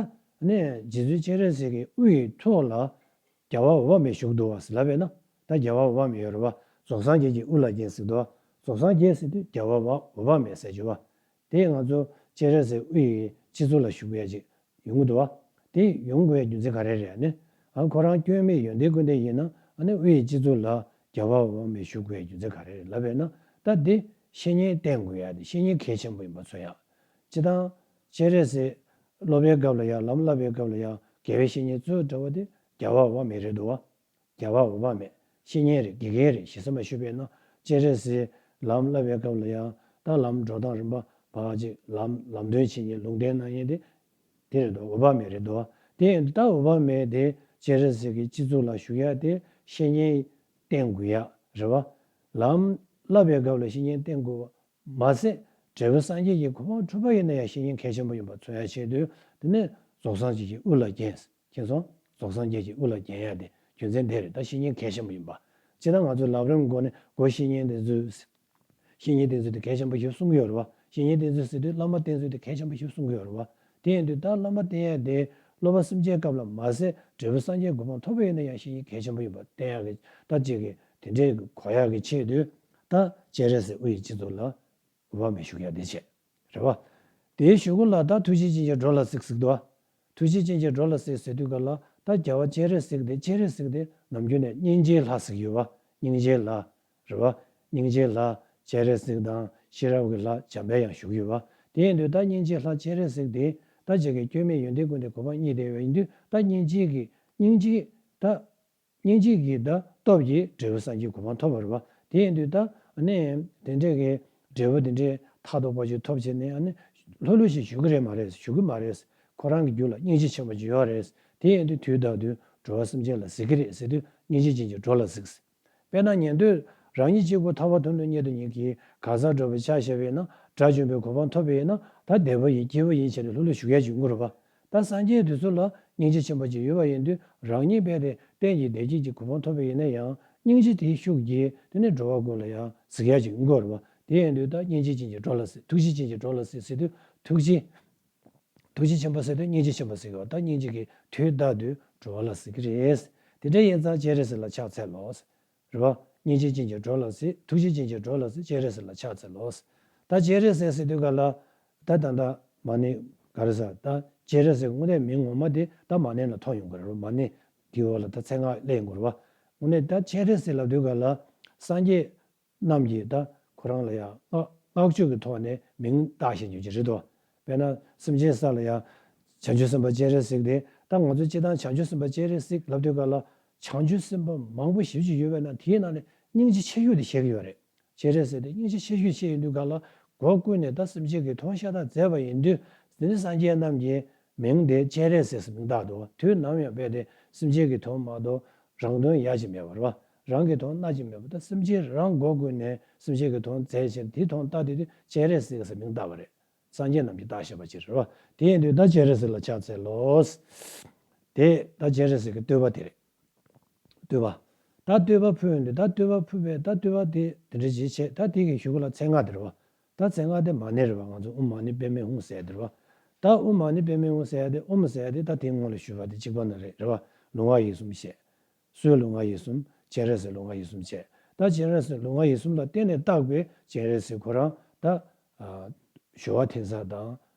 ནས་རྗེ་བཙུན་སྤྱན་རས་གཟིགས་ཀྱི་དབུ་ཡི་ཐོག་ལ་རྒྱལ་བ་འོད་དཔག་མེད་བཞུགས་འདུག་བ་ཟེར་ལབ་པས་ན། ད་རྒྱལ་བ་འོད་དཔག་མེད་ཡོད་རེད་བ། རྫོགས་སངས་རྒྱས་ཀྱི་དབུ་ལ་བརྒྱན་ཟེར་འདུག་བ། རྫོགས་སངས་རྒྱས་ཟེར་དུས་རྒྱལ་བ་འོད་དཔག་མེད་ཟེར་གྱི་བ། དེ་ང་ཚོ་སྤྱན་རས་གཟིགས་དབུ་ཡི་སྤྱི་གཙུག་ལ་བཞུགས་ཡ་ཅིག་ཡོང་གི་འདུག་བ། དེ་ཡོང་དགོས་ཡ་རྒྱུ་མཚན་ག་རེ་རེད་ཨ་ནི། ཨ་ཁོ་རང་སྐྱོན་མེད་ཡོན་ཏན་ཀུན་ལྡན་ཡིན་ན་ཨ་ནི་དབུ་ཡི་སྤྱི་གཙུག་ལ་རྒྱལ་བ་འོད་དཔག་མེད་བཞུགས་དགོས་ཡ་རྒྱུ་མཚན་ག་རེ་རེད་ལབ་པས་ན། ད་དེ་བཤེས་གཉེན་བསྟེན་དགོས་ཡ་དེ་བཤེས་གཉེན་གལ་ཆེན་པོ་ཡིན་པ་མཚོན་ཡ། སྤྱིར་བཏང་སྤྱན་རས་གཟིགས་སློབ་པའི་སྐབས་ལ་ཡང་ལམ་བསླབ་པའི་སྐབས་ལ་ཡང་དགེ་བའི་བཤེས་གཉེན་གཙོ་བོ་འདྲ་བ་དེ་རྒྱལ་བ་འོད་དཔག་མེད་རེད་འདུག་བ། རྒྱལ་བ་འོད་དཔག་མེད་བཤེས་གཉེན་རེད། དགེ་རྒན་རེད། ཞེ་ས་མ་ཞུས་པས་ན་སྤྱན་རས་གཟིགས་ལམ་བསླབ་པའི་སྐབས་ལ་ཡང་ད་ལམ་འགྲོ་སྟངས་རིམ་པ་བག་ཅིག་ལམ་ལམ་སྟོན་བྱེད་མཁན་ལུང་བསྟན་གནང་མཁན་དེ་དེ་རེད་འདུག་འོད་དཔག་མེད་རེད་འདུག་དེ་ཡིན་དུས་ད་འོད་དཔག་མེད་དེ་སྤྱན་རས་གཟིགས་ཀྱི་སྤྱི་གཙུག་ལ་བཞུགས་ཡ་དེ་བཤེས་གཉེན་བསྟེན་དགོས་ཡ་རེད་བ། ལམ་བསླབ་པའི་སྐབས་ལ་བཤེས་གཉེན་བསྟེན་དགོས་པ་མ་ཟད་འབྲས་བུ་སངས་རྒྱས་ཀྱི་གོ་འཕང་འགྲུབ་པ་ཡིན་ན་ཡང་བཤེས་གཉེན་གལ་ཆེན་པོ་ཡིན་པ་མཚོན་ཡ་ཆེད་དུ་དེ་ནས་རྫོགས་སངས་རྒྱས་ཀྱི་དབུ་ལ་བརྒྱན། མཁྱེན་སོང་། རྫོགས་སངས་རྒྱས་ཀྱི་དབུ་ལ་བརྒྱན་ཡ་དེ་རྒྱུ་མཚན་དེ་རེད། ད་བཤེས་གཉེན་གལ་ཆེན་པོ་ཡིན་པ། སྤྱིར་ན་ང་ཚོ་ལམ་རིམ་སྒོ་ནས་སྒོ་བཤེས་གཉེན་དེ་ཚོས། བཤེས་གཉེན་དེ་ཚོ་དེ་གལ་ཆེན་པོ་ཞིག་གསུང་གི་ཡོད་རེད་བ། བཤེས་གཉེན་དེ་ཚོས་ཟེར་དུས་བླ་མ་བསྟེན་ཚུལ་དེ་གལ་ཆེན་པོ་ཞིག་གསུང་གི་ཡོད་རེད་བ། དེ་ཡིན་དུས་ད་བླ་མ་བསྟེན་ཡ་དེ་ སློབ་པ་སེམས་བསྐྱེད་སྐབས་ལ་མ་ཟད་འབྲས་བུ་སངས་རྒྱས་གོ་འཕང་ཐོབ་པ་ཡིན་ན་ཡང་བཤེས་གཉེན་གལ་ཆེན་པོ་ཡིན་པ་བསྟན་ཡག་གི་ད་ཅིག་གི་དེ་འདྲའི་གོ་ཡག་གི་ཆེད་དུ་ད་སྤྱན་རས་གཟིགས་དབུ་ཡི་སྤྱི་གཙུག་ལ་འོད་དཔག་མེད་བཞུགས་ཡག་དེ་བྱས། རེད་བ། དེའི་གཞུག་གུ་ལ་ད་ཐུགས་རྗེ་ཅན་གྱི་འགྲོ་ལ་གཟིགས་ཟེར་འདུག་བ། ཐུགས་རྗེ་ཅན་གྱི་འགྲོ་ལ་གཟིགས་ཟེར་དུས་ག་ལ་ད་རྒྱལ་བ་སྤྱན་རས་གཟིགས་དེ་སྤྱན་རས་གཟིགས་དེ་ནམ་རྒྱུན་ནས་སྙིང་རྗེའི་ལྷ་ཟེར་གྱི་ཡོད་བ། སྙིང་རྗེའི་ལྷ། རེད་བ། སྙིང་རྗེའི་ལྷ་སྤྱན་རས་གཟིགས་དང་ཤེས་རབ་ཀྱི་ལྷ་འཇམ་དཔལ་དབྱངས་བཞུགས་ཡོད་བ། དེ་ཡིན་དུས་ད་སྙིང་རྗེའི་ལྷ་སྤྱན་རས་གཟིགས་དེ་ད་ཅིག་གི་སྐྱོན་མེད་ཡོན་ཏན་ཀུན་ལྡན་གོ་འཕང་བརྙེས་བསྡད་པ་ཡིན་དུས་ད་སྙིང་རྗེ་གི་སྙིང་རྗེ་ད། སྙིང་རྗེ་གི་ད་སྟོབས་ཀྱིས་འབྲས་བུ་སངས་རྒྱས་གོ་འཕང་ཐོབ་པ་རེད་བ། དེ་ཡིན་དུས་ད་ནི་དེ་འདྲས་ཀྱི་འབྲས་བུ་དེ་འདྲས་མཐའ་ཐོག་པ་ཞིག་ཐོབ་བྱས་ནས་ཨ་ནི་ལྷོད་ལྷོད་ཞིག་བཞུགས་ཀྱི་རེད་མ་རེད། བཞུགས་ཀྱི་མ་རེད། ཁོ་རང་གི་རྒྱུད་ལ་སྙིང་རྗེ་ཆེན་པོ་ཅིག་ཡོད་རེད། དེ་ཡིན་དུས་དུས་རྟག་ཏུ་འགྲོ་བ་སེམས་ཅན་ལ་གཟིགས་ཀྱི་རེད་ཟེར་དུས་སྙིང་རྗེ་ཅན་གྱི་འགྲོ་ལ་གཟིགས། དཔེར་ན་ཉན་ཐོས་རང་ཉིད་གཅིག་པུ་ཐར་པ་དོན་དུ་གཉེར་དུ་ཉིད་ཀྱིས་གང་ཟག་འགྲོ་བའི་ཆ་བཞག་པ་ཡིན་ན་དགྲ་བཅོམ་པའི་གོ་འཕང་ཐོབ་པ་ཡིན་ན་ད་བདེ་པོ་ཡིན་སྐྱིད་པོ་ཡིན་བྱས་ནས་ལྷོད་ལྷོད་བཞུགས་ཡ་ཅིག་ཡོང་གི་རེད་བ། ད་སངས་རྒྱས་དེ་ཚོ་ལ་སྙིང་རྗེ་ཆེན་པོ་ཅིག་ཡོད་པ་ཡིན་དུས་རང་ཉིད་རྦད་དེ་གཏན་གྱི་བདེ་སྐྱིད་ཀྱི་གོ་འཕང་ཐོབ་པ་ཡིན་ན་ཡང་སྙིང་རྗེ་དེའི་ཤུགས་ཀྱིས་དེ་ནི་འགྲོ་བ་ཀུན་ལ་ཡང་གཟིགས་ཡ་ཅིག་ཡོང་གི་རེད་བ། དེ་ཡིན་དུས་ད་སྙིང་རྗེ་ཅན་གྱི་འགྲོ་ལ་གཟིགས། ཐུགས་རྗེ་ཅན་གྱི་འགྲོ་ལ་གཟིགས་ཟེར་དུས་ཐུགས་རྗེ། ཐུགས་རྗེ་ཆེན་པོ་ཟེར་དུས་སྙིང་རྗེ་ཆེན་པོ་ཟེར་གི་བ། ད་སྙིང་རྗེ་གིས་དུས་རྟག་ཏུ་འགྲོ་བ་ལ་གཟིགས་ཀྱི་རེད། དེ་འདྲ་ཡིན་ཙང་སྤྱན་རས་གཟིགས་ལ་ཕྱག་འཚལ་ལོ། རེད་བ། སྙིང་རྗེ་ཅན་གྱི་འགྲོ་ལ་གཟིགས། ཐུགས་རྗེ་ཅན་གྱི་འགྲོ་ལ་གཟིགས། སྤྱན་རས་གཟིགས་ལ་ཕྱག་འཚལ་ལོ། ད་སྤྱན་རས་གཟིགས་ཟེར་དུས་ག་ལ། ད་ད་ད་མ་ཎི་ག་རེ་ཟེར། ད་སྤྱན་རས་གཟིགས་དངོས་གནས་མིང་ངོ་མ་དེ་ད་མ་ཎི་ལ་མཐོང་ཡོང་གི་རེད། མ་ཎི་དེའི་འོག་ལ་ད་མཚན་སྔགས་སླེབས་ཡོང་གི་རེད་བ། དངོས་གནས་ད་སྤྱན་རས་གཟིགས་ལབ་དུས་ག་ལ་སངས་རྒྱས་རྣམས་ཀྱིས་ད་ཁོ་རང་ལ་ཡང་སྔགས་སྔགས་བརྗོད་ཀྱི་ཐོག་ནས་མིང་བཏགས་བཞག་ཡོད་ཀྱི་རེད་དོ། དཔེར་ན་སེམས་ཅན་ས་ལ་ཡང་བྱང་ཆུབ་སེམས་དཔའ་སྤྱན་རས་གཟིགས་དེ་ད་ང་ཚོ་སྤྱིར་བཏང་བྱང་ཆུབ་སེམས་དཔའ་སྤྱན་རས་གཟིགས་ལབ་དུས་ག་ལ་བྱང་ཆུབ་སེམས་དཔའ་མང་པོ་ཞེ་པོ་ཅིག་ཡོད་པས་ན་དེའི་ནང་ནས་སྙིང་རྗེ་ཆེ་ཤོས་དེ་བཤད་ཀྱི་ཡོད་རེད། སྤྱན་རས་གཟིགས་དེ་སྙིང་རྗེ་ཆེ་ཤོས་བཤད་ཡོང་དུས་ག་ལ་སྒོ་ཀུན་ནས་ད་སེམས་ཅན་གྱི་དོན་ཤ་སྟག་མཛད་པ་ཡིན་དུས་དེ་ནི་སངས་རྒྱས་རྣམས་ཀྱིས་མིང་དེ་སྤྱན་རས་གཟིགས་སུ་མིང་བཏགས་འདུག་དུས་ནམ་ཡང་རྦད་དེ་སེམས་ཅན་གྱི་དོན་མ་གཏོགས་རང་དོན་ཡ་ཅིག་མེད་པ་རེད་བ། རང་གི་དོན་སྣ་ཅིག་མེད་པ་ད་སེམས་ཅན་རང་སྒོ་ཀུན་ནས་སེམས་ཅན་གྱི་དོན་མཛད་ཕྱིར་དེའི་དོན་བཏགས་ཏེ་དུས་སྤྱན་རས་གཟིགས་སུ་མིང་བཏགས་པ་རེད། སངས་རྒྱས་རྣམས་ཀྱིས་བཏགས་བཞག་པ་ཅིག་རེད་བ། དེ་ཡིན་དུས་ད་སྤྱན་རས་གཟིགས་ལ་ཕྱག་འཚལ་ལོ། དེ་ད་སྤྱན་རས་གཟིགས་ཀྱི་བསྟོད་པ་དེ་རེད། བསྟོད་པ། ད་བསྟོད་པ་ཕུལ་ཡོང་དུས་ད་བསྟོད་པ་ཕུལ་བས་ད་བསྟོད་པ་དེ་དེ་འདྲ་ཅིག་བྱས། ད་དེ་གི་གཞུག་གུ་ལ་མཚན་སྔགས་དེ་རེད་བ། ད་མཚན་སྔགས་དེ་མ་ཎི་རེད་བ། ང་ཚོ་ཨོཾ་མ་ཎི་པདྨེ་ཧཱུྃ་ཟེར་ཡ་དེ་རེད་བ། ད་ཨོཾ་མ་ཎི་པདྨེ་ཧཱུྃ་ཟེར་ཡ་དེ་ཨོཾ་ཟེར་ཡ་དེ་ད་དེའི་སྔོན་ལ་ཞུས་པ་དེ་གཅིག་པ་ན་རེ་རེད་བ། ལུས་ངག་ཡིད་གསུམ་བཤད། སོའི་ལུས་ངག་ཡིད་གསུམ། སྤྱན་རས་གཟིགས་ལུས་ངག་ཡིད་གསུམ་བྱས། ད་སྤྱན་རས་གཟིགས་ལུས་ངག་ཡིད་གསུམ་ལ་བརྟེན་ནས་བཏགས་པའི་སྤྱན་རས་གཟིགས་ཁོ་རང་ད་ཨ་གཞོལ་བ་འཐེན་ས་དང་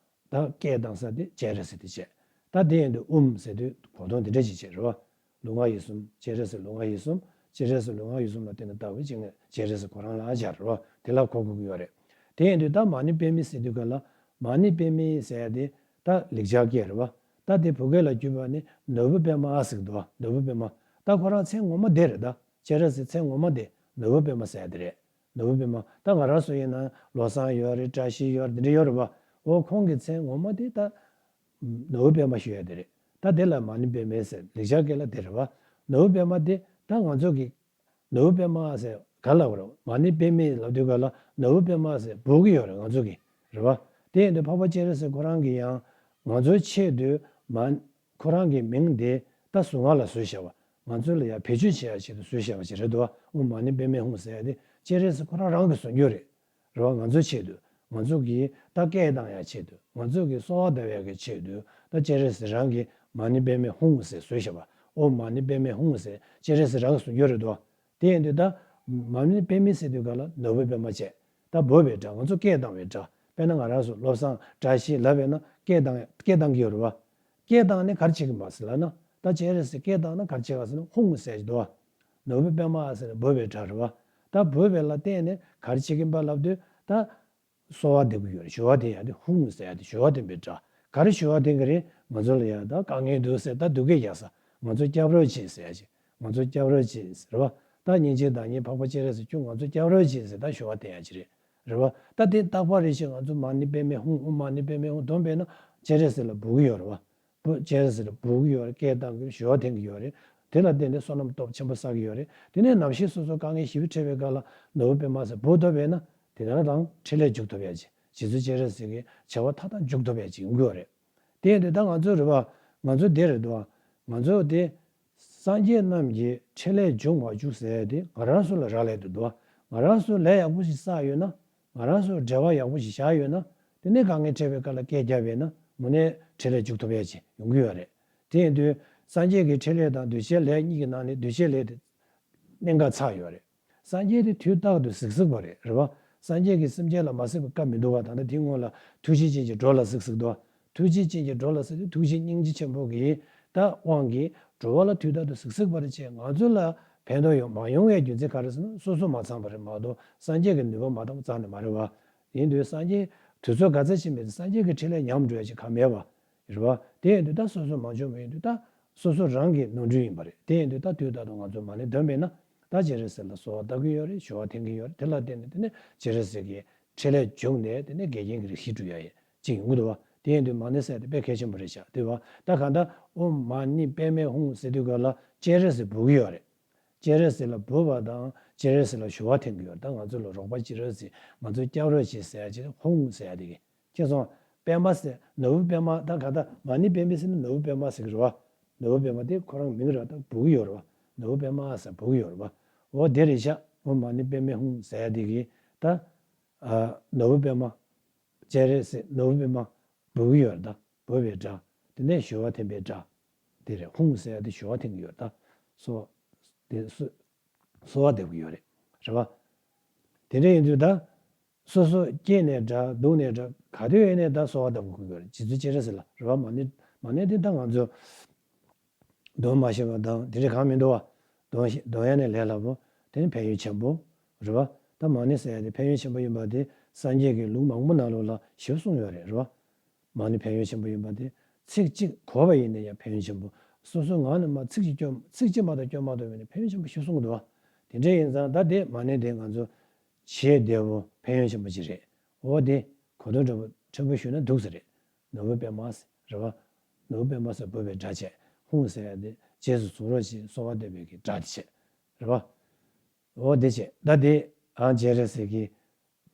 ད་སྐད་བཏང་ས་དེ་སྤྱན་རས་གཟིགས་དེ་བྱས། ད་དེ་ཡིན་དུས་ཨོཾ་ཟེར་དུས་གོ་དོན་དེ་འདྲ་ཅིག་བྱས་རེད་བ། ལུས་ངག་ཡིད་གསུམ། སྤྱན་རས་གཟིགས་ལུས་ངག་ཡིད་གསུམ། སྤྱན་རས་གཟིགས་ལུས་ངག་ཡིད་གསུམ་ལ་བརྟེན་ནས་བཏགས་པའི་སྤྱན་སྤྱན་རས་གཟིགས་ཁོ་རང་ལ་སྦྱར་རེད་བ། དེ་ལ་གོ་དགོས་ཀྱི་ཡོད་རེད། དེ་ཡིན་དུས་ད་མ་ཎི་པདྨེ་ཟེར་དུས་ག་ལ་མ་ཎི་པདྨེ་ཟེར་ཡ་དེ་ད་ལེགས་སྦྱར་སྐད་རེད་བ། ད་དེ་བོད་སྐད་ལ་བསྒྱུར་བ་ནི་ནོར་བུ་པདྨ་ཟེར་གི་འདུག་བ། ནོར་བུ་པདྨ། ད་ཁོ་རང་མཚན་ངོ་མ་དེ་རེད། ད་སྤྱན་རས་གཟིགས་མཚན་ངོ་མ་དེ་ནོར་བུ་པདྨ་ཟེར་ཡ་དེ་རེད། ནོར་བུ་པདྨ། ད་ང་རང་ཚོ་ཡིན་ན་བློ་བཟང་ཡོད་རེད། བཀྲ་ཤིས་ཡོད་རེད། འདི་འདྲ་ཡོད་རེད་བ། འོ་ཁོང་གི་མཚན་ངོ་མ་དེ་ད་ནོར་བུ་པདྨ་ཞུ་ཡ་དེ་རེད། ད་དེ་ལ་མ་ཎི་པདྨེ་ཟེར། ལེགས་སྦྱར་སྐད་ལ་དེ་རེད་བ། ནོར་བུ་པདྨ་དེ་ད་ང་ཚོ་གི་ནོར་བུ་པདྨ་ཟེར་ག་ལ་བ་རེད། མ་ཎི་པདྨེ་ལབ་དུས་ག་ལ་ནོར་བུ་པདྨ་ཟེར་འབོད་ཀྱི་ཡོད་རེད་ང་ཚོ་གི། རེད་བ། དེ་ཡིན་དུས་འཕགས་པ་སྤྱན་རས་གཟིགས་ཁོ་རང་གིས་ཡང་ང་ཚོའི་ཆེད་དུ་མ། ཁོ་རང་གི་མིང་དེ་ད་གཟུངས་སྔགས་ལ་བཟོས་བཞག་པ། ང་ཚོ་ལ་ཡང་བེད་སྤྱོད་བྱེད་ཡ་ཆེད་དུ་བཟོས་བཞག་པ་ཅིག་རེད་འདུག་བ། ཨོཾ་མ་ཎི་པདྨེ་ཧཱུྃ་ཟེར་ཡ་དེ་སྤྱན་རས་གཟིགས་ཁོ་རང་རང་གིས་གསུང་རྒྱུ་རེད། རེད་བ། ང་ཚོའི་ཆེད་དུ། ང་ཚོ་གིས་ད་སྐད་བཏང་ཡ་ཆེད་དུ། ང་ཚོ་གིས་གསོལ་བ་གདབ་ཡ་གི་ཆེད་དུ་ད་སྤྱན་རས་གཟིགས་རང་གིས་མ་ཎི་པདྨེ་ཧཱུྃ་ཟེར་བཟོས་བཞག་པ། ཨོཾ་མ་ཎི་པདྨེ་ཧཱུྃ་ཟེར་སྤྱན་རས་གཟིགས་རང་གིས་གསུང་རྒྱུ་རེད་འདུག་བ། དེ་ཡིན་དུས་ད་མ་ཎི་པདྨེ་ཟེར་དུས་ག་ལ་ནོར་བུ་པདྨ་བྱས། ད་འབོད་པའི་སྒྲ། ང་ཚོ་སྐད་བཏང་བའི་སྒྲ། དཔེར་ན་ང་རང་ཚོ་བློ་བཟང་བཀྲ་ཤིས་ལབ་པས་ན་སྐད་བཏང་སྐད་བཏང་གི་ཡོད་རེད་བ། སྐད་བཏང་ནས་ག་རེ་བྱེད་ཀྱི་ཡིན་པ་ཟེར་ལབ་ན། ད་སྤྱན་རས་གཟིགས་སྐད་བཏང་ན་ག་རེ་བྱེད་ག་ཟེར་ན་ཧཱུྃ་ཟེར་གྱི་འདུག་བ། ནོར་བུ་པདྨ་ཟེར་ནས་འབོད་པའི་སྒྲ་རེད་བ། ད་འབོད་པའི་ལ་བརྟེན་ནས་ག་རེ་བྱེད་ཀྱི་ཡིན་པ་ལབ་དུས་ད། གསོལ་བ་འདེབས་ཀྱི་ཡོད་རེད། ཞུ་བ་འདེབས་ཡ་དེ་ཧཱུྃ་ཟེར་ཡ་དེ་ཞུ་བ་འདེབས་པའི་སྒྲ། ག་རེ་ཞུ་བ་འདེབས་ཀྱི་རེད། ང་ཚོ་ལ་ཡ་ད་དཀའ་ངལ་འདུག་ཟེར་ད་སྡུག་སྐད་རྒྱག་ས། ང་ཚོ་སྐྱབས་རོགས་བྱེད་ཟེར་ཡ་ཅིག་ང་ཚོ་སྐྱབས་རོགས་བྱེད་ཟེར་བ། ད་སྙིང་རྗེའི་བདག་ཉིད་འཕགས་པ་སྤྱན་རས་གཟིགས་ཁྱོད་ང་ཚོ་སྐྱབས་རོགས་བྱེད་ཟེར་ད་ཞུ་བ་འདེབས་ཡ་ཅིག་རེད། རེད་བ། ད་དེ་རྟག་པར་རེ་བཞིན་ང་ཚོ་མ་ཎི་པདྨེ་ཧཱུྃ། ཨོཾ་མ་ཎི་པདྨེ་ཧཱུྃ་འདོན་པས་ན་སྤྱན་རས་གཟིགས་ལ་འབོད་ཀྱི་ཡོད་རེད་བ། བུ་སྤྱན་རས་གཟིགས་ལ་འབོད་ཀྱི་ཡོད་རེད། སྐད་བཏང་གི་ཞུ་བ་འདེབས་ཀྱི་ཡོད་རེད། དེ་ལ་བརྟེན་ནས་བསོད་ནམས་སྟོབས་ཆེན་པོ་བསགས་ཀྱི་ཡོད་རེད། དེ་ནས་ནམ་ཞིག་སོ་སོ་དཀའ་ངལ་ཞེ་པོ་འཕྲད་པའི་སྐབས་ལ་ནོར་བུ་པདྨ་ཟེར་འབོད་ཐུབ་པས་ན་དེ་ནས་རང་འཕྲིན་ལས་འཇུག་ཐུབ་ཡ་ཅིག་རྗེ་བཙུན་སྤྱན་རས་གཟིགས་ཀྱི་བྱ་བ་མཐའ་དག་འཇུག་ཐུབ་ཡ་ཅིག་ཡོང་གི་ཡོད་རེད། དེ་ཡིན་དུས་ད་ང་ཚོ་རེད་བ། ང་ཚོ་དེ་རེད་འདུག་བ། ང་ཚོ་དེ་སངས་རྒྱས་རྣམས་ཀྱི་འཕྲིན་ལས་འཇུག་མ་འཇུག་ཟེར་ཡ་དེ་ང་རང་ཚོ་ལ་རག་ལས་འདུག་འདུག་བ། ང་རང་ཚོ་ལས་ཡག་པོ་ཞིག་བསགས་ཡོད་ན། ང་རང་ཚོ་འབྲེལ་བ་ཡག་པོ་ཞིག་བཞག་ཡོད་ན། དེ་ནས་དཀའ་ངལ་འཕྲད་པའི་སྐབས་ལ་སྐད་རྒྱབ་པས་ན་དངོས་གནས་འཕྲིན་ལས་འཇུག་ཐུབ་ཡ་ཅིག་ཡོང་གི་ཡོད་རེད། དེ་ཡིན་དུས་སངས་རྒྱས་ཀྱི་འཕྲིན་ལས་དང་གདུལ་བྱའི་ལས་གཉིས་ཀྱི་ནང་ནས་གདུལ་བྱའི་ལས་དེ་གནད་འགག་ཆགས་ཡོད་རེད། སངས་རྒྱས་དེ་དུས་རྟག་ཏུ་གཟིགས་གཟིགས་པ་རེད། རེད་བ། སངས་རྒྱས་ཀྱིས་སེམས་ཅན་ལ་མ་གཟིགས་པའི་སྐབས་མི་འདུག་བ། ད་ལྟ་དེའི་སྔོན་ལ་ཐུགས་རྗེ་ཅན་གྱིས་འགྲོ་ལ་གཟིགས་གཟིགས་འདུག་བ། ཐུགས་རྗེ་ཅན་གྱིས་འགྲོ་ལ་གཟིགས་དུས་ཐུགས་རྗེ་སྙིང་རྗེ་ཆེན་པོ་གི་ད་དབང་གིས་འགྲོ་བ་ལ་དུས་རྟག་ཏུ་གཟིགས་གཟིགས་པ་རེད་བྱས། ང་ཚོ་ལ་ཕན་ཐོགས་ཡོང་མ་ཡོང་བའི་རྒྱུ་མཚན་ག་རེ་ཟེར་ན། སོ་སོ་མ་ཚང་བ་རེད་མ་གཏོགས་སངས་རྒྱས་ཀྱི་ནུས་པ་མ་འདང་བ་རྩ་ནས་མ་རེད་བ། ཡིན་དུས་སངས་རྒྱས་དུས་ཚོད་ག་ཚད་ཕྱིན་པའི་ཚེ་སངས་རྒྱས་ཀྱི་འཕྲིན་ལས་ཉམས་འགྲོ་ཡ་ཅིག་གང་མེད་བ། རེད་བ། དེ་ཡིན་དུས་ད་སོ་སོ་མ་འབྱོངས་པ་ཡིན་དུས་ད་སོ་སོ་རང་གི་ནོར་འཁྲུལ་ཡིན་པ་རེད། དེ་ཡིན་དུས་ད་དུས་རྟག་ཏུ་ང་ཚོ་མ་ཎི་འདོན་པས་ན་ད་སྤྱན་རས་གཟིགས་ལ་གསོལ་བ་བཏབ་ཀྱི་ཡོད་རེད། ཞུ་བ་འཐེན་གྱི་ཡོད་རེད། དེ་ལ་བརྟེན་ནས་དེ་ནས་སྤྱན་རས་གཟིགས་ཀྱི་འཕྲིན་ལས་བྱུང་ནས་དེ་ནས་འགལ་རྐྱེན་གྱི་རིགས་ཞི་འགྲོ་ཡ་ཡི་ཅིག་ཡོང་གི་འདུག་བ། དེ་ཡིན་དུས་མ་ཎི་ཟེར་དེ་དཔེ་གལ་ཆེན་པོ་རེད་ཤག་དེ་བ། ད་གང་ལྟར་ཨོཾ་མ་ཎི་པདྨེ་ཧཱུྃ་ཟེར་དུས་སྐབས་ལ་སྤྱན་རས་གཟིགས་འབོད་ཀྱི་ཡོད་རེད། སྤྱན་རས་གཟིགས་ལ་འབོད་པ་དང་སྤྱན་རས་གཟིགས་ལ་ཞུ་བ་འཐེན་གྱི་ཡོད་རེད། ད་ང་ཚོ་ལ་རོགས་པ་བྱེད་རོགས་བྱེད། ང་ཚོ་སྐྱབས་རོགས་བྱེད་ཟེར་ཡ་ཅིག་ཧཱུྃ་ཟེར་ཡ་དེ་གི་ཁྱེད་ཚོ་པདྨ་ཟེར། ནོར་བུ་པདྨ། ད་ག་ད་མ་ཎི་པདྨེ་ཟེར་ན་ནོར་བུ་པདྨ་ཟེར་གི་རེད་བ། ནོར་བུ་པདྨ་དེ་ཁོ་རང་མིང་རེད་བ། ད་འབོད་གི་ཡོད་རེད་བ། ནོར་བུ་པདྨ་ཟེར་འབོད་གི་ཡོད་རེད་བ། འོ་དེ་རེད་ཤག་འོ་མ་ཎི་པདྨེ་ཧཱུྃ་ཟེར་ཡ་དེ་གི་ད་ཨ་ནོར་བུ་པདྨ། སྤྱན་རས་གཟིགས་ནོར་བུ་པདྨ་འབོད་གི་ཡོད་རེད། ད་འབོད་པའི་སྒྲ། དེ་ནས་ཞུ་བ་འཐེན་པའི་སྒྲ། དེ་རེད། ཧཱུྃ་ཟེར་ཡ་དེ་ཞུ་བ་འཐེན་གི་ཡོད་རེད། ད་གསོལ་བ་དེ་གསོལ་གསོལ་བ་འདེབས་གི་ཡོད་རེད། རེད་བ། དེ་འདྲ་ཡིན་དུས་ད་སོ་སོ་སྐྱིད་ནས་འདྲ་སྡུག་ནས་འདྲ་ག་དུས་ཡིན་ནའི་ད་གསོལ་བ་འདེབས་དགོས་ཀྱི་ཡོད་རེད། རྗེ་བཙུན་སྤྱན་རས་གཟིགས་ལ། རེད་བ། མ་ཎི་མ་ཎི་དེ་ད་ང་ཚོ་འདོན་མ་ཤེས་པ་དང་དེ་འདྲ་གང་མི་འདུག་བ། འདོན་ཤེས་འདོན་ཡ་ནི་ལས་སླ་པོ། དེ་ནི་ཕན་ཡོན་ཆེན་པོ། རེད་བ། ད་མ་ཎི་ཟེར་ཡ་དེ་ཕན་ཡོན་ཆེན་པོ་ཡིན་པ་དེ་སངས་རྒྱས་ཀྱི་ལུང་མང་པོ་ནང་ལོགས་ལ་ཞིབ་གསུངས་ཡོད་རེད། རེད་བ། མ་ཎི་ཕན་ཡོན་ཆེན་པོ་ཡིན་པ་དེ་ཚིག་གཅིག་གོ་བ་ཡིན་ན་ཡང་ཕན་ཡོན་ཆེན་པོ། སོ་སོའི་ངག་ནས་མར་ཚིག་གཅིག་སྐྱོན་ཚིག་གཅིག་མ་གཏོགས་སྐྱོན་མ་གཏོགས་ཡོད་ན་ཕན་ཡོན་ཆེན་པོ་ཞིག་གསུངས་འདུག་བ། དེ་འདྲ་ཡིན་ཙང་ད་དེ་མ་ཎི་དེ་ང་ཚོ་བྱེད་བདེ་བོ་ཕན་ཡོན་ཆེན་པོ་ཅིག་རེད། འོ་དེ་གོ་དོན་འདྲ་པོ་ཕྲན་བུ་ཞུས་ན་འདུག་ས་རེད། ནོར་བུ་པདྨ་ཟེར་རེད་བ། ནོར་བུ་པདྨ་ཟེར་འབོད་པའི་སྒྲ་བྱས། ཧཱུྃ་ཟེར་ཡ་དེ་རྗེས་སུ་གཟུང་རོགས་བྱེད་གསོལ་བ་འདེབས་པའི་གི་སྒྲ་དེ་བྱས། རེད་བ། འོ་དེ་བྱས། ད་དེ་ཨ་སྤྱན་རས་གཟིགས་ཀྱི་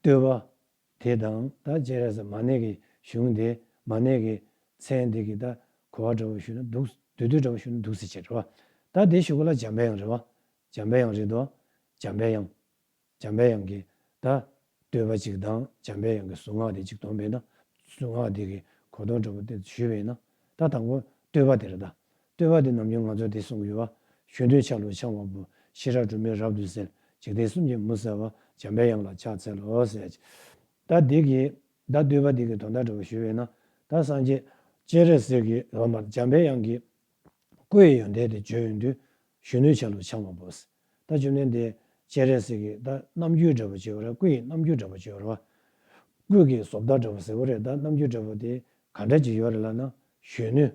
བསྟོད་པ་དེ་དང་ད་སྤྱན་རས་གཟིགས་མ་ཎི་གི་གཞུང་དེ་མ་ཎི་གི་མཚན་དེ་གི་ད་གོ་བ་འདྲ་བོ་ཞུས་ན་འདུག་བསྡུས་བསྡུས་འདྲ་བོ་ཞུས་ན་འདུག་ཟེར་བྱས་རེད་བ། ད་དེ་གཞུག་གུ་ལ་འཇམ་པའི་དབྱངས་རེད་བ། འཇམ་པའི་དབྱངས་རེད་དོ། འཇམ་པའི་དབྱངས། འཇམ་པའི་དབྱངས་ཀྱི་ད་བསྟོད་པ་གཅིག་དང་འཇམ་པའི་དབྱངས་ཀྱི་གཟུངས་སྔགས་དེ་གཅིག་བསྡོམས་པས་ན་གཟུངས་སྔགས་དེ་གི་གོ་དོན་འདྲ་པོ་དེ་ཞུས་པས་ན། ད་དང་པོ་བསྟོད་པ་དེ་རེད་ད། བསྟོད་པ་དེ་ནམ་རྒྱུན་ང་ཚོ་དེ་གསུང་གི་ཡོད་བ། གཞོན་ནུའི་ཆ་ལུགས་འཆང་བ་པོ། ཤེས་རབ་སྒྲོན་མེས་རབ་ཏུ་གསལ། འཇིག་རྟེན་གསུམ་གྱི་མུན་སེལ་བ། འཇམ་པའི་དབྱངས་ལ་ཕྱག་འཚལ་ལོ་ཟེར། ད་འདི་གི་ད་བསྟོད་པ་འདི་གི་དོན་དག་འདྲ་པོ་ཞུས་པས་ན། ད་སངས་རྒྱས་སྤྱན་རས་གཟིགས་ཀྱི་འོ་མ་འཇམ་པའི་དབྱངས་ཀྱི་སྐུ་ཡི་ཡོན་ཏན་དེ་བརྗོད་ཡོང་དུས་གཞོན་ནུའི་ཆ་ལུགས་འཆང་བ་པོ་ཟེར། ད་བཅོམ་ལྡན་འདས་སྤྱན་རས་གཟིགས་ཀྱི་ད་རྣམ་འགྱུར་འདྲ་པོ་ཅིག་ཡོད་རེད། སྐུ་ཡི་རྣམ་འགྱུར་འདྲ་པོ་ཅིག་ཡོད་རེད་བ། སྐུ་གི་བཟོ་ལྟ་འདྲ་པོ་ཟེར་བ་རེད། ད་རྣམ་འགྱུར་འདྲ་པོ་དེ་ག་འདྲ་ཅིག་ཡོད་རེད་ལབ་ན། གཞོན་ནུ།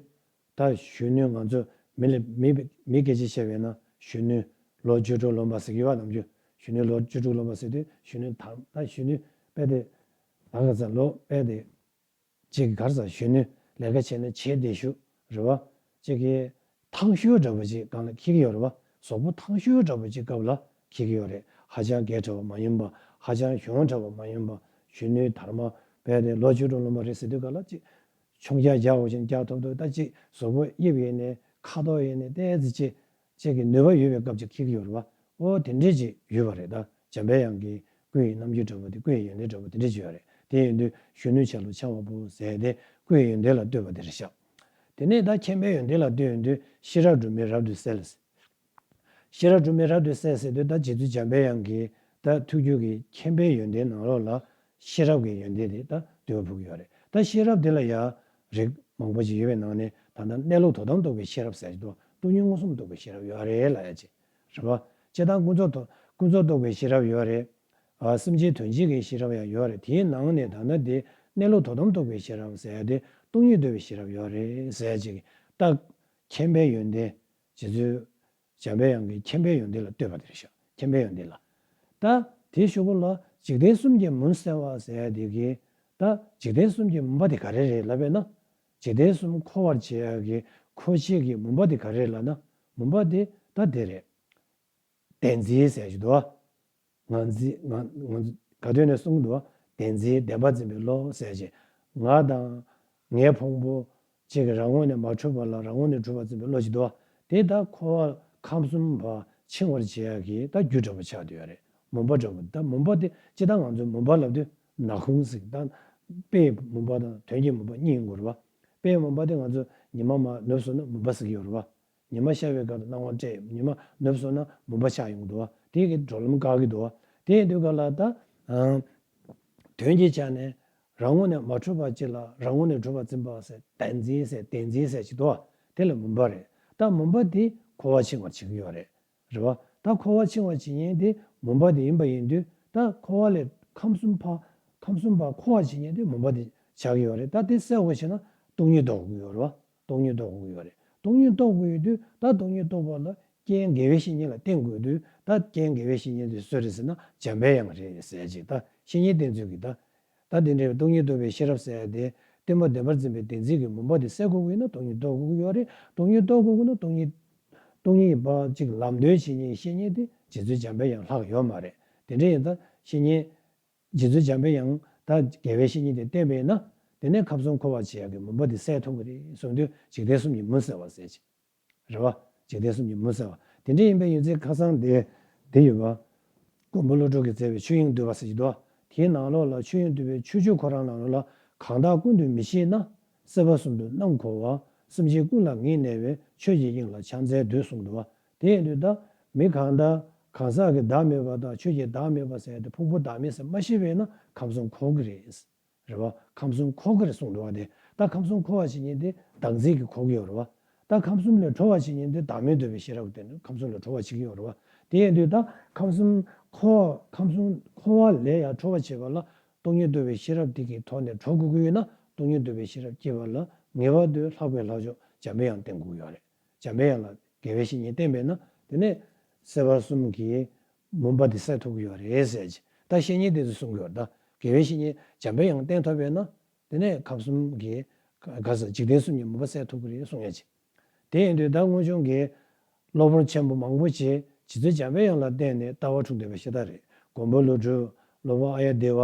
ད་གཞོན་ནུ་ང་ཚོ་མི་ལ་མི་མི་སྐད་ཆ་བཤད་པས་ན་གཞོན་ནུ་ལོ་བཅུ་དྲུག་ལོན་པ་ཟེར་གྱི་ཡོད་པ། ནམ་རྒྱུན་གཞོན་ནུ་ལོ་བཅུ་དྲུག་ལོན་པ་ཟེར་དུས་གཞོན་ནུ་དང་ད་གཞོན་ནུ་དཔེ་དེ་ད་ག་ཚ་ལོ་དཔེ་དེ་ཅིག་གར་ས་གཞོན་ནུ་ལས་ཀ་བྱས་ན་བྱེད་བདེ་ཤོས་རེད་བ། ཅིག་གི་ཐང་ཤུར་འདྲ་པོ་ཅིག་སྒང་ལ་འཁྱེར་གྱི་ཡོད་རེད་བ། གཟུགས་པོ་ཐང་ཤུར་འདྲ་པོ་ཅིག་སྐབས་ལ་འཁྱེར་གྱི་ཡོད་རེད། ཧ་ཅང་རྒས་དྲགས་པ་མ་ཡིན་པ། ཧ་ཅང་གཞོན་དྲགས་པ་མ་ཡིན་པ། གཞོན་ནུའི་དར་མ་དཔེ་དེ་ལོ་བཅུ་དྲུག་ལོན་པ་རེད་ཟེར་དུས་སྐབས་ལ་ཅིག་མཆོང་རྒྱག་རྒྱག་འོ་ཅན་རྒྱག་ཐུབ་ཐུབ། ད་ཅིག་གཟུགས་པོ་དབྱིབས་ཡིན་ནའི་ཁ་དོག་ཡིན་ནའི་ཏོག་ཙམ་ཅིག་ཅིག་གི་ནུས་པ་ཡོད་པའི་སྐབས་ཅིག་འཁྱེར་གྱི་ཡོད་རེད་བ། ཨོ་དེ་འདྲས་ཅིག་ཡོད་པ་རེད། ད་འཇམ་པའི་དབྱངས་ཀྱི་སྐུ་ཡི་རྣམ་འགྱུར་འདྲ་པོ་དེ། སྐུ་ཡི་ཡོན་ཏན་འདྲ་པོ་དེ་འདྲས་ཅིག་ཡོད་རེད། དེ་ཡིན་དུས་གཞོན་ནུའི་ཆ་ལུགས་འཆང་བ་པོ་ཟེར་ཏེ་སྐུ་ཡི་ཡོན་ཏན་ལ་བསྟོད་པ་དེ་རེད་ཤག་དེ་ནས་ད་མཁྱེན་པའི་ཡོན་ཏན་ལ་བསྟོད་ཡོང་དུས་ཤེས་རབ་སྒྲོན་མེ་རབ་ཏུ་གསལ། ཤེས་རབ་སྒྲོན་མེ་རབ་ཏུ་གསལ་ཟེར་དུས་ད་རྗེ་བཙུན་འཇམ་པའི་དབྱངས་ཀྱི་ད་ཐུགས་རྒྱུད་ཀྱི་མཁྱེན་པའི་ཡོན་ཏན་ནང་ལོགས་ལ་ཤེས་རབ་ཀྱི་ཡོན་ཏན་དེ་ད་བསྟོད་པ་ཕུལ་གྱི་ཡོད་རེད། ད་ཤེས་རབ་དེ་ལ་ཡང་རིགས་མང་པོ་ཅིག་ཡོད་པའི་ནང་ནས་ད་ལྟ་གནས་ལུགས་དོན་དམ་རྟོགས་པའི་ཤེས་རབ་ཟེར་གྱི་འདུག་སྟོང་ཉིད་མངོན་སུམ་རྟོགས་པའི་ཤེས་རབ་ཡོད་རེད་ལབ་ཡ་ཅིག་རེད་བ། སྤྱིར་བཏང་ཀུན་རྫོབ་རྟོགས་ཀུན་རྫོབ་རྟོགས་པའི་ཤེས་རབ་ཡོད་རེད། ཨ་སེམས་ཅན་དོན་བྱེད་ཀྱི་ཤེས་རབ་ཡང་ཡོད་རེད། དེའི་ནང་ནས་ད་ལྟ་དེ་གནས་ལུགས་དོན་དམ་རྟོགས་པའི་ཤེས་རབ་ཟེར་ཡ་དེ་སྟོང་ཉིད་རྟོགས་པའི་ཤེས་རབ་ཡོད་རེད་ཟེར་ཡ་ཅིག་ད་མཁྱེན་པའི་ཡོན་ཏན། རྗེ་བཙུན་འཇམ་པའི་དབྱངས་ཀྱི་མཁྱེན་པའི་ཡོན་ཏན་ལ་བསྟོད་པ་དེ་རེད་ཤག་མཁྱེན་པའི་ཡོན་ཏན་ལ། ད་དེའི་གཞུག་གུ་ལ་འཇིག་རྟེན་གསུམ་གྱི་མུན་སེལ་བ་ཟེར་ཡ་དེ་གི་ད་འཇིག་རྟེན་གསུམ་གྱི་མུན་པ་དེ་ག་རེ་རེད་ལབ་པས་ན། འཇིག་རྟེན་གསུམ་འཁོར་བར་བྱེད་ཡ་གི་འཁོར་བྱེད་ཀྱི་མུན་པ་དེ་ག་རེ་རེད་ལབ་ན། མུན་པ་དེ་ད་དེ་རེད། བདེན་འཛིན་ཟེར་ཞིག་འདུག་བ། ང་འཛིན་ང་ང་ག་དུས་ནས་གསུངས་འདུག་བ། བདེན་འཛིན་བདེན་པ་འཛིན་པའི་བློ་ཟེར་ཞིག་ང་དང་ངའི་ཕུང་པོ་གཅིག་གི་རང་ངོས་ནས་མ་གྲུབ་པ་ལ་རང་ངོས་ནས་གྲུབ་པ་འཛིན་པའི་བློ་ཞིག་འདུག་བ། དེ་ད་འཁོར་བ་ཁམས་གསུམ་པ་འཆིང་བར་བྱེད་ཡ་གི་ད་རྒྱུ་འདྲ་པོ་ཆགས་བསྡད་ཡོད་རེད། མུན་པ་འདྲ་པོ། ད་མུན་པ་དེ་སྤྱིར་བཏང་ང་ཚོས་མུན་པ་ལབ་དུས་ནག་ཁུང་ཟེར། ད་དཔེའི་མུན་པ་དང་དོན་གྱི་མུན་པ་གཉིས་ཡོང་གི་རེད་བ། དཔེ་མུན་པ་དེ་ང་ཚོ་ཉི་མ་མར་ནུབ་སོང་ན་མུན་པ་ཟེར་གྱི་ཡོད་རེད་བ། ཉི་མ་ཤར་བའི་སྐབས་སུ་སྣང་བ་སྤྲད། ཉི་མ་ནུབ་སོང་ན་མུན་པ་ཆགས་ཡོང་གི་འདུག་བ། དེ་གི་བགྲོད་ལམ་བཀག་གི་འདུག་བ། དེ་ཡིན་དུས་ག་ལ་ད། ཨང་། དོན་གྱི་ཆ་ནས་རང་ངོས་ནས་མ་གྲུབ་པ་ཅིག་ལ་རང་ངོས་ནས་གྲུབ་པར་འཛིན་པ་ཟེར། བདེན་འཛིན་ཟེར། བདེན་འཛིན་ཟེར་ཅིག་འདུག་བ། དེ་ལ་མུན་པ་རེད། ད་མུན་པ་དེ་འཁོར་བ་འཆིང་བར་བྱེད་ཀྱི་ཡོད་རེད། རེད་བ། ད་འཁོར་བ་འཆིང་བར་བྱེད་མཁན་དེ་མུན་པ་དེ་ཡིན་པ་ཡིན་དུས། ད་འཁོར་བ་ལས་ཁམས་གསུམ་ཕ། ཁམས་གསུམ་པ་འཁོར་བར་བྱེད་མཁན་དེ་མུན་པ་དེ་ཆགས་ཀྱི་ཡོད་རེད། ད་དེ་སེལ་དགོས་བྱས་ན་སྟོང་ཉིད་རྟོགས་དགོས་ཀྱི་ཡོད་རེད་བ། སྟོང་ཉིད་རྟོགས་དགོས་ཀྱི་ཡོད་རེད། སྟོང་ཉིད་རྟོགས་དགོས་ཡོད་དུས། ད་སྟོང་ཉིད་རྟོགས་པ་ལ་རྐྱེན་དགེ་བའི་བཤེས་གཉེན་ལ་བརྟེན་དགོས་དུས། ད་རྐྱེན་དགེ་བའི་བཤེས་གཉེན་དེ་སུ་རེད་ཟེར་ན་འཇམ་པའི་དབྱངས་རེད་ཟེར་ཅིག་ད་བཤེས་གཉེན་བསྟེན་ཚུལ་གྱི་ད། ད་དེ་འདྲའི་སྟོང་ཉིད་རྟོགས་པའི་ཤེས་རབ་ཟེར་ཡ་དེ། སྟོན་པ་བདེན་པར་འཛིན་པའི་བདེན་འཛིན་གྱི་མུན་པ་དེ་སེལ་དགོས་ཀྱི་ཡོད་ན་སྟོང་ཉིད་རྟོགས་དགོས་ཀྱི་ཡོད་རེད། སྟོང་ཉིད་རྟོགས་དགོས་ཀྱི་ན་སྟོང་ཉིད། སྟོང་ཉིད་པ་ཅིག་ལམ་སྟོན་བྱེད་མཁན་བཤེས་གཉེན་དེ་རྗེ་བཙུན་འཇམ་པའི་དབྱངས་ལྷག་ཡོད་མ་རེད། དེ་འདྲ་ཡིན་ད་བཤེས་གཉེན། རྗེ་བཙུན་འཇམ་པའི་དབྱངས་ད་དགེ་བའི་བཤེས་གཉེན་དེ་བསྟེན་པས་ན། དེ་ནས་ཁམས་གསུམ་འཁོར་བར་བྱེད་ཡག་གི་མུན་པ་དེ་སེལ་ཐུབ་ཀྱི་རེད་གསུངས་དུས། འཇིག་རྟེན་གསུམ་གྱི་མུན་སེལ་བ་ཟེར་ཅིག་རེད་བ། འཇིག་རྟེན་གསུམ་གྱི་མུན་སེལ་བ། དེ་འདྲ་ཡིན་པའི་ཡོད་ཚད་ཁ་སང་དེ། དེ་ཡོད་པ། མགོན་པོ་ཀླུ་སྒྲུབ་ཀྱིས་མཛད་པའི་ཆོས་དབྱིངས་བསྡུས་པ་ཟེར་གྱི་འདུག་དེའི་ནང་ལོགས་ལ་ཆོས་དབྱིངས་བསྡུས་པའི་ཆོས་སྤྱོད་ཁོ་རང་ནང་ལོགས་ལ། གང་དག་ཀུན་ཏུ་མི་ཤེས་ན། སྲིད་པ་གསུམ་དུ་རྣམ་འཁོར་བ། སེམས་ཅན་ཀུན་ལ་ངེས་གནས་པའི། ཆོས་ཀྱི་དབྱིངས་ལ་ཕྱག་འཚལ་འདོད་གསུངས་འདུག་བ། དེ་ཡིན་དུས་ད། མི་གང་དག་གང་ཟག་གི་བདག་མེད་པ་དང་ཆོས་ཀྱི་བདག་མེད་པ་ཟེར་ཏེ་ཕུང་པོ་བདག་མེད་ཟེར་མ་ཤེས་པས་ན་ཁམས་གསུམ་འཁོར་གྱི་རེད། རེད་བ། ཁམས་གསུམ་འཁོར་གྱི་རེད་གསུངས་འདུག་བ། དེ་ད་ཁམས་གསུམ་འཁོར་བ་བྱེད་མཁན་དེ་བདག་འཛིན་གྱིས་འཁོར་གྱི་ཡོད་རེད་བ། ད་ཁམས་གསུམ་ལས་གྲོལ་བ་བྱེད་མཁན་དེ་བདག་མེད་རྟོགས་པའི་ཤེས་རབ་དེ་ནི་ཁམས་གསུམ་ལས་གྲོལ་བ་བྱེད་ཀྱི་ཡོད་རེད་བ། དེ་ཡིན་དུས་ད་ཁམས་གསུམ་འཁོར་བ། ཁམས་གསུམ་འཁོར་བ་ལས་ཡང་གྲོལ་བ་བྱེད་པ་ལ་སྟོང་ཉིད་རྟོགས་པའི་ཤེས་རབ་དེ་གི་ཐོག་ནས་གྲོལ་དགོས་ཀྱི་ཡོད་ན། སྟོང་ཉིད་རྟོགས་པའི་ཤེས་རབ་སྐྱེ་བ་ལ་ངེས་པར་དུ་ལྷག་པའི་ལྷ་མཆོག་འཇམ་པའི་དབྱངས་བསྟེན་དགོས་ཀྱི་ཡོད་རེད། འཇམ་པའི་དབྱངས་ལ་དགེ་བའི་བཤེས་གཉེན་བསྟེན་པས་ན། དེ་ནས་སྲིད་པ་གསུམ་གྱི་མུན་པ་དེ་སེལ་ཐུབ་ཀྱི་ཡོད་རེད་ཟེར་གྱི། ད་བཤེས་གཉེན་དེ་ཚོས་གསུང་གི་ཡོད་རེད། ད་དགེ་བའི་བཤེས་གཉེན་འཇམ་པའི་དབྱངས་བསྟེན་ཐུབ་པས་ན། དེ་ནས་ཁམས་གསུམ་གྱི་ག་ས་འཇིག་རྟེན་གསུམ་གྱི་མུན་པ་སེལ་ཐུབ་ཀྱི་རེད་གསུང་ཡ་ཅིག་དེ་ཡིན་དུས་ད་སྔོན་བྱུང་གི་སློབ་དཔོན་ཆེན་པོ་མང་པོ་ཞིག་རྗེ་བཙུན་འཇམ་པའི་དབྱངས་ལ་བརྟེན་ནས་ལྟ་བ་འཁྲུངས་བསྡད་པ་ཤ་སྟག་རེད། མགོན་པོ་ཀླུ་སྒྲུབ། སློབ་དཔོན་ཨཱརྱ་དེ་བ།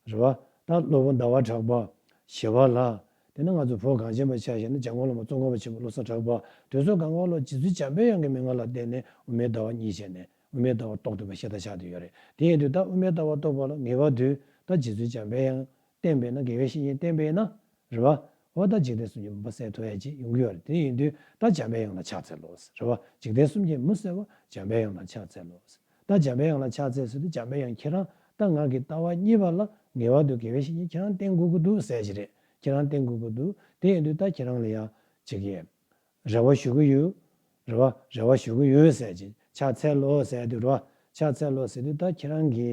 རེད་བ། ད་སློབ་དཔོན་ཟླ་བ་གྲགས་པ། ཞི་བ་ལྷ། དེ་ནས་ང་ཚོ་བོད་གངས་ཅན་པ་ཆ་བཞག་ན་འཇམ་མགོན་བླ་མ་ཙོང་ཁ་པ་ཆེན་པོ་བློ་བཟང་གྲགས་པ། དེ་ཚོ་གང་ག་ལོ་རྗེ་བཙུན་འཇམ་པའི་དབྱངས་ཀྱི་མིང་ལ་བརྟེན་ནས་དབུ་མའི་ལྟ་བ་གཉིས་བྱས་ནས་དབུ་མའི་ལྟ་བ་རྟོགས་ཐུབ་པ་ཤ་སྟག་ཆགས་བསྡད་ཡོད་རེད། དེ་ཡིན་དུས་ད་དབུ་མའི་ལྟ་བ་རྟོགས་པ་ལ་ངེས་པར་དུ་ད་རྗེ་བཙུན་འཇམ་པའི་དབྱངས་བསྟེན་པས་ན། དགེ་བའི་བཤེས་གཉེན་བསྟེན་པས་ན། རེད་བ། འོ་ད་འཇིག་རྟེན་གསུམ་གྱི་མུན་པ་སེལ་ཐུབ་ཡ་ཅིག་ཡོང་གི་ཡོད་རེད། དེ་ཡིན་དུས་ད་འཇམ་པའི་དབྱངས་ལ་ཕྱག་འཚལ་ལོ། རེད་བ། འཇིག་རྟེན་གསུམ་གྱི་མུན་སེལ་བ་འཇམ་པའི་དབྱངས་ལ་ཕྱག་འཚལ་ལོ། ད་འཇམ་པའི་དབྱངས་ལ་ཕྱག་འཚལ་ཟེར་དུས་འཇམ་པའི་དབྱངས་ཁྱེད་རང་ད་ང་གི་ལྟ་བ་གཉིས་པ་ལ་ངེས་པར་དུ་དགེ་བའི་བཤེས་གཉེན་ཁྱེད་རང་བསྟེན་དགོས་ཀྱི་འདུག་ཟེར་གྱི་རེད། ཁྱེད་རང་བསྟེན་དགོས་ཀྱི་འདུག་དེ་ཡིན་དུས་ད་ཁྱེད་རང་ལ་ཡ་ཅིག་གི་རེ་བ་ཞུ་གི་ཡོད། རེད་བ། རེ་བ་ཞུ་གི་ཡོད་ཟེར་གྱི། ཕྱག་འཚལ་ལོ་ཟེར་དུས་རེད་བ། ཕྱག་འཚལ་ལོ་ཟེར་དུས་ད་ཁྱེད་རང་གི་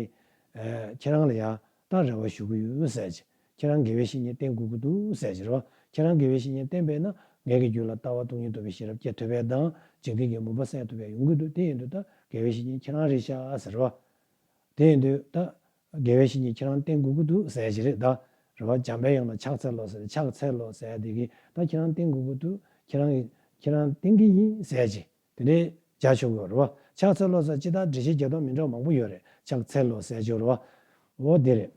ཨ་ཁྱེད་རང་ལ་ཡ་ད་རེ་བ་ཞུ་གི་ཡོད་ཟེར་གྱི། ཁྱེད་རང་དགེ་བའི་བཤེས་གཉེན་བསྟེན་དགོས་ཀྱི་འདུག་ཟེར་གྱི་རེད་བ། ཁྱེད་རང་དགེ་བའི་བཤེས་གཉེན་བསྟེན་པས་ན་ངེད་ཀྱི་རྒྱུད་ལ་ལྟ་བ་སྟོང་ཉིད་རྟོགས་པའི་ཤེས་རབ་སྐྱེ་ཐུབ་པ་དང་། འཇིག་རྟེན་གྱི་མུན་པ་སེལ་ཐུབ་པ་ཡོང་གི་འདུག་དེ་ཡིན་དུས་ད་དགེ་བའི་བཤེས་གཉེན་ཁྱེད་རང་རེད་ཤག་ཟེར་བ། དེ་ཡིན་དུས་ད་དགེ་བའི་བཤེས་གཉེན་ཁྱེད་རང་བསྟེན་དགོས་ཀྱི་འདུག་ཟེར་གྱི་རེད་ད། རེད་བ། འཇམ་པའི་དབྱངས་ལ་ཕྱག་འཚལ་ལོ་ཟེར། ཕྱག་འཚལ་ལོ་ཟེར་དེ་གི་ད་ཁྱེད་རང་བསྟེན་དགོས་ཀྱི་འདུག་ཁྱེད་རང་གི་ཁྱེད་རང་བསྟེན་གྱི་ཡིན་ཟེར་གྱི། དེ་འདྲའི་བྱ་ཆོག་གི་རེད་བ། ཕྱག་འཚལ་ལོ་ཟེར་ཅི་ད་འགྲེལ་བཤད་རྒྱག་སྟངས་མི་འདྲ་བ་མང་པོ་ཡོད་རེད། ཕྱག་འཚལ་ལོ་ཟེར་ཆོག་རེད་བ། འོ་དེ་རེད།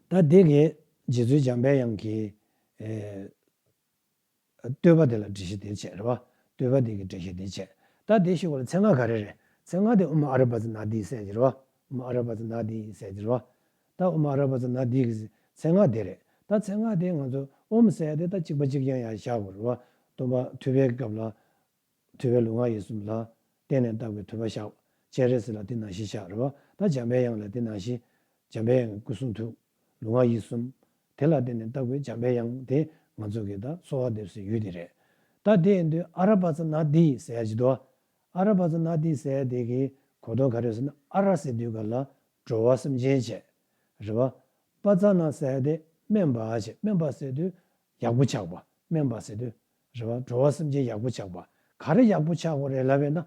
ད་དེ་གི་རྗེ་བཙུན་འཇམ་པའི་དབྱངས་ཀྱི་ཨེ། བསྟོད་པ་དེ་ལ་འགྲེལ་བཤད་དེ་བྱས་རེད་བ། བསྟོད་པ་དེ་གི་འགྲེལ་བཤད་དེ་བྱས། ད་དེ་ཞུ་བ་ལ་མཚན་སྔགས་ག་རེ་རེད། མཚན་སྔགས་དེ་ཨོཾ་ཨ་ར་པ་ཙ་ན་དྷཱིཿཟེར་གྱི་རེད་བ། ཨོཾ་ཨ་ར་པ་ཙ་ན་དྷཱིཿཟེར་གྱི་རེད་བ། ད་ཨོཾ་ཨ་ར་པ་ཙ་ན་དྷཱིཿ་གི་མཚན་སྔགས་དེ་རེད། ད་མཚན་སྔགས་དེ་ང་ཚོ་ཨོཾ་ཟེར་ཡ་དེ་ད་གཅིག་པ་གཅིག་རྐྱང་ཡར་བཞག་དགོས་རེད་བ། སྟོན་པ་ཐུབ་པའི་སྐབས་ལ། ཐུབ་པའི་ལུས་ངག་ཡིད་གསུམ་ལ་བརྟེན་ནས་བཏབ་པའི་ཐུབ་པ་བཞག་སྤྱན་རས་གཟིགས་ལ་དེ་ནང་བཞིན་བཞག་རེད་བ། ད་འཇམ་པའི་དབྱངས་ལ་དེ་ནང་བཞིན། འཇམ་པའི་དབྱངས་ཀྱི་སྐུ་གསུང་ཐུགས། ལུས་ངག་ཡིད་གསུམ། དེ་ལ་བརྟེན་ནས་བཏབ་པའི་འཇམ་པའི་དབྱངས་དེ་ང་ཚོ་གི་ད་གསོལ་བ་འདེབས་སའི་ཡུལ་དེ་རེད། ད་དེ་ཡིན་དུས་ཨ་ར་པ་ཙ་ན་དྷཱིཿཟེར་ཡ་ཅིག་འདུག་ཨ་ར་པ་ཙ་ན་དྷཱིཿཟེར་ཡ་དེ་གི་གོ་དོན་ག་རེ་ཟེར་ན། ཨ་ར་ཟེར་དུས་ག་ལ་འགྲོ་བ་སེམས་ཅན་བྱས། རེད་བ། པ་ཙ་ན་ཟེར་ཡ་དེ་སྨན་པ་བྱས། སྨན་པ་ཟེར་དུས་ཡག་པོ་ཆགས་པ། སྨན་པ་ཟེར་དུས། རེད་བ། འགྲོ་བ་སེམས་ཅན་ཡག་པོ་ཆགས་པ། ག་རེ་ཡག་པོ་ཆགས་པ་རེད་ལབ་པས་ན།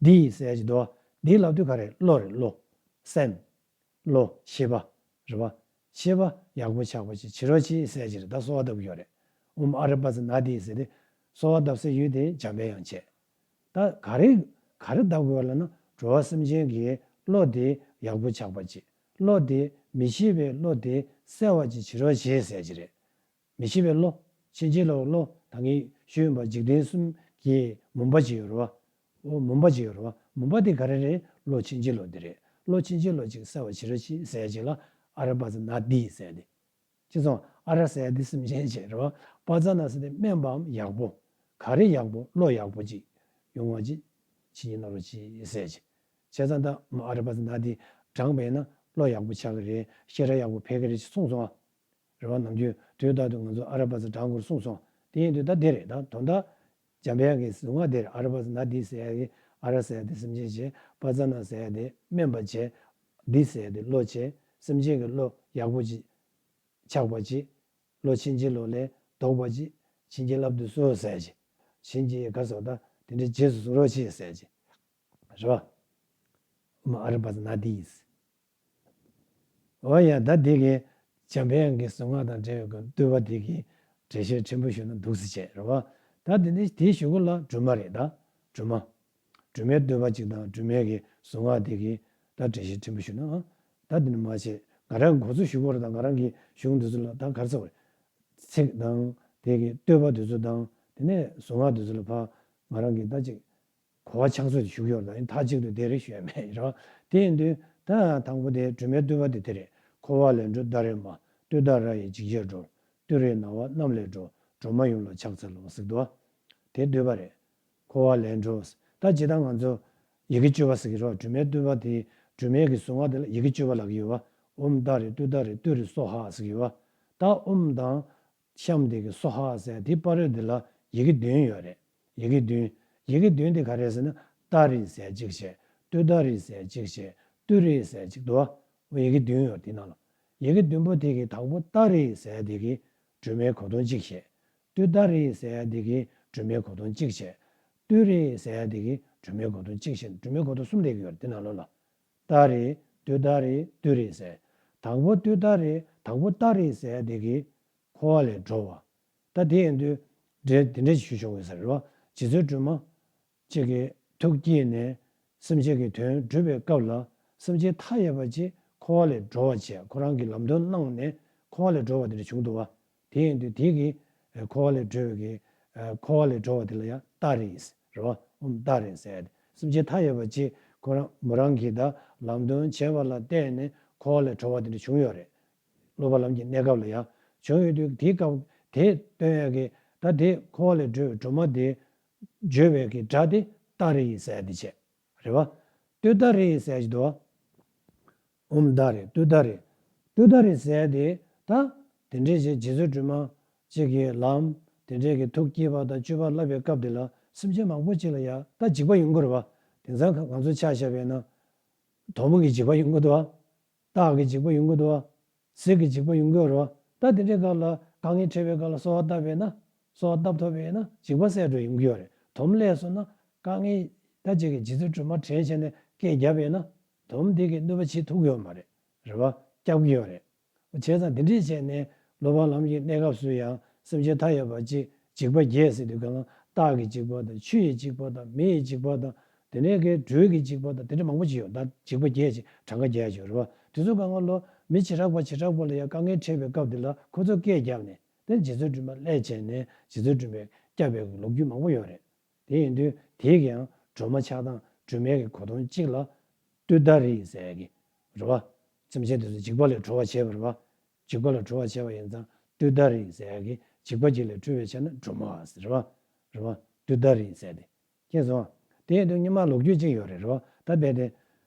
དྷཱིཿཟེར་ཡ་ཅིག་འདུག་དྷཱིཿལབ་དུས་ག་རེ། བློ་རེད། བློ། སེམས། བློ། ཤེས་པ། རེད་བ། ཤེས་པ་ཡག་པོ་ཆགས་པ་ཅིག་བྱེད་རོགས་གྱིས་ཟེར་གྱི་རེད། ད་གསོལ་བ་བཏབ་ཀྱི་ཡོད་རེད། ཨོཾ་ཨ་ར་པ་ཙ་ན་དྷཱིཿཟེར་ཏེ། གསོལ་བ་བཏབ་སའི་ཡུལ་དེ་འཇམ་པའི་དབྱངས་བྱས། ད་ག་རེ། ག་རེ་བཏབ་དགོས་པ་ལབ་ན། འགྲོ་བ་སེམས་ཅན་གྱི་བློ་དེ་ཡག་པོ་ཆགས་པ་ཅིག་བློ་དེ་མི་ཤེས་པའི་བློ་དེ་སེལ་བ་ཅིག་བྱེད་རོགས་གྱིས་ཟེར་གྱི་རེད། མི་ཤེས་པའི་བློ། ཕྱིན་ཅི་ལོག་བློ། ད་ངས་ཞུས་ཡིན་པ། འཇིག་རྟེན་གསུམ་གྱི་མུན་པ་ཅིག་ཡོད་རེད་བ། འོ་མུན་པ་ཅིག་ཡོད་རེད་བ། མུན་པ་དེ་ག་རེ་རེད། བློ་ཕྱིན་ཅི་ལོག་དེ་རེད། བློ་ཕྱིན་ཅི་ལོག་ཅིག་སེལ་བ་བྱེད་རོགས་གྱིས་ཟེར་ཡ་ཅིག་ལ་ཨ་ར་པ་ཙ་ན་དྷཱིཿཟེར་ཏེ། ཅི་སོང་། ཨ་ར་ཟེར་ཡ་དེ་སེམས་ཅན་བྱས་རེད་བ། པ་ཙ་ན་ཟེར་དེ་སྨན་པའམ་ཡག་པོ། ག་རེ་ཡག་པོ། བློ་ཡག་པོ་ཅིག་ཡོང་བ་ཅིག་བྱིན་གྱིས་བརླབ་རོགས་གྱིས་ཟེར་ཅིག་བྱས་ཙང་ད་མ་ཨ་ར་པ་ཙ་ན་དེ་བགྲངས་པས་ན་བློ་ཡག་པོ་ཆགས་ཀྱི་རེད། ཤེས་རབ་ཡག་པོ་འཕེལ་གྱི་རེད་ཅེས་གསུངས་སོང་ཨ། རེད་བ། ནམ་རྒྱུན་དུས་རྟག་ཏུ་ང་ཚོ་ཨ་ར་པ་ཙ་བགྲང་དགོས་གསུངས་སོང་། དེ་ཡིན་དུས་ད་དེ་རེད། ད་དོན་དག་འཇམ་དཔལ་དབྱངས་ཀྱི་གཟུངས་སྔགས་དེ་རེད། ཨ་ར་པ་ཙ་ན་དྷཱིཿ་ཟེར་ཡ་གི། ཨ་ར་ཟེར་ཡ་དེ་སེམས་ཅན་བྱས། པ་ཙ་ན་ཟེར་ཡ་དེ་སྨན་པ་བྱས། དྷཱིཿ་ཟེར་ཡ་དེ་བློ་བྱས། སེམས་ཅན་གྱི་བློ་ཡག་པོ་ཅིག་ཆགས་པ་ཅིག་བློ་ཕྱིན་ཅི་ལོག་ལས་ལྡོག་པ་ཅིག་བྱིན་གྱིས་བརླབ་ཏུ་གསོལ་ཟེར་ཅིག་བྱིན་གྱིས་ག་སོགས་ད་དེ་འདྲའི་རྗེས་སུ་བཟུང་རོགས་གྱིས་ཟེར་ཅིག་རེད་བ། མ་ཨ་ར་པ་ཙ་ན་དྷཱིཿ་འོ་ཡ། ད་དེ་གི་འཇམ་དཔལ་དབྱངས་ཀྱི་གཟུངས་སྔགས་དང་འབྲེལ་བའི་བསྟོད་པ་དེ་གི་འགྲེལ་བཤད་ཕྲན་བུ་ཞུ་ན་འདུག་སེ་བྱས་རེད་བ། ད་དེ་ནི་དེའི་གཞུག་གུ་ལ་སྒྲོལ་མ་རེད། ད་སྒྲོལ་མ། སྒྲོལ་མའི་བསྟོད་པ་གཅིག་དང་སྒྲོལ་མའི་གི་གཟུངས་སྔགས་དེ་གི་ད་འགྲེལ་བཤད་ཕྲན་བུ་ཞུ་ན། ད་དེ་ནི་མ་བྱས། ང་རང་གི་འགོ་ཚུགས་ཞུ་དགོས་རེད། ད་ང་རང་གི་གཞུང་འདི་ཚོ་ལ་ད་ག་རེ་ཟེར་དགོས་རེད། ཚིག་དང་དེ་གི་བསྟོད་པ་དེ་ཚོ་དང་དེ་ནས་གཟུངས་སྔགས་དེ་ཚོ་ལ་ཕར་ང་རང་གི་ད་ཅིག་གོ་བ་ཆགས་ཚུལ་དེ་ཞུ་གི་ཡོད་རེད། ད་ཡིན་མཐའ་གཅིག་ཏུ་དེ་རེད་ཞུ་ཡ་མེད་རོ། དེ་ཡིན་དུས་ད་དང་པོ་དེ་སྒྲོལ་མའི་བསྟོད་པ་དེ་དེ་རེད། འཁོར་བ་ལས་སྒྲོལ་ཟླ་རེ་མ། བསྟོད་ཟླ་ར་ཡིས་འཇིགས་བྱེད་སྒྲོལ། བསྟོད་རེས་ན་བ་གནམ་ལས་སྒྲོལ། སྒྲོལ་མ་ཡུམ་ལ་ཕྱག་འཚལ་ལོ་ཟེར་འདུག་བ། དེ་བསྟོད་པ་རེད། འཁོར་བ་ལས་སྒྲོལ། ད་ཇི་ལྟར་ང་ཚོ་ཡི་གེ་བཅུ་པ་ཟེར་གི་རོ། སྒྲོལ་མའི་བསྟོད་པ་དེ། སྒྲོལ་མའི་གི་གཟུངས་སྔགས་དེ་ལ་ཡི་གེ་བཅུ་པ་ལབ་ཀྱི་ཡོད་བ། ཨོཾ་ཏཱ་རེ་ཏུཏྟཱ་རེ་ཏུ་རེ་སྭཱ་ཧཱ་ཟེར་གི་ཡོད་བ། ད་ཨོཾ་དང་གཤམ་དེ་གི་སྭཱ་ཧཱ་ཟེར་དེ་བར་དེ་ལ་ཡི་གེ་བདུན་ཡོད་རེད། ཡི་གེ་བདུན། ཡི་གེ་བདུན་དེ་ག་རེ་ཟེར་ན། ཏཱ་རེ་ཟེར་གཅིག་བྱས། ཏུཏྟཱ་རེ་ཟེར་གཅིག་བྱས། ཏུ་རེ་ཟེར་གཅིག་འདུག་བ། ཡི་གེ་བདུན་ཡོད་དེ་ནང་ལ། ཡི་གེ་བདུན་པོ་དེ་གི་དང་པོ་ཏཱ་རེ་ཟེར་དེ་གི་སྒྲོལ་མའི་གོ་དོན་གཅིག་བཤད། ཏུཏྟཱ་རེ་ཟེར་དེ་གི་སྒྲོལ་མའི་གོ་དོན་གཅིག་བཤད། ཏུ་རེ་ཟེར་དེ་གི་སྒྲོལ་མའི་གོ་དོན་གཅིག་བཤད། སྒྲོལ་མའི་གོ་དོན་གསུམ་སླེབས་ཀྱི་ཡོད་རེད་དེ་ནང་ལོགས་ལ། ཏཱ་རེ། ཏུཏྟཱ་རེ། ཏུ་རེ་ཟེར། དང་པོ་ཏུཏྟཱ་རེ། དང་པོ་ཏཱ་རེ་ཟེར་དེ་གི་འཁོར་བ་ལས་སྒྲོལ་བ། ད་དེ་ཡིན་དུས་འགྲེལ་དེ་འདྲ་ཞིག་ཞུ་ཆོག་གི་ཟེར་རོ། རྗེ་བཙུན་སྒྲོལ་མ་གཅིག་གི་ཐུགས་དཀྱིལ་ནས་སེམས་ཅན་གྱི་དོན་སྒྲུབ་པའི་སྐབས་ལ་སེམས་ཅན་མཐའ་ཡས་པ་ཅིག་འཁོར་བ་ལས་སྒྲོལ་བ་བྱས། ཁོ་རང་གི་ལམ་སྟོན་གནང་ནས་འཁོར་བ་ལས་སྒྲོལ་བ་དེ་འདྲ་བྱུང་འདུག་བ། དེ་ཡིན་དུས་དེ་གི་འཁོར་བ་ལས་སྒྲོལ་བའི་གི་འཁོར་བ་ལས་སྒྲོལ་བ་དེ་ལ་ཡང་ཏཱ་རེ་ཟེར་རོ། ཨོཾ་ཏཱ་རེ་ཟེར་ཏེ་སེམས་ཅན་མཐའ་ཡས་པ་ཅིག་ཁོ་རང་མོ་རང་གིས་ད་ལམ་སྟོན་བྱས་པ་ལ་བརྟེན་ནས་འཁོར་བ་ལས་སྒྲོལ་བ་དེ་འདྲ་བྱུང་ཡོད་རེད། སློབ་པ་ལམ་གྱི་གནས་སྐབས་ལ་ཡང་བྱུང་ཡོད་དུས་དེའི་སྐབས་དེ་སྟོན་ཡས་ཀྱི་ད་དེ་འཁོར་བ་ལས་སྒྲོལ་བའི་སྒྲོལ་མ་དེ་བརྗོད་པའི་གི་སྒྲ་དེ་ཏཱ་རེ་ཟེར་ཏེ་བྱས། རེད་བ། ཏུཏྟཱ་རེ་ཟེར་གྱི་འདུག་བ། ཨོཾ་ཏཱ་རེ། ཏུཏྟཱ་རེ། ཏུཏྟཱ་རེ་ཟེར་དེ་ད་དེ་འདྲའི་ཅིག་རྗེ་བཙུན་སྒྲོལ་མ་གཅིག་གི་ལམ་དེ་འདྲའི་གི་ཐུགས་བསྐྱེད་པ་དང་སྤྱོད་པ་བསླབ་པའི་སྐབས་དེ་ལ་སེམས་ཅན་མང་པོ་ཅིག་ལ་ཡ་ད་འཇིགས་པ་ཡོང་གི་རེད་བ། དེང་སང་ང་ཚོ་ཆ་བཞག་པས་ན་དོམ་གྱི་འཇིགས་པ་ཡོང་གི་འདུག་བ། སྟག་གི་འཇིགས་པ་ཡོང་གི་འདུག་བ། གཟིག་གི་འཇིགས་པ་ཡོང་གི་རེད་བ། ད་དེ་འདྲའི་སྐབས་ལ་དཀའ་ངལ་འཕྲད་པའི་སྐབས་ལ་གསོལ་བ་བཏབ་པས་ན། གསོལ་བ་བཏབ་ཐུབ་པས་ན་འཇིགས་པ་སེལ་འགྲོ་ཡོང་གི་ཡོད་རེད། དོམ་སླེབས་སོང་ན་དཀའ་ངལ་ད་ཅིག་གི་རྗེ་བཙུན་སྒྲོལ་མ་དྲན་བྱས་ནས་སྐད་བརྒྱབ་པས་ན་དོམ་དེ་གིས་གནོད་པ་བྱེད་ཐུབ་ཀྱི་ཡོད་མ་རེད། རེད་བ། སྐྱབས་ཀྱི་ཡོད་རེད། བྱས་ཙང་དེ་འདྲས་བྱས་ནས་སློབ་པ་ལམ་གྱི་གནས་སྐབས་སུ་ཡང་སེམས་ཅན་མཐའ་ཡས་པ་ཅིག་འཇིགས་པ་བརྒྱད་ཟེར་དུས་གང་ལ་སྟག་གི་འཇིགས་པ་དང་ཆུ་ཡི་འཇིགས་པ་དང་མེ་ཡི་འཇིགས་པ་དང་དེ་ནས་གི་དྲོད་ཀྱི་འཇིགས་པ་དང་དེ་འདྲ་མང་པོ་ཅིག་ཡོད། ད་འཇིགས་པ་བརྒྱད་ཅིག་གྲངས་ཀ་བརྒྱད་ཅིག་ཡོད་རེད་བ། དེ་ཚོ་གང་ག་ལོ་མི་བྱེ་བྲག་པ་བྱེ་བྲག་པ་ལ་ཡང་དཀའ་ངལ་འཕྲད་པའི་སྐབས་དེ་ལ་ཁོ་ཚོ་སྐད་བརྒྱབ་ནས་དེ་རྗེ་བཙུན་སྒྲོལ་མ་སླེབས་བྱས་ནས་རྗེ་བཙུན་སྒྲོལ་མས་བསྐྱབས་པའི་ལོ་རྒྱུས་མང་པོ་ཡོད་རེད། དེ་ཡིན་དུས་དེའི་གི་ཡང་སྒྲོལ་མ་ཆགས་སྟངས་སྒྲོལ་མའི་གི་གོ་དོན་གཅིག་ལ་ཏུཏྟཱ་རེ་ཟེར་གི་རེད་བ། སེམས་ཅན་དེ་ཚོ་འཇིགས་པ་ལས་གྲོལ་བར་བྱེད་པ་རེད་བ། འཇིགས་པ་ལས་གྲོལ་བར་བྱེད་པ་ཡིན་ཙང་ཏུཏྟཱ་རེ་ཟེར་གི་འཇིགས་པ་གཅིག་ལས་གྲོལ་བའི་ཆ་ནས་སྒྲོལ་མ་ཟེར་བ། རེད་བ། ཏུཏྟཱ་རེ་ཟེར་ཏེ། མཁྱེན་སོང་། དེ་ཡིན་དུས་སྔོན་མ་ལོ་རྒྱུས་གཅིག་ཡོད་རེད་རེད་བ། ད་རྦད་དེ།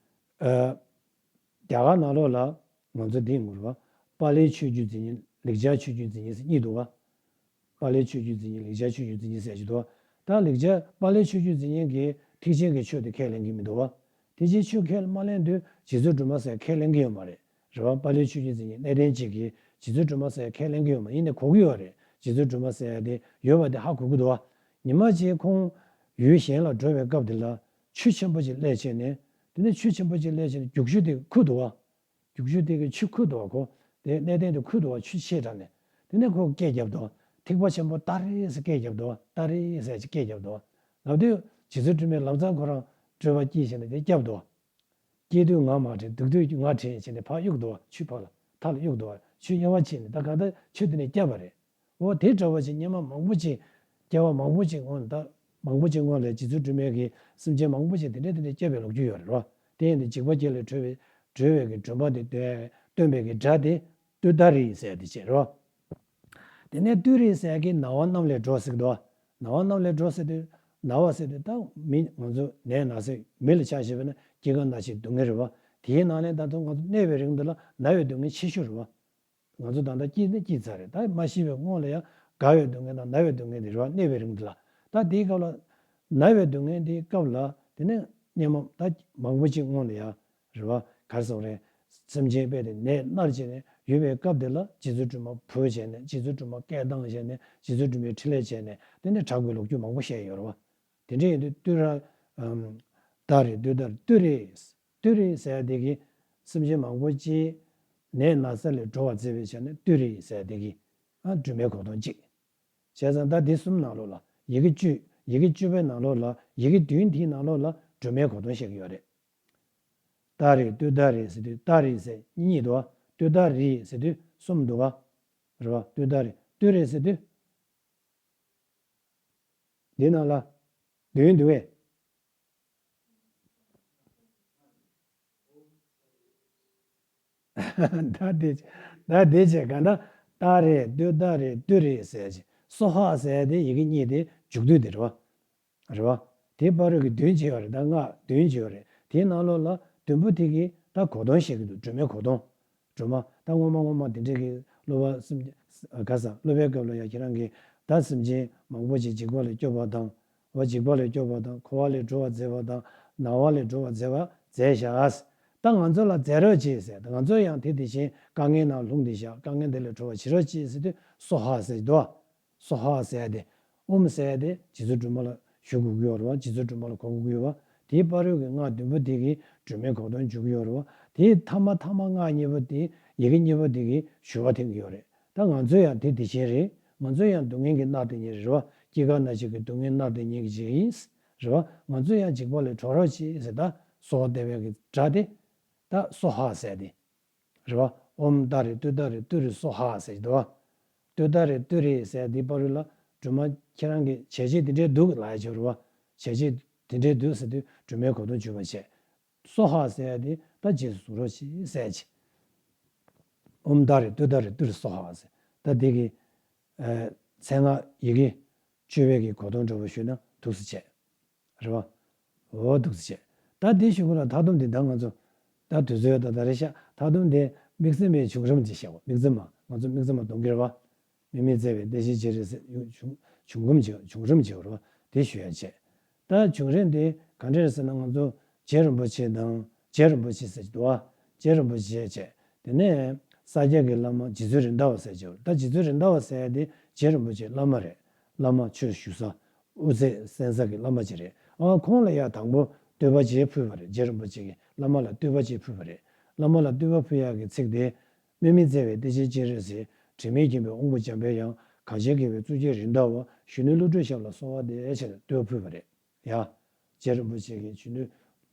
ཨ། རྒྱ་གར་ནང་ལོགས་ལ་ང་ཚོ་འདི་ཡིན་དགོས་རེད་བ། པཱ་ལིའི་ཆོས་བརྒྱུད་འཛིན་མཁན་ལེགས་སྦྱར་ཆོས་བརྒྱུད་འཛིན་མཁན་ཟེར་གཉིས་འདུག་བ། པཱ་ལིའི་ཆོས་བརྒྱུད་འཛིན་མཁན་ལེགས་སྦྱར་ཆོས་བརྒྱུད་འཛིན་མཁན་ཟེར་གྱི་འདུག་བ། ད་ལེགས་སྦྱར་པཱ་ལིའི་ཆོས་བརྒྱུད་འཛིན་མཁན་གྱིས་ཐེག་ཆེན་གྱི་ཆོས་དེ་ཁས་ལེན་གྱི་མི་འདུག་བ། ཐེག་ཆེན་ཆོས་ཁས་མ་ལེན་དུས་རྗེ་བཙུན་སྒྲོལ་མ་ཟེར་ཁས་ལེན་གྱི་ཡོད་མ་རེད། རེད་བ། པཱ་ལིའི་ཆོས་བརྒྱུད་འཛིན་མཁན་གནས་བརྟན་གཅིག་གིས་རྗེ་བཙུན་སྒྲོལ་མ་ཟེར་ཁས་ལེན་གྱི་ཡོད་མ་རེད། ཡིན་ནའི་གོ་གི་ཡོད་རེད། རྗེ་བཙུན་སྒྲོལ་མ་ཟེར་ཡ་དེ་ཡོད་པ་དེ་ཧ་གོ་གི་འདུག་བ། ཉི་མ་གཅིག་ཁོང་ཡུལ་གཞན་ལ་འགྲོ་བའི་སྐབས་དེ་ལ་ཆུ་ཆེན་པོ་ཅིག་སླེབས་བྱས་ནས། དེ་ནས་ཆུ་ཆེན་པོ་ཅིག་སླེབས་བྱས་ནས་རྒྱུག་ཆུ་དེ་ཁུར་འདུག་བ། རྒྱུག་ཆུ་དེ་གིས་ཆུ་ཁུར་འདུག་བ། ཁོ་དེ་གནས་བརྟན་དེ་ཁུར་འདུག་བ། ཆུ་ཆེ་དྲགས་ནས། དེ་ནས་ཁོ་སྐད་བརྒྱབ་འདུག་བ། ཐེག་པ་ཆེན་པོ་ཏཱ་རེ་ཟེར་སྐད་བརྒྱབ་འདུག་བ། ཏཱ་རེ་ཟེར་ཅིག་སྐད་བརྒྱབ་འདུག་བ། ལབ་དུས་རྗེ་བཙུན་སྒྲོལ་མས་ལམ་སང་ཁོ་རང་སྤྲོས་པ་སྐྱེས་བྱས་ནས་དེ་བསྐྱབས་འདུག་བ། སྐྱེ་དུས་ང་མ་དྲན། སྡུག་དུས་ང་དྲན་བྱས་ནས་ཕར་གཡུགས་འདུག་བ། ཆུ་ཕར་ལ་མཐའ་ལ་གཡུགས་འདུག་བ། ཆུ་གཡེང་བ་ཕྱིན་ནས་ད་གང་ལྟར་ཆུ་དེ་ནས་བསྐྱབས་པ་རེད། འོ་དེ་འདྲ་བ་ཅིག་སྔོན་མ་མང་པོ་ཅིག་སྐྱེ་བ་མང་པོ་ཅིག་སྔོན་ད་མང་པོ་ཅིག་སྔོན་ལ་རྗེ་བཙུན་སྒྲོལ་མས་ཀྱིས་སེམས་ཅན་མང་པོ་ཅིག་དེ་འདྲ་དེ་འདྲ་བསྐྱབས་པའི་ལོ་རྒྱུས་ཡོད་རེད་རོ། དེ་ཡིན་དུས་འཇིགས་པ་བརྒྱད་ལས་གྲོལ་བའི་གྲོལ་བའི་གི་སྒྲོལ་མ་དེ་སྟོན་པའི་གི་སྒྲ་དེ་ཏུཏྟཱ་རེ་ཟེར་དེ་བྱས་རོ། དེ་ནས་ཏུ་རེ་ཟེར་གྱི་ན་བ་རྣམས་ལས་སྒྲོལ་ཟེར་གྱི་འདུག་བ། ན་བ་རྣམས་ལས་སྒྲོལ་ཟེར་དུས་ན་བ་ཟེར་དུས་ད་མི་ང་ཚོ་ནད་ན་ཚ་མི་ལ་ཆ་བཞག་པ་ན་སྐྱེ་རྒ་ན་འཆིའི་སྡུག་བསྔལ་རེད་བ། དེའི་ནང་ནས་ད་དུང་ང་ཚོ་གནས་པའི་རིང་འདི་ལ་ན་བའི་སྡུག་བསྔལ་ཆེ་ཤོས་རེད་བ། ང་ཚོ་ད་ལྟ་སྐྱེས་ནས་སྐྱེས་ཚར་རེད། ད་མ་ཤི་བའི་སྔོན་ལ་ཡང་རྒ་བའི་སྡུག་བསྔལ་དང་ན་བའི་སྡུག་བསྔལ་དེ་རེད་བ། གནས་པའི་རིང་འདི་ལ། ད་དེའི་སྐབས་ལ་ན་བའི་སྡུག་བསྔལ་དེའི་སྐབས་ལ་དེ་ནས་སྙན་མ་ད་མང་པོ་ཅིག་སྔོན་ལ་ཡང་རེད་བ། ག་རེ་ཟེར་དགོས་རེད། སེམས་ཅན་དཔེ་དེ་ནད་མནར་བྱས་ནས་ཡོད་པའི་སྐབས་དེ་ལ་རྗེ་བཙུན་སྒྲོལ་མ་བུ་བྱས་ནས་རྗེ་བཙུན་སྒྲོལ་མ་སྐད་བཏང་བྱས་ནས་རྗེ་བཙུན་སྒྲོལ་མའི་ཕྲིན་ལས་བྱས་ནས་དེ་ནས་དྲག་པོའི་ལོ་རྒྱུས་མང་པོ་བཤད་ཡོད་རེད་བ། དེ་འདྲ་ཡིན་དུས་ཏུ་ར་ཨམ། ཏཱ་རེ་ཏུཏྟཱ་རེ་ཏུ་རེ། ཏུ་རེ་ཟེར་དེ་གིས་སེམས་ཅན་མང་པོ་ཅིག་ནད་ན་ཚ་ལས་སྒྲོལ་བར་མཛད་པའི་ཆ་ནས་ཏུ་རེ་ཟེར་དེ་གིས་ཨ་སྒྲོལ་མའི་གོ་དོན་གཅིག་བྱས་ཙང་ད་འདི་གསུམ་ནང་ལོགས་ལ་ཡི་གེ་བཅུ་ཡི་གེ་བཅུ་པའི་ནང་ལོགས་ལ་ཡི་གེ་བདུན་དེའི་ནང་ལོགས་ལ་སྒྲོལ་མའི་གོ་དོན་བཤད་ཀྱི་ཡོད་རེད། ཏཱ་རེ་ཏུཏྟཱ་རེ་ཟེར་དུས་ཏཱ་རེ་ཟེར་གཉིས་འདུག་བ། ཏུཏྟཱ་རེ་ཟེར་དུས་གསུམ་འདུག་བ། རེད་བ། ཏུཏྟཱ་རེ་ཏུ་རེ་ཟེར་དུས། འདི་ནང་ལ་བདུན་འདུག་བས། ད་དེ་ད་དེ་བྱས་ག་ད་ཏཱ་རེ་ཏུཏྟཱ་རེ་ཏུ་རེ་ཟེར་ཅིག་སྭཱ་ཧཱ་ཟེར་དེ་ཡི་གེ་གཉིས་དེ་མཇུག་བསྡུ་དེ་རེད་བ། རེད་བ། དེའི་བར་རོལ་གྱི་བདུན་བྱས་ཡོད་རེད། ད་སྔགས་བདུན་བྱས་ཡོད་རེད། དེའི་ནང་ལོགས་ལ་བདུན་པོ་དེ་གིས་ད་གོ་དོན་བཤད་ཀྱི་འདུག་སྒྲོལ་མའི་གོ་དོན། སྒྲོལ་མ་ད་སྔོན་མ་སྔོན་མ་དེ་འདྲས་ཀྱི་སློབ་པ་སེམས་ག་ས་སློབ་པའི་སྐབས་ལ་ཡང་ཁྱེད་རང་གིས་ད་སེམས་ཅན་མང་པོ་ཅིག་འཇིགས་པ་ལས་སྐྱོབ་པ་དང་། འོ་འཇིགས་པ་ལས་སྐྱོབ་པ་དང་འཁོར་བ་ལས་སྒྲོལ་བར་མཛད་པ་དང་ན་བ་ལས་སྒྲོལ་བར་མཛད་པ་མཛད་བཞག་ད་ང་ཚོ་ལ་མཛད་རོགས་གྱིས་ཟེར། ད་ང་ཚོ་ཡང་དེ་དེ་བཞིན་དཀའ་ངལ་ནང་ལྷུང་བསྡད་བཞག་དཀའ་ངལ་དེ་ལས་སྒྲོལ་བར་བྱེད་རོགས་གྱིས་ཟེར་དུས་སྭཱ་ཧཱ་ཟེར་གྱི་འདུག་སྭཱ་ཧཱ་ཟེར་ཡ་དེ། ཨོཾ་ཟེར་ཡ་དེ་རྗེ་བཙུན་སྒྲོལ་མ་ལ་ཞུ་དགོས་ཀྱི་ཡོད་རེད་བ། རྗེ་བཙུན་སྒྲོལ་མ་ལ་གོ་དགོས་ཀྱི་ཡོད་བ། དེའི་བར་རོལ་གྱི་སྔགས་བདུན་པོ་དེ་གིས་སྒྲོལ་མའི་གོ་དོན་འཇུག་གི་ཡོད་རེད་བ། དེའི་ཐ་མ་ཐ་མ་སྔགས་གཉིས་པོ་དེ་ཡི་གེ་གཉིས་པོ་དེ་གིས་ཞུ་བ་འཐེན་གྱི་ཡོད་རེད། ད་ང་ཚོ་ཡང་དེ་དེ་བཞིན་རེད། ང་ཚོ་ཡང་སྡུག་བསྔལ་གྱིས་མནར་བསྡད་མཁན་རེད་བ། སྐྱེ་རྒ་ན་འཆི་གི་སྡུག་བསྔལ་མནར་བསྡད་མཁན་གྱི་ཅིག་ཡིན། རེད་བ། ང་ཚོ་ཡང་འཇིགས་པ་ལས་གྲོལ་རོགས་གྱིས་ཟེར་ད་གསོལ་བ་འདེབས་པའི་གི་སྒྲ་དེ། ད་སྭཱ་ཧཱ་ཟེར་དེ། རེད་བ། ཨོཾ་ཏཱ་རེ་ཏུཏྟཱ་རེ་ཏུ་རེ་སྭཱ་ཧཱ་ཟེར་གྱི་འདུག་བ། ཏུཏྟཱ་རེ་ཏུ་རེ་ཟེར་དེའི་བར་རོལ་ལ་སྒྲོལ་མ་ཁྱེད་རང་གི་བྱས་རྗེས་དེ་འདྲའི་འདུག་ལབ་ཡ་ཅིག་ཡོད་རེད་བ། བྱས་རྗེས་དེ་འདྲའི་འདུག་ཟེར་དུས་སྒྲོལ་མའི་གོ་དོན་འཇུག་པ་བྱས། སྭཱ་ཧཱ་ཟེར་ཡ་དེ་ད་རྗེས་སུ་བཟུང་རོགས་གྱིས་ཟེར་ཡ་ཅིག་ཨོཾ་ཏཱ་རེ་ཏུཏྟཱ་རེ་ཏུ་རེ་སྭཱ་ཧཱ་ཟེར། ད་དེ་གི་ཨ་མཚན་སྔགས་ཡི་གེ་བཅུ་པའི་གི་གོ་དོན་འདྲ་པོ་ཞུས་ན་འདུག་སེ་བྱས། རེད་བ། འོ་འདུག་སེ་བྱས། ད་དེ་ཞུ་གི་ལ་མཐའ་སྡོམ་དེ་ད་ང་ཚོ་ད་དུས་ཚོད་ད་ད་རེད་ཤག་མཐའ་སྡོམ་དེ་དམིགས་བརྩེ་མའི་བྱུང་རིམ་དེ་བཤད་པ། དམིགས་བརྩེ་མ་ང་ཚོ་དམིགས་བརྩེ་མ་སྡོམ་གྱི་རེད་བ། དམིགས་མེད་བརྩེ་བའི་བདེ་གཤེགས་སྤྱན་རས་གཟིགས་བྱུང་བྱུང་རིམ་བྱེད་བྱུང་རིམ་བྱེད་པ་རེད་བ། དེ་ཞུ་ཡ་བྱས། ད་བྱུང་རིམ་དེ་ག་འདྲ་རེད་ཟེར་ན་ང་ཚོ་རྗེ་རིན་པོ་ཆེ་དང་རྗེ་རིན་པོ་ཆེ་ཟེར་གྱི་འདུག་བ། རྗེ་རིན་པོ་ཆེ་བྱས། དེ་ནས་ས་སྐྱ་གི་བླ་མ་རྗེ་བཙུན་རེད་མདའ་བ་ཟེར་གྱི་ཡོད་རེད། ད་རྗེ་བཙུན་རེད་མདའ་བ་ཟེར་ཡ་དེ་རྗེ་རིན་པོ་ཆེའི་བླ་མ་རེད། བླ་མ་ཆོས་ཞུ་ས། དབུ་ཚད་གསན་ས་གི་བླ་མ་ཅིག་རེད། ཨ་ཁོང་ལ་ཡ་དང་པོ་བསྟོད་པ་ཅིག་ཕུལ་བ་རེད། རྗེ་རིན་པོ་ཆེ་གིས་བླ་མ་ལ་བསྟོད་པ་ཅིག་ཕུལ་བ་རེད། བླ་མ་ལ་བསྟོད་པ་ཕུལ་ཡག་གི་ཚིག་དེ། དམིགས་མེད་བརྩེ་བའི་བདེ་གཤེགས་སྤྱན་རས་གཟིགས། དྲི་མེད་མཁྱེན་པའི་དབང་པོ་འཇམ་པའི་དབྱངས། གང་ཞིག་དགེ་བའི་གཙུག་རྒྱན་རེད་མདའ་བ། གཞོན་ནུ་བློ་གྲོས་ཞབས་ལ་གསོལ་བ་འདེབས་ཟེར་ནས་བསྟོད་པ་ཕུལ་བ་རེད། ཡ། རྗེ་རིན་པོ་ཆེ་གིས་གཞོན་ནུ་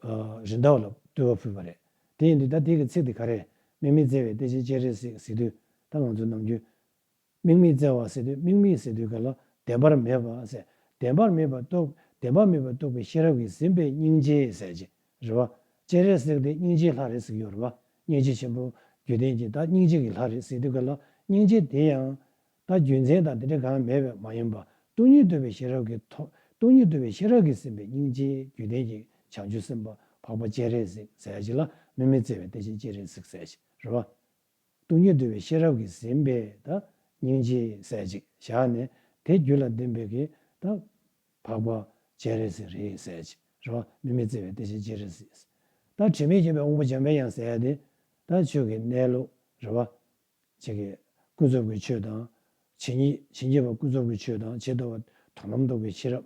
ཨ་རེད་མདའ་བ་ལ་བསྟོད་པ་ཕུལ་བ་རེད། དེ་ཡིན་དུས་ད་དེ་གི་ཚིག་དེ་ག་རེ། དམིགས་མེད་བརྩེ་བའི་བདེ་གཤེགས་སྤྱན་རས་གཟིགས་ཟེར་དུས་ད་ང་ཚོ་ནམ་རྒྱུན། དམིགས་མེད་བརྩེ་བ་ཟེར་དུས་དམིགས་མེད་ཟེར་དུས་ག་ལ་བདེན་པར་མེད་པ་ཟེར། བདེན་པར་མེད་པ་རྟོགས་བདེན་པར་མེད་པ་རྟོགས་པའི་ཤེས་རབ་ཀྱིས་ཟིན་པའི་སྙིང་རྗེ་ཟེར་གྱི་རེད་བ། སྤྱན་རས་གཟིགས་དེ་སྙིང་རྗེའི་ལྷ་རེད་ཟེར་གྱི་ཡོད་རེད་བ། སྙིང་རྗེ་ཆེན་པོ་རྒྱུད་ལྡན་གྱི་ད་སྙིང་རྗེ་གི་ལྷ་རེད་ཟེར་དུས་ག་ལ་སྙིང་རྗེ་དེ་ཡང་ད་རྒྱུ་མཚན་དང་དེ་འདྲ་གང་མེད་པས་མ་ཡིན་པ། སྟོང་ཉིད་རྟོགས་པའི་ཤེས་རབ་ཀྱི་ཐོག་སྟོང་ཉིད་རྟོགས་པའི་ཤེས་རབ་ཀྱིས་ཟིན་པའི་སྙིང་རྗེ་རྒྱུད་ལྡན་གྱི་བྱང་ཆུབ་སེམས་དཔའ་འཕགས་པ་སྤྱན་རས་གཟིགས་ཟེར་ཡ་ཅིག་ལ་དམིགས་མེད་བརྩེ་བའི་བདེ་གཤེགས་སྤྱན་རས་གཟིགས་ཟེར་ཡ་ཅིག་རེད་བ། སྟོང་ཉིད་རྟོགས་པའི་ཤེས་རབ་ཀྱིས་ཟིན་པའི་ད་སྙིང་རྗེ་ཟེར་ཅིག་བཞག་ནས་དེ་རྒྱུད་ལ་ལྡན་པའི་གི་ད་འཕགས་པ་སྤྱན་རས་གཟིགས་རེད་ཟེར་ཅིག་རེད་བ། དམིགས་མེད་བརྩེ་བའི་བདེ་གཤེགས་སྤྱན་རས་གཟིགས། ད་དྲི་མེད་མཁྱེན་པའི་དབང་པོ་འཇམ་པའི་དབྱངས་ཟེར་ཡ་དེ་ད་ཆོས་ཀྱི་གནས་ལུགས་རེད་བ། ཅིག་གི་ཀུན་རྫོབ་ཀྱི་ཆོས་དང་། ཇི་སྙེད་ཇི་སྙེད་པ་ཀུན་རྫོབ་ཀྱི་ཆོས་དང་ཇི་ལྟ་བ་དོན་ལམ་རྟོགས་པའི་ཤེས་རབ།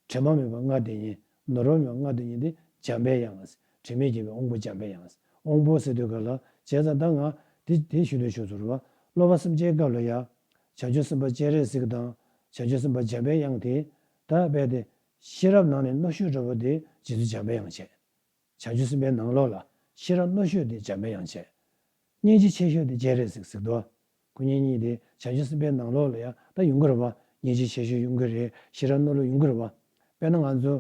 དྲི་མ་མེད་པ་ལྔ་དེ་ཉིད་ནོར་བ་མེད་པ་ལྔ་དེ་ཉིད་དེ་འཇམ་པའི་དབྱངས། དྲི་མེད་མཁྱེན་པའི་དབང་པོ་འཇམ་པའི་དབྱངས། དབང་པོ་ཟེར་དུས་ག་ལ་བྱས་ཙང་ད་ང་དེ་དེ་ཞུ་འདོད་ཞུ་ཚོར་བ། སློབ་པ་སེམས་ཅན་སྐབས་ལ་ཡ། བྱང་ཆུབ་སེམས་དཔའ་སྤྱན་རས་གཟིགས་དང་། བྱང་ཆུབ་སེམས་དཔའ་འཇམ་པའི་དབྱངས་དེ། ད་རྦད་དེ། ཤེས་རབ་ནང་ནས་རྣོ་ཤོས་འདྲ་པོ་དེ་རྗེ་བཙུན་འཇམ་པའི་དབྱངས་བྱས། བྱང་ཆུབ་སེམས་དཔའི་ནང་ལོགས་ལ་ཤེས་རབ་རྣོ་ཤོས་དེ་འཇམ་པའི་དབྱངས་བྱས། སྙིང་རྗེ་ཆེ་ཤོས་དེ་སྤྱན་རས་གཟིགས་ཟེར་འདུག་ཁོ་གཉིས་གཉིས་དེ་བྱང་ཆུབ་སེམས་དཔའི་ནང་ལོགས་ལ་ཡང་ད་ཡོང་གི་རེད་བ། སྙིང་རྗེ་ཆེ་ཤོས་ཡོང་གི་རེད། ཤེས་རབ་རྣོ་ལོས་ཡོང་གི་རེད་བ། དཔེར་ན་ང་ཚོ་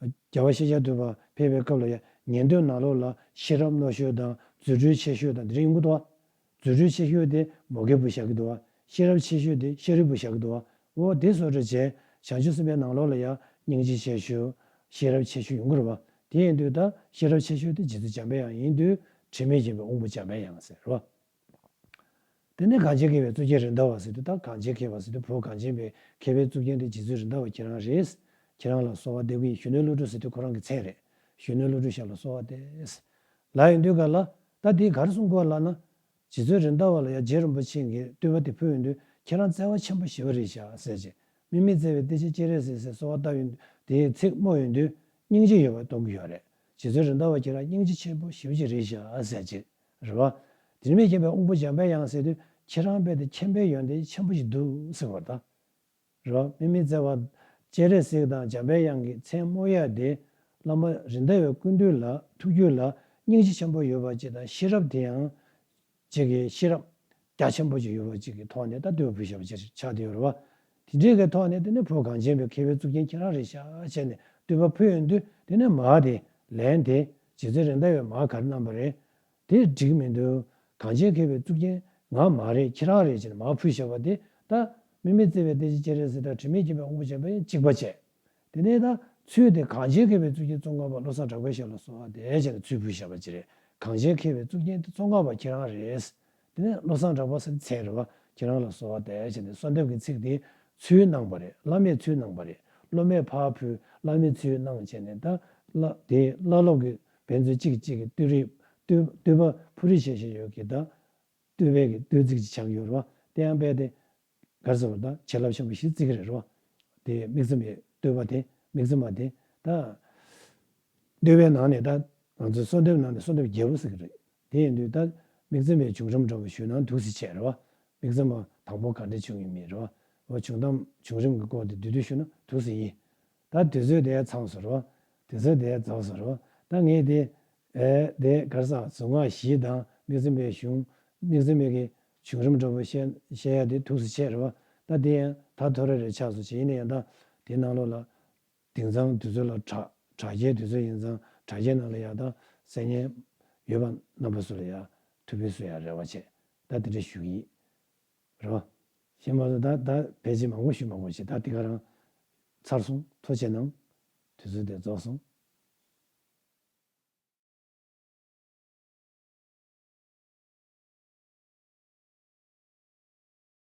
རྒྱལ་བ་ཤཱཀྱ་ཐུབ་པ་ཕེབས་པའི་སྐབས་ལ་ཡང་ཉན་ཐོས་ནང་ལོགས་ལ་ཤེས་རབ་རྣོ་ཤོས་དང་རྫུ་འཕྲུལ་ཆེ་ཤོས་དང་དེ་འདྲ་ཡོང་གི་འདུག་བ། རྫུ་འཕྲུལ་ཆེ་ཤོས་དེ་མོའུ་འགལ་བུ་བཞག་གི་འདུག་བ། ཤེས་རབ་ཆེ་ཤོས་དེ་ཤཱ་རིའི་བུ་བཞག་གི་འདུག་བ། འོ་དེ་བཟོ་འདྲ་བྱས་བྱང་ཆུབ་སེམས་དཔའི་ནང་ལོགས་ལ་ཡང་སྙིང་རྗེ་ཆེ་ཤོས་ཤེས་རབ་ཆེ་ཤོས་ཡོང་གི་རེད་བ། དེ་ཡིན་དུས་ད་ཤེས་རབ་ཆེ་ཤོས་དེ་རྗེ་བཙུན་འཇམ་པའི་དབྱངས་ཡིན་དུས་དྲི་མེད་མཁྱེན་པའི་དབང་པོ་འཇམ་པའི་དབྱངས་ཟེར་རེད་བ། དེ་ནས་གངས་ཅན་མཁས་པའི་གཙུག་རྒྱན་རེད་མདའ་བ་ཟེར་དུས་ད་གངས་ཅན་མཁས་པ་ཟེར་དུས་བོད་གངས་ཅན་པའི་མཁས་པའི་གཙུག་རྒྱན་དེ་རྗེ་བཙུན་རེད་མདའ་བ་ཁྱེད་རང་རེད། ཁྱེད་རང་ལ་གསོལ་བ་འདེབས་ཀྱི་ཡིན། གཞོན་ནུའི་བློ་གྲོས་ཟེར་དུས་ཁོ་རང་གི་མཚན་རེད། གཞོན་ནུའི་བློ་གྲོས་ཤར་ལ་གསོལ་བ་འདེབས། ལབ་ཡོང་དུས་ག་ལ་ད་དེ་ག་རེ་གསུང་དགོས་ལབ་ན། རྗེ་བཙུན་རེད་མདའ་བ་ལ་ཡང་རྗེ་རིན་པོ་ཆེ་གིས་བསྟོད་པ་དེ་ཕུལ་ཡོང་དུས་ཁྱེད་རང་བརྩེ་བ་ཆེན་པོ་ཞེ་པོ་རེད་ཤག་ཟེར་གྱི། དམིགས་མེད་བརྩེ་བའི་གཏེར་ཆེན་སྤྱན་རས་གཟིགས་ཟེར་གསོལ་བ་བཏབ་ཡོང་དུས་དེའི་ཚིག་སྨོས་ཡོང་དུས་སྙིང་རྗེ་ཡོད་པ་མཐོང་གི་ཡོད་རེད། རྗེ་བཙུན་རེད་མདའ་བ་ཁྱེད་རང་སྙིང་རྗེ་ཆེན་པོ་ཞེ་པོ་ཅིག་རེད་ཤག་ཟེར་གྱི། རེད་བ། དྲི་མེད་མཁྱེན་པའི་དབང་པོ་འཇམ་པའི་དབྱངས་ཟེར་དུས་ཁྱེད་རང་རྦད་དེ་མཁྱེན་པའི་ཡོན་ཏན་ཆེན་པོ་ཞིག་འདུག་ཟེར་བ་དང་། རེད་བ། དམིགས་མེད་བརྩེ་བ། སྤྱན་རས་གཟིགས་དང་འཇམ་པའི་དབྱངས་ཀྱི་མཚན་སྨོས་ཡ་དེ། བླ་མ་རེད་མདའ་བའི་སྐུ་མདུན་ལ་ཐུགས་རྒྱུད་ལ་སྙིང་རྗེ་ཆེན་པོ་ཡོད་པ་ཅིག་དང་ཤེས་རབ་དེ་ཡང་། ཅིག་གི་ཤེས་རབ་རྒྱ་ཆེན་པོ་ཅིག་ཡོད་པ་ཅིག་གི་ཐོག་ནས་ད་བསྟོད་པ་ཕུལ་བཞག་པ་ཅིག་ཆགས་བསྡད་ཡོད་རེད་བ། དེ་འདྲའི་གི་ཐོག་ནས་དེ་ནས་བོད་གངས་ཅན་པའི་མཁས་པའི་གཙུག་རྒྱན་ཁྱེད་རང་རེད་ཤག་བྱས་ནས་བསྟོད་པ་ཕུལ་ཡོང་དུས་དེ་ནས་མར་དེ་ལན་དེ་རྗེ་བཙུན་རེད་མདའ་བས་མར་ག་རེ་གནང་པ་རེད། དེ་འགྲིག་མི་འདུག་གངས་ཅན་མཁས་པའི་གཙུག་རྒྱན་ང་མ་རེད་ཁྱེད་རང་རེད་ཅེས་མར་ཕུལ་བཞག་པ་དེ་ད་དམིགས་མེད་བརྩེ་བའི་གཏེར་ཆེན་སྤྱན་རས་གཟིགས་དང་དྲི་མེད་མཁྱེན་པའི་དབང་པོ་འཇམ་པའི་དབྱངས་གཅིག་པ་བྱས། དེ་ནས་ད་ཚུལ་དེ་གངས་ཅན་མཁས་པའི་གཙུག་རྒྱན་ཙོང་ཁ་པ་བློ་བཟང་གྲགས་པའི་ཞབས་ལ་གསོལ་བ་འདེབས་བྱས་ནས་ཚུལ་ཕུལ་བཞག་པ་ཅིག་རེད། གངས་ཅན་མཁས་པའི་གཙུག་རྒྱན་དེ་ཙོང་ཁ་པ་ཁྱེད་རང་རེད། དེ་ནས་བློ་བཟང་གྲགས་པ་ཟེར་མཚན་རེད་བ། ཁྱེད་རང་ལ་གསོལ་བ་འདེབས་བྱས་ནས་གསོལ་འདེབས་ཀྱི་ཚིག་དེ་ཚུལ་གནང་པ་རེད། བླ་མས་ཚུལ་གནང་པ་རེད། སློབ་མས་ཕར་ཕུལ། བླ་མས་ཚུལ་གནང་བྱས་ནས་ད་བླ་དེ་བླ་སློབ་ཀྱི་ཕན་ཚུན་གཅིག་གིས་གཅིག་གི་བསྟོད་རིགས་བསྟོད་བསྟོད་པ་ཕུལ་རེས་བྱེད་བཞིན་ཡོད་ཀྱི་ད། བསྟོད་པའི་གི་བསྟོད་ཚིག་ཅིག་ཆགས་ཡོད་རེད་བ། དེ་ཡང་རྦད་དེ། ག་རེ་ཟེར་བ་ད་བྱིན་རླབས་ཆེན་པོ་ཞིག་བརྩི་གི་རེད་རེད་བ། དེ་དམིགས་བརྩེ་མའི་བསྟོད་པ་དེ་དམིགས་བརྩེ་མ་དེ་ད། བསྟོད་པའི་ནང་ནས་ད་ང་ཚོའི་གསོལ་འདེབས་ནང་ནས་གསོལ་འདེབས་རྒྱལ་པོ་ཟེར་གི་རེད། དེ་ཡིན་དུས་ད་དམིགས་བརྩེ་མའི་བྱུང་རིམ་འདྲ་བོ་ཞུས་ན་འདུག་སེ་བྱས་རེད་བ། དམིགས་བརྩེ་མ་དང་པོ་ག་འདྲ་བྱུང་ཡིན་མིན་རེད་བ། འོ་བྱུང་གཏམ་བྱུང་རིམ་གྱི་སྐོར་དེ་བསྡུས་བསྡུས་ཞུས་ན་འདུག་སེ་ཡིན། ད་དུས་ཚོད་དེ་ཚང་སོང་རེད་བ། དུས་ཚོད་དེ་རྫོགས་སོང་རེད་བ། ད་ངས་དེ། ཨེ་དེ་ག་རེ་ཟ་གཟུངས་སྔགས་བཞི་དང་དམིགས་བརྩེ་མའི་གཞུང་། དམིགས་བརྩེ་མའི་གི་བྱུང་རིམ་འདྲ་བོ་བཤད་བཤད་ཡ་དེ་འདུག་སེ་བྱས་རེད་བ། ད་དེ་ཡང་ད་ཐོ་རེ་རེ་ཆགས་སོང་བྱས་ཡིན་ན་ཡང་ད་དེ་ནང་ལོགས་ལ་དེང་སང་དུས་ཚོད་ལ་དྲ་དྲ་རྒྱའི་དུས་ཚོད་ཡིན་ཙང་དྲ་རྒྱའི་ནང་ལ་ཡང་ད་གསན་མཁན་ཡོད་པ་རྣམ་པ་ཚོ་ལ་ཡང་ཐུགས་ཕན་གསོས་ཡ་རེ་བ་བྱས། ད་དེ་འདྲ་ཞུ་གི་ཡིན། རེད་བ། གཞན་མ་གཏོགས་ད་ད་ཕལ་ཆེར་མང་པོ་ཞུ་མ་དགོས་བྱས། ད་དེ་ག་རང་ཚར་སོང་། ཐུགས་རྗེ་གནང་། དུས་ཚོད་དེ་རྫོགས་སོང་།